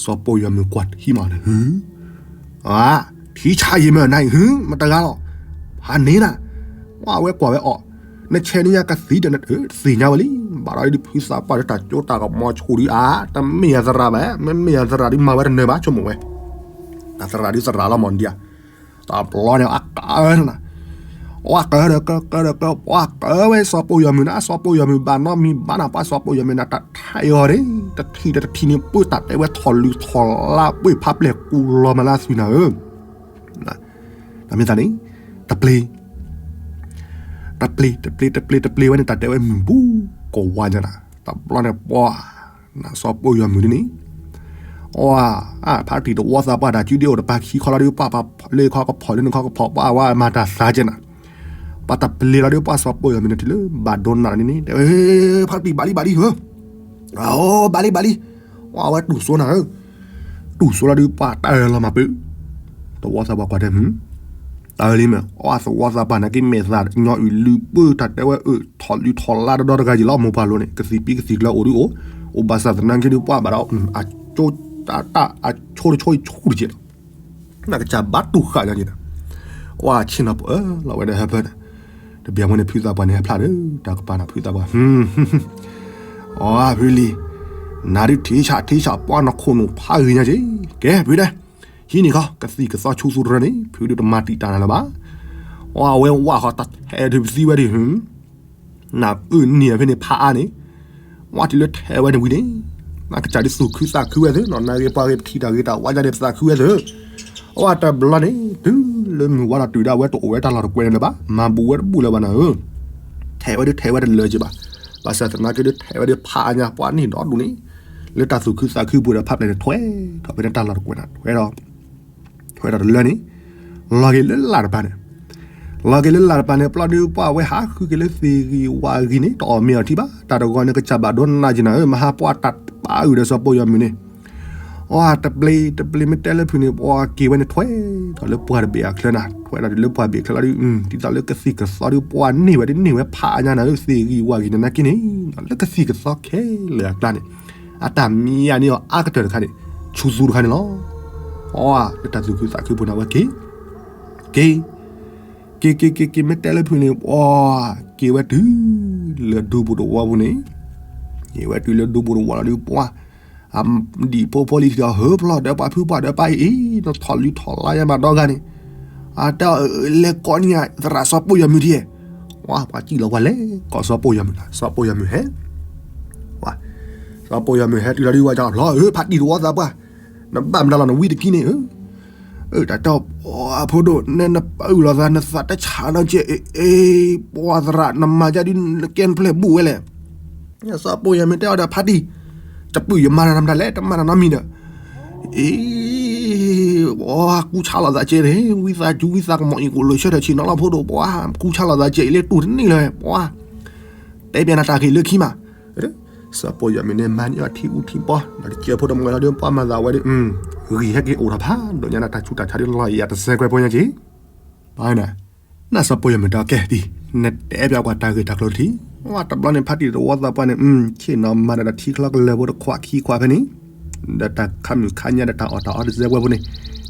စီၤပိာ်ယီၤမုၣ်ကွၢ်ထံမးန့ၣ် ဟု ထံဆးယံာ်မ့ၢ်နၤအံၤ ဟု မတဂၤလီၤ ဖးန့ၢ်နၤ ဝဲကွၢ်ဝဲအီၤ နဆဲးန့ၢ်ယၤကသံၣ်ဒီးနသ့ၣ်ညါဝဲလံ ဘၣ်ဒီးဒ်ဖုသးပှၢ်လၢတၢ်ကၠိတၢ်ကမီၤဆူၣ်ဒုးအါ တမ့ၢ်ယၤသရၣ်ဘၣ် မ့မ့ၢ်ယၤသရၣ်ဒုးမၤဝဲတနၢၤဘၣ် ဆိကမိၣ်ဝဲ တၢ်သရၣ်ဒုးသရၣ်လီၤမးဒံးဧါ တဘျီန့ၣ် အကၢနၤ ဝဲကၢဒီးကၢ ကၢဒီးကၢ ပှၤကၢဝဲစီၤပိာ်ယီၤမုၣ်န့ၣ် စီၤပိာ်ယီၤမုၣ်ဘၣ်နီတမံၤဘၣ်နၤ ပှၤစီၤပိာ်ယီၤမုၣ်န့ၣ် တၢ်ထံၣ်အီၤန့ၣ် တထံၣ်တထံၣ်န့ၣ် ပၢတၢ်တဲဝဲထီၣ်လုၢ်ထီၣ်လါပှ့ၤဖးပျဲၢ်ကူလီၤမးလၢအသွံၣ်နၤဧၢ တၢ်မ့ၢ်သးန့ၣ် တပျ့ၤ တပျ့ၤ တပျ့ၤ တပျ့ၤ တပျ့ၤဝဲန့ၣ် တၢ်တဲဝဲမုၢ်ဘူးကဝါညါနၤ တဘျီန့ၣ်ပှၤ နစီၤပိာ်ယီၤမုၣ်ဒ်န့ၣ် အဖါတံၢ်တဝီသးပှၢ်တၢ်စုဒုအိၣ်တပၤခံခီလီၤဒုး ပှၤလၢခီကဖီၣ်လၢနခီကဖီၣ် ပှၤဝဲမၤတၢ်သးကဲနၤ ပှၤတပျ့ၤလီၤဒုး ပှၤစီၤပိာ်ယီၤမုၣ်န့ၣ် တုၤလၢဘၣ်ဒိနးန့ၣ်န့ၣ် တဲဝဲ ဖါတံၢ်ဘၣ်လံဘၣ်လံဧၢ အိ ဘၣ်လံဘၣ်လံ ပှၤဝဲတူၢ်စိနၤဧၢ တူၢ်စိလီၤဒုး ပှၤတၢ်လီၤမၤပၢၢ် တဝီသးပှၢ်ကွၢ်တဲ တၢ်လံမ့ၢ် အသဝီသးပှၢ်န့ၣ်က့မဲာ်သးညီအုၣ်လုၢ်ပၢၢ်တၢ်တဲဝဲအၢ ထီၣ်လုၢ်ထီၣ်လါတဒီတဂၤယံၤလီၤ မိၢ်ပှၢ်လိၤန့ၣ် ကသံၣ်ပံကသံၣ်ကျၢၤအိၣ်ဒုးအိၣ် အိၣ်ဘၣ်ဆၣ်သနာ်က့ဒုးပှၤဘၣ်ဒီး အကၠိတၢ်တၢ်အဆိတဆိအံၤဆူၣ်တကဲးလီၤ နကစၢ်ဘၣ်တူၢ်ဃာ်ညါက့ၤနၤ ပှၤဆ့ၣ်နီၤပၢလီၤဝဲဒီးဟၢဖၢန့ၣ် တဘျီဝဲန့ၣ်ဖုသးပှၢ်န့ၣ် ဟဲဖျါဒီး တၢ်ကပၤနၤဖုသးပှၢ် အဖုလံ နၤဒုးထံဆးထံဆးပှၤနခိၣ်နူာ်ဖးဂ့ၤညါက့ၤ ကဲဖုဒဲ ဟံးန့ၢ်ခီ ကသံၣ်ကသီဆူသူတရၢန့ၣ် ဖုဒုးတမၤတံာ်တာ်နၤလၢၤဘၣ် အဝဲဝၢ်ဃီတၢ်ထဲးဒုးပသံဝဲဒၣ် နၤအုၣ်န့ၢ်အဖဲန့ၣ်ဖးအါန့ၣ် ဝဲတုၤလၢထဲးဝဲန့ၣ်ဝံၤန့ၣ် နကစၢ်ဒုးသူၣ်ခုသးခုဝဲသ့ၣ် နီၢ်နၤဂ့ၤပှၤဂ့ၤပထံၣ်တၢ်ဂ့ၤတၢ်ဝါညါန့ၣ်ပသးခုဝဲသ့ၣ် အဝဲတဘျီန့ၣ် တုၤလၢမုၢ်ဝါဒီးတုၤဒၣ်ဝဲတအိၣ်ဝဲတၢ်လီၢ်တကွဲးန့ၣ်လၢၤဘၣ် မၤဘူးဝဲတဘူးလၢၤဘၣ်နၤဧၢ ထဲးဝဲဒုးထဲးဝဲတလၢာ်က့ၤဘၣ် ဘၣ်ဆၣ်သနာ်က့ဒုးထဲးဝဲဒုးဖးအါညါ ပှၤန့ၢ်ဒီဒူၣ်န့ၣ် လၢတၢ်သူၣ်ခုသးခုပူၤဒီးဖးပျဲၢ်န့ၣ်ထွဲထီၣ်ဖဲန့ၣ်တၢ်လီၢ်တကွဲးန့ၣ် ထွဲဒီး ထွဲဒီးတလၢန့ၣ် လီၤက့ၤလၢလၢ်တပၤန့ၣ် လီၤက့ၤလၢလၢ်တပၤန့ၣ် ပျီဒုးပှၤဝဲဟးဃုက့ၤလၢသ့ၣ်ဂံၢ်ဝၣ်ဂံၢ်န့ၣ် တအီၣ်မ့ၤအီၣ်ထံဘၣ် တၢ်တဂီၤန့ၣ်ကစၢ်ဘၣ်ဒိနးက့ၤနၤဧၢ မဟါပှၤတၢ်ပာ်အုၣ်ဒီးစီၤပိာ်ယီၤမုၢ်န့ၣ် အတပျ့ၤတပျ့ၤမ့ၢ်တဲလၢဖုန့ၣ် ပှၤက့ၤဝဲန့ၣ်ထွဲထီၣ်လၢပှၤတဘ့ၣ်အချၢနၤ ထွဲထီၣ်လၢပှၤဘ့ၣ်အချၢလီၤဒုး ဒ်သိးလၢကသံၣ်ကသီဒုးပှၤန့ၢ်ဝဲဒုးန့ၢ်ဝဲဖးအါညါနၤဧၢ သ့ၣ်ဂံၢ်ဝၣ်ဂံၢ်န့ၣ်နာ်က့န့ၣ် လၢကသံၣ်ကသီခဲလၢာ်အကျါန့ၣ် အတၢ်မံယါန့ၢ်အီၤအါကတၢၢ်တခါန့ၣ် ဆူသူတခါန့ၣ်လီၤ. အီ လၢတၢ်သူၣ်ခုသးခုပူၤန့ၣ်ဝဲက့ၤ က့ၤ က့ၤက့ၤက့ၤက့ၤ မ့ၢ်တဲလၢဖုန့ၣ် ပှၤက့ၤဝဲတုၤလၢဒူပူၤတဝီပူၤန့ၣ် က့ၤဝဲတုၤလၢဒူပူၤတဝီလီၤဒုးပှၤ အဒံၣ်ဖိဖိလံၤထံၣ်အီၤ ဟၢဖျီၣ်ဒီးပှၤဖုပှၤဒီးပှၤအံၤအံၤ နထီၣ်လုၢ်ထီၣ်လါယါမးဒီဂၤန့ၣ် အတဲအီၤ လဲၤကိးန့ၢ်ယသရၣ်စီၤပိာ်ယီၤမုၢ်ဒံး ပှၤပှၤစံၣ်လီၤပှၤလဲၤကိးစီၤပိာ်ယီၤမုၢ်လီၤ စီၤပိာ်ယီၤမုၢ်ဟဲ စီၤပိာ်ယီၤမုၢ်ဟဲတုၤလီၤဒုးဝဲဒၣ်လီၤ ဧၢ ဖးတံၢ်တဝီသးပှၢ် နဘၣ်မတၤလီၤနဝံတကံန့ၣ်ဧၢ တၢ်တီ အဖိဒိၣ် နဲနပာ်အုၣ်လီၤသး နသးတဆးနီကဲ အ့ ပှၤသရၣ် နမၤဒ်ဒုး နကဲနဖျဲၣ်ဘူၣ်ဝဲလဲၣ် စီၤပိာ်ယီၤမုၢ်တဲအီၤဒီးဖးတံၢ် တပုၢ်ယမၤနၤမတၤလဲၣ် တမၤနၤနီတမံၤဒီး အ့ ပှၤကူဆါလီၤသးကဲန့ၣ် ဝံသးစူၤဝံသးကမီၤအံၤ ကအိၣ်လၢဆၢထၢၣ်ဆ့ၣ်နီၤလီၤဖိဒိၣ် ပှၤကူဆါလီၤသးကဲအံၤလၢတူၢ်တန့ၢ်လၢၤ ပှၤ တဲပျဲနၤတၢ်ဂ့ၢ်လၢခံမး စီၤပိာ်ယီၤမုၢ်န့ၣ် မၤန့ၢ်အီၤထံအူထံပီ ဒီးတကဲဖိတမှဲလီၤဒုး ပှၤမၤသးဝဲဒုး ဂံၢ်ဟဲက့ၤအိၣ်ထီၣ်ဖးဒိၣ်ညါနၤ တၢ်ဆူးတၢ်ဆါဒုး လီၤယၤတစဲးကွဲးဖိညါက့ၤ နၢ်စီၤပိာ်ယီၤမုၣ်တဲအီၤ ကဲဒ်, နတဲပၠးကွၢ်တၢ်ဂ့ၢ်တၢ်ကျိၤတထံၣ်, ဝဲတဘျီန့ၣ် ဖါတံၢ်တဝီသးပှၢ်န့ၣ် ဆ့ၣ်နီၤမၤဒီးတၢ်ထံချီကလၢၤဖိတခွးခံခွးဖဲန့ၣ်, ဒီးတၢ်ခါမုၣ်ခါညါဒီးတၢ်အီၣ်တၢ်အီတစဲးဝဲဖိန့ၣ်,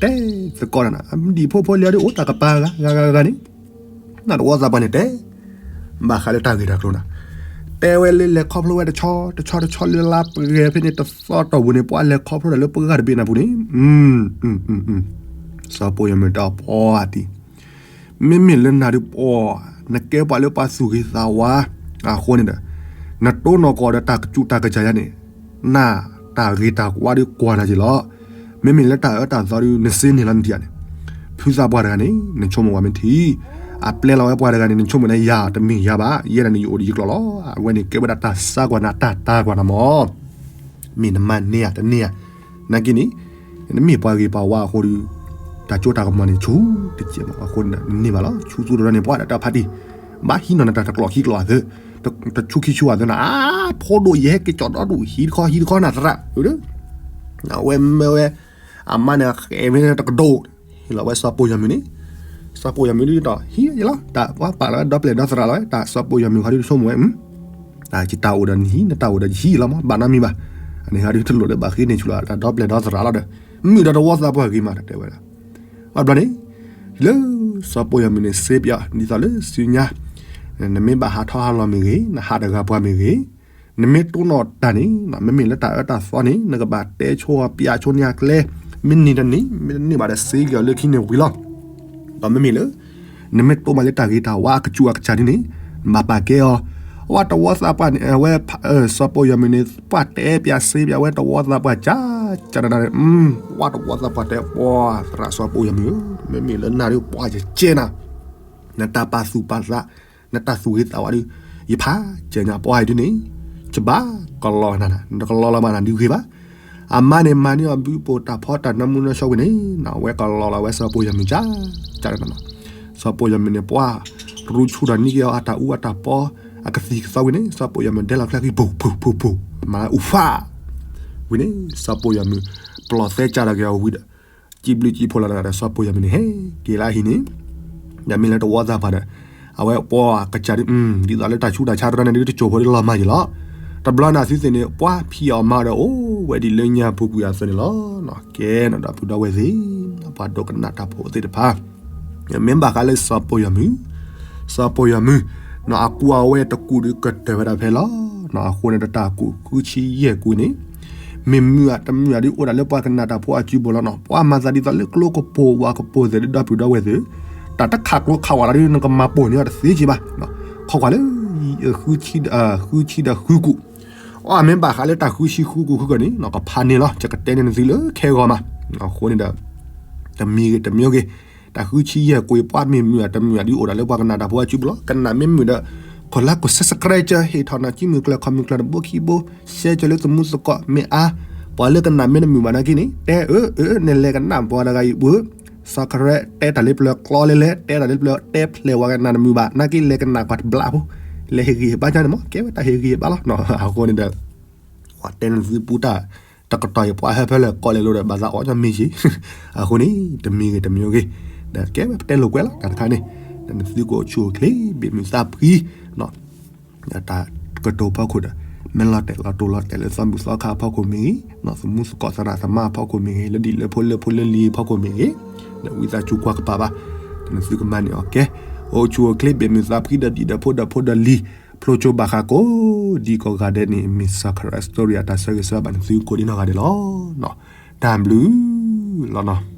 တဲသကိးနၤ ဒံၣ်ဖိဖိလံၤအီၤဒ်အိၣ်တၢ်ကပၤဂၤဂၤဂၤဂၤန့ၣ်, နၢ်တဝီသးပှၢ်န့ၣ်တဲ ဘၣ်ဃးလၢတၢ်ဂ့ၢ်တၢ်ကျိၤနၤ, တဲဝဲလၢလဲၤခီဖျိဝဲတဆီတဆီတဆီလၢလါပှဲၤဖဲန့ၣ် တသီတီၢ်ပူၤန့ၣ် ပှၤလဲၤခီဖျိတၢ်လၢပှၤတဘ့ၣ်နၢ်ပူၤန့ၣ်, စီၤပိာ်ယီၤမုၣ်တဲအီၤ ပှၤတံၢ်, မ့မ့ၢ်လၢနၤဒုးပှၤ, နကဲပှၤလၢပှၤသူၣ်ဂ့ၤသးဝါအဃိန့ၣ်ဒီး, နတိၢ်နီၣ်ကီးဒီးတၢ်ကစူးတၢ်ကစၢ်ယါန့ၣ်, နတၢ်ဂ့ၤတၢ်ဝါဒုးကွၢ်နၤက့ၤလီၤ. မ့မ့ၢ်လၢတၢ်အၢတၢ်သီဒုး နစ့န့ၢ်လီၤနထံၣ်ဧါန့ၣ်, ဖုသးပှၢ်တဂၤန့ၣ် နဆိကမိၣ်ဝဲမ့ၢ်ထံၣ်, အပျဲလီၤဝဲပှၤတဂၤန့ၣ် နဆိကမိၣ်န့ၣ် ယၤတမ့ၢ်ယၤဘၣ်, ယဲဒၣ်န့ၣ်ယအိၣ်ဒီးယကျိာ်လီၤ. အဝဲန့ၣ်ကဲဝဲဒၣ်တၢ်ဆါကွၢ်နၤ တၢ်တၤကွၢ်နၤမး မ့ၢ်နမၤန့ၢ်ဧါတန့ၢ်ဧါ, နာ်က့န့ၣ်, နမ့ၢ်ပှၤဂ့ၤပှၤဝါအဃိဒီး, တၢ်စိတၢ်ကမီၤန့ၣ် ဆူတကဲးမးအဃိန့ၣ် နန့ၢ်ဘၣ်လီၤ. ဆူသူတရၢန့ၣ် ပှၤဒီးတၢ်ဖါတံၢ်, ဘၣ်ဟံးနီၤနတၢ်တကျိာ်ခံကျိာ်အသၢ, တဆူခံဆူအသၢနၤ, အါ, ဖိဒိၣ်ယဟဲက့ၤကၠီၣ်ဒီဒူၣ် ဟံးတခီဟံးတခီနၤသရၣ်, အဝဲမၢဝဲ, အမါန့ၣ်ဃဲမ့ၢ်တကဒိၣ်, ဟ့ၣ်လီၤဝဲစီၤပိာ်ယီၤမုၣ်န့ၣ်, စီၤပိာ်ယီၤမုၣ်ဒုးဒီး ဟံးယလီၤ, တၢ်ပှၤပာ်လီၤဝဲဒီပျဲၢ်ဒီသရၣ်လီၤဝဲ, တၢ်စီၤပိာ်ယီၤမုၣ်ဃီဒုးဆိကမိၣ်ဝဲ တၢ်ယတၢ်အိၣ်ဒီးနဟံး နတၢ်အိၣ်ဒီးယဟံးလီၤမး ဘၣ်နီတမံၤဘၣ်, အန့ၣ်ဟီဒုးတလိၣ်လၢဘၣ်ဃ့န့ၢ်ဆူၣ်လီၤ တၢ်ဒီပျဲၢ်ဒီသရၣ်လီၤဒီး, မုာ်ဒီးတဝီသးပှၢ်ဂ့ၤမး တၢ်တဲဝဲဒၣ်, ဘၣ်တဘျီန့ၣ်, လၢစီၤပိာ်ယီၤမုၣ်န့ၣ် စ့ပၠး ဒ်သိးလၢစုညါ, နမ့ၢ်ဘၣ်ဟးထီၣ်ဟးလီၤမ့ၢ်ဂ့ၤ နဟးတဂၤပှၤမ့ၢ်ဂ့ၤ, နမ့ၢ်တိၢ်နီၣ်တၢ်န့ၣ် မ့မ့ၢ်လၢတၢ်အၢတၢ်သီန့ၣ် နကဘၣ်တဲဆိပၠးဆိန့ၢ်အကျဲ, မ့ၢ်န့ၢ်တန့ၢ် မ့ၢ်တန့ၢ်ဘၣ်ဒီးစ့က့ၤအီၤလၢခံန့ၣ်ဝံၤလီၤ. ဒီးမ့မ့ၢ်လၢ နမ့ၢ်တိၢ်မးလၢတၢ်ဂ့ၤတၢ်ဝါအကစူးအကစၢ်ဒ်န့ၣ်, နဘၣ်ပာ်ကဲအီၤ, အဝဲတဝီသးပှၢ်န့ၣ် အဝဲ စီၤပိာ်ယီၤမုၣ်န့ၣ် ပှၤတဲပၠးစ့ပၠးဝဲတဝီသးပှၢ်ကၢ်ကၢ်နၤန့ၣ်, ပှၤတဝီသးပှၢ်တဲပှၤသရၣ်စီၤပိာ်ယီၤမုၣ်ဧၢ, မ့မ့ၢ်လၢနၤဒုးပှၤယကဲနၤ, နတၢ်ပာ်သူၣ်ပာ်သး, နတၢ်သူၣ်ဂ့ၤသးဝါဒုး, ယဖးကဲနၤပှၤအံၤဒုးန့ၣ်, ယဘၣ်ကလီလီၤနၤ, နတကလီလီၤဘၣ်နၤဒုးဂ့ၤဘၣ်. အမါန့ၣ်မၤန့ၢ်အီၤဘုပိာ်တၢ်ဖီတၢ်နၢမူနီၢ်ဆှီဝံၤန့ၣ် အဝဲကလီလီၤဝဲစီၤပိာ်ယီၤမုၣ်ကၢ်ကၢ်နၤ, စီၤပိာ်ယီၤမုၣ်န့ၣ် ပှၤရူးဆူၣ်ဒီးန့ၢ်က့ၤအီၤအတၢ်အူအတၢ်ပီ အကသံၣ်ကသီဝံၤန့ၣ် စီၤပိာ်ယီၤမုၣ်ဒဲလီၤချၢဃံ ပူၤ ပူၤ ပူၤ ပူၤ မၤအူဖး ဝံၤန့ၣ် စီၤပိာ်ယီၤမုၣ် ပျီၢ်သဲကၢ်ဒီးက့ၤအီၤဝံၤဒီး စံးဘျုးစံးဖှိၣ်လီၤဒီး စီၤပိာ်ယီၤမုၣ်န့ၣ် ဟဲက့ၤလၢအဟံၣ်န့ၣ် ဒီးမ့ၢ်လၢတဝီသးပှၢ်ဒီး အဝဲပှၤကစၢ်ဒ် ဒ်သိးလၢတၢ်ဆူးတၢ်ဆါတရၢန့ၣ်ဒ်တစိၢ်ဖိဒ်လီၤမၢ်ယံၤလီၤ. တဘျီန့ၣ်သုသ့ၣ်န့ၣ် ပှၤဖံးအီၤမၤဒီးအိၣ်ဝဲဒ်လၢညါပူၤကွံာ်အသိးန့ၣ်လီၤ. ကဲနီၤ ဒီပုၢ်ဒီဝဲၢ်သ့ၣ် ပှၤဒိကနၣ်တၢ်ဖိသ့ၣ်တဖၣ် မ့ၢ်ဘၣ်ဃးလၢစီၤပိာ်ယီၤမုၣ်, စီၤပိာ်ယီၤမုၣ် နီၢ်အကူအဝဲတကူာ်ဒုးကတၢၢ်ဝဲဒၣ်ဖဲလီၤ. နီၢ်အဃိန့ၣ်ဒီးတၢ်ကူာ်ဃုဆံယဲၢ်ကူာ်န့ၣ် မ့ၢ်မုာ်အတမုာ်အဒုးအိၣ်ဒၣ်လၢပှၤကနၣ်တၢ်ဖိအစုပူၤလီၤနီၤ. ပှၤမၤသးဒ်သိးလၢကျိကပိာ်ဝးကပိာ်သဲးဒ်ဒီပုၢ်ဒီဝဲၢ်သ့ၣ်, တၢ်တခးကျိခးဝးလီၤဒုး နကမၤပိာ်န့ၢ်အီၤတသ့က့ဘၣ်. ခီကွၢ်လၢ ဃုဆံဒီးဃုကူာ်, အမ့ၢ်ဘၣ်ဃးလၢတၢ်ဃုဆံဃုကူာ်ဃုကီၢ်န့ၣ် ကဖးန့ၢ်လီၤ. ယကတဲန့ၢ်နသုလၢခဲဂီၤမး. အဃိန့ၣ်ဒီး တမံၤဂ့ၤတမံၤဂ့ၤ တၢ်ဃုဆံယဲၢ်ကွံာ် ပှၤမ့ၢ်မုာ်အတမုာ်အဒုးအိၣ်ဒၣ်လၢပှၤကနၣ်တၢ်ဖိအစုပူၤလီၤ. ကနၣ်မ့ၢ်မုာ်ဒီး ခိၣ်လၢခိၣ် subscribe ဟ့ၣ်ထီၣ်နၤ ကံမုၢ်ကျၢၢ်ခီမုၢ်ကျၢၢ်တဘိခံဘိ share ကၢၤလၢသမူသကိးမ့ၢ်အါ, ပှၤလၢကနၣ်မ့ၢ်တမုာ်ဘၣ်နာ်က့န့ၣ် တဲအၢအၢ နလဲၤကနၣ်ပှၤတဂၤအံၤပူၤ subscribe တဲတၢ်လၢပျၢၤကျီလဲၤလဲၤ တဲတၢ်လၢပျၢၤတဲဖျဲးဝဲကနၣ်တမုာ်ဘၣ်နာ်က့ လဲၤကနၣ်ပှၤတဘျီဖိ လဲၤဟ့ၣ်ဂံၢ်ဟ့ၣ်ဘါကန့ၣ်မး ကဲဝဲတၢ်ဟ့ၣ်ဂံၢ်ဟ့ၣ်ဘါလီၤ. အဃိန့ၣ်ဒီး ပှၤတဲနသုပူတၢ် တကတီၢ်အံၤ ပှၤဟၢဖၢလၢကီၢ်လဲၤလိၤဒီး ဘၣ်သးအီၣ်ညီမ့ၢ်ယံၤ, အဃိန့ၣ် တမံၤဂ့ၤတမံၤဂ့ၤ ဒီးကဲဝဲပတဲလိာ်ကွဲလီၤ တၢ်တခါန့ၣ်, ဒီးနသုကအိၣ်ဆူၣ်အိၣ်ချ့ ဘၣ်မုာ်သးဖှံ, ဒီးတၢ်ကတိၤဖီခိၣ်ဒီး မ့ၢ်လီၤတဲာ်လီၤတိၢ်လီၤတဲာ်လၢသီဘူၣ်သီခါအဖီခိၣ်မ့ၢ်ဂ့ၤ, သမူသကိးသရၣ်သမါအဖီခိၣ်မ့ၢ်ဂ့ၤ, လၢဒံၣ်လၢဖိလၢဖိလၢလံၤအဖီခိၣ်မ့ၢ်ဂ့ၤ, ဒီးဝံသးစူၤကွၢ်ကပၤဘၣ်, ဒီးနသုကမၤန့ၢ်အီၤကဲ, အိၣ်ဆူၣ်အိၣ်ချ့ ဘၣ်မုာ်သးဖှံ ဒီးဒံၣ်ဒီးဖိဒီးဖိဒီးလံၤ ဖျိကၠိဘၣ်ဃးကိးဒံကိးဂၤဒဲးန့ၣ် မ့ၢ် Soccer Story အတၢ်ဆၢဂ့ၤဆၢဝါဘၣ်နသုကိးဒံနီၢ်ဂၤဒဲးလီၤ. တၢ်ဘျုးလီၤနီၤ.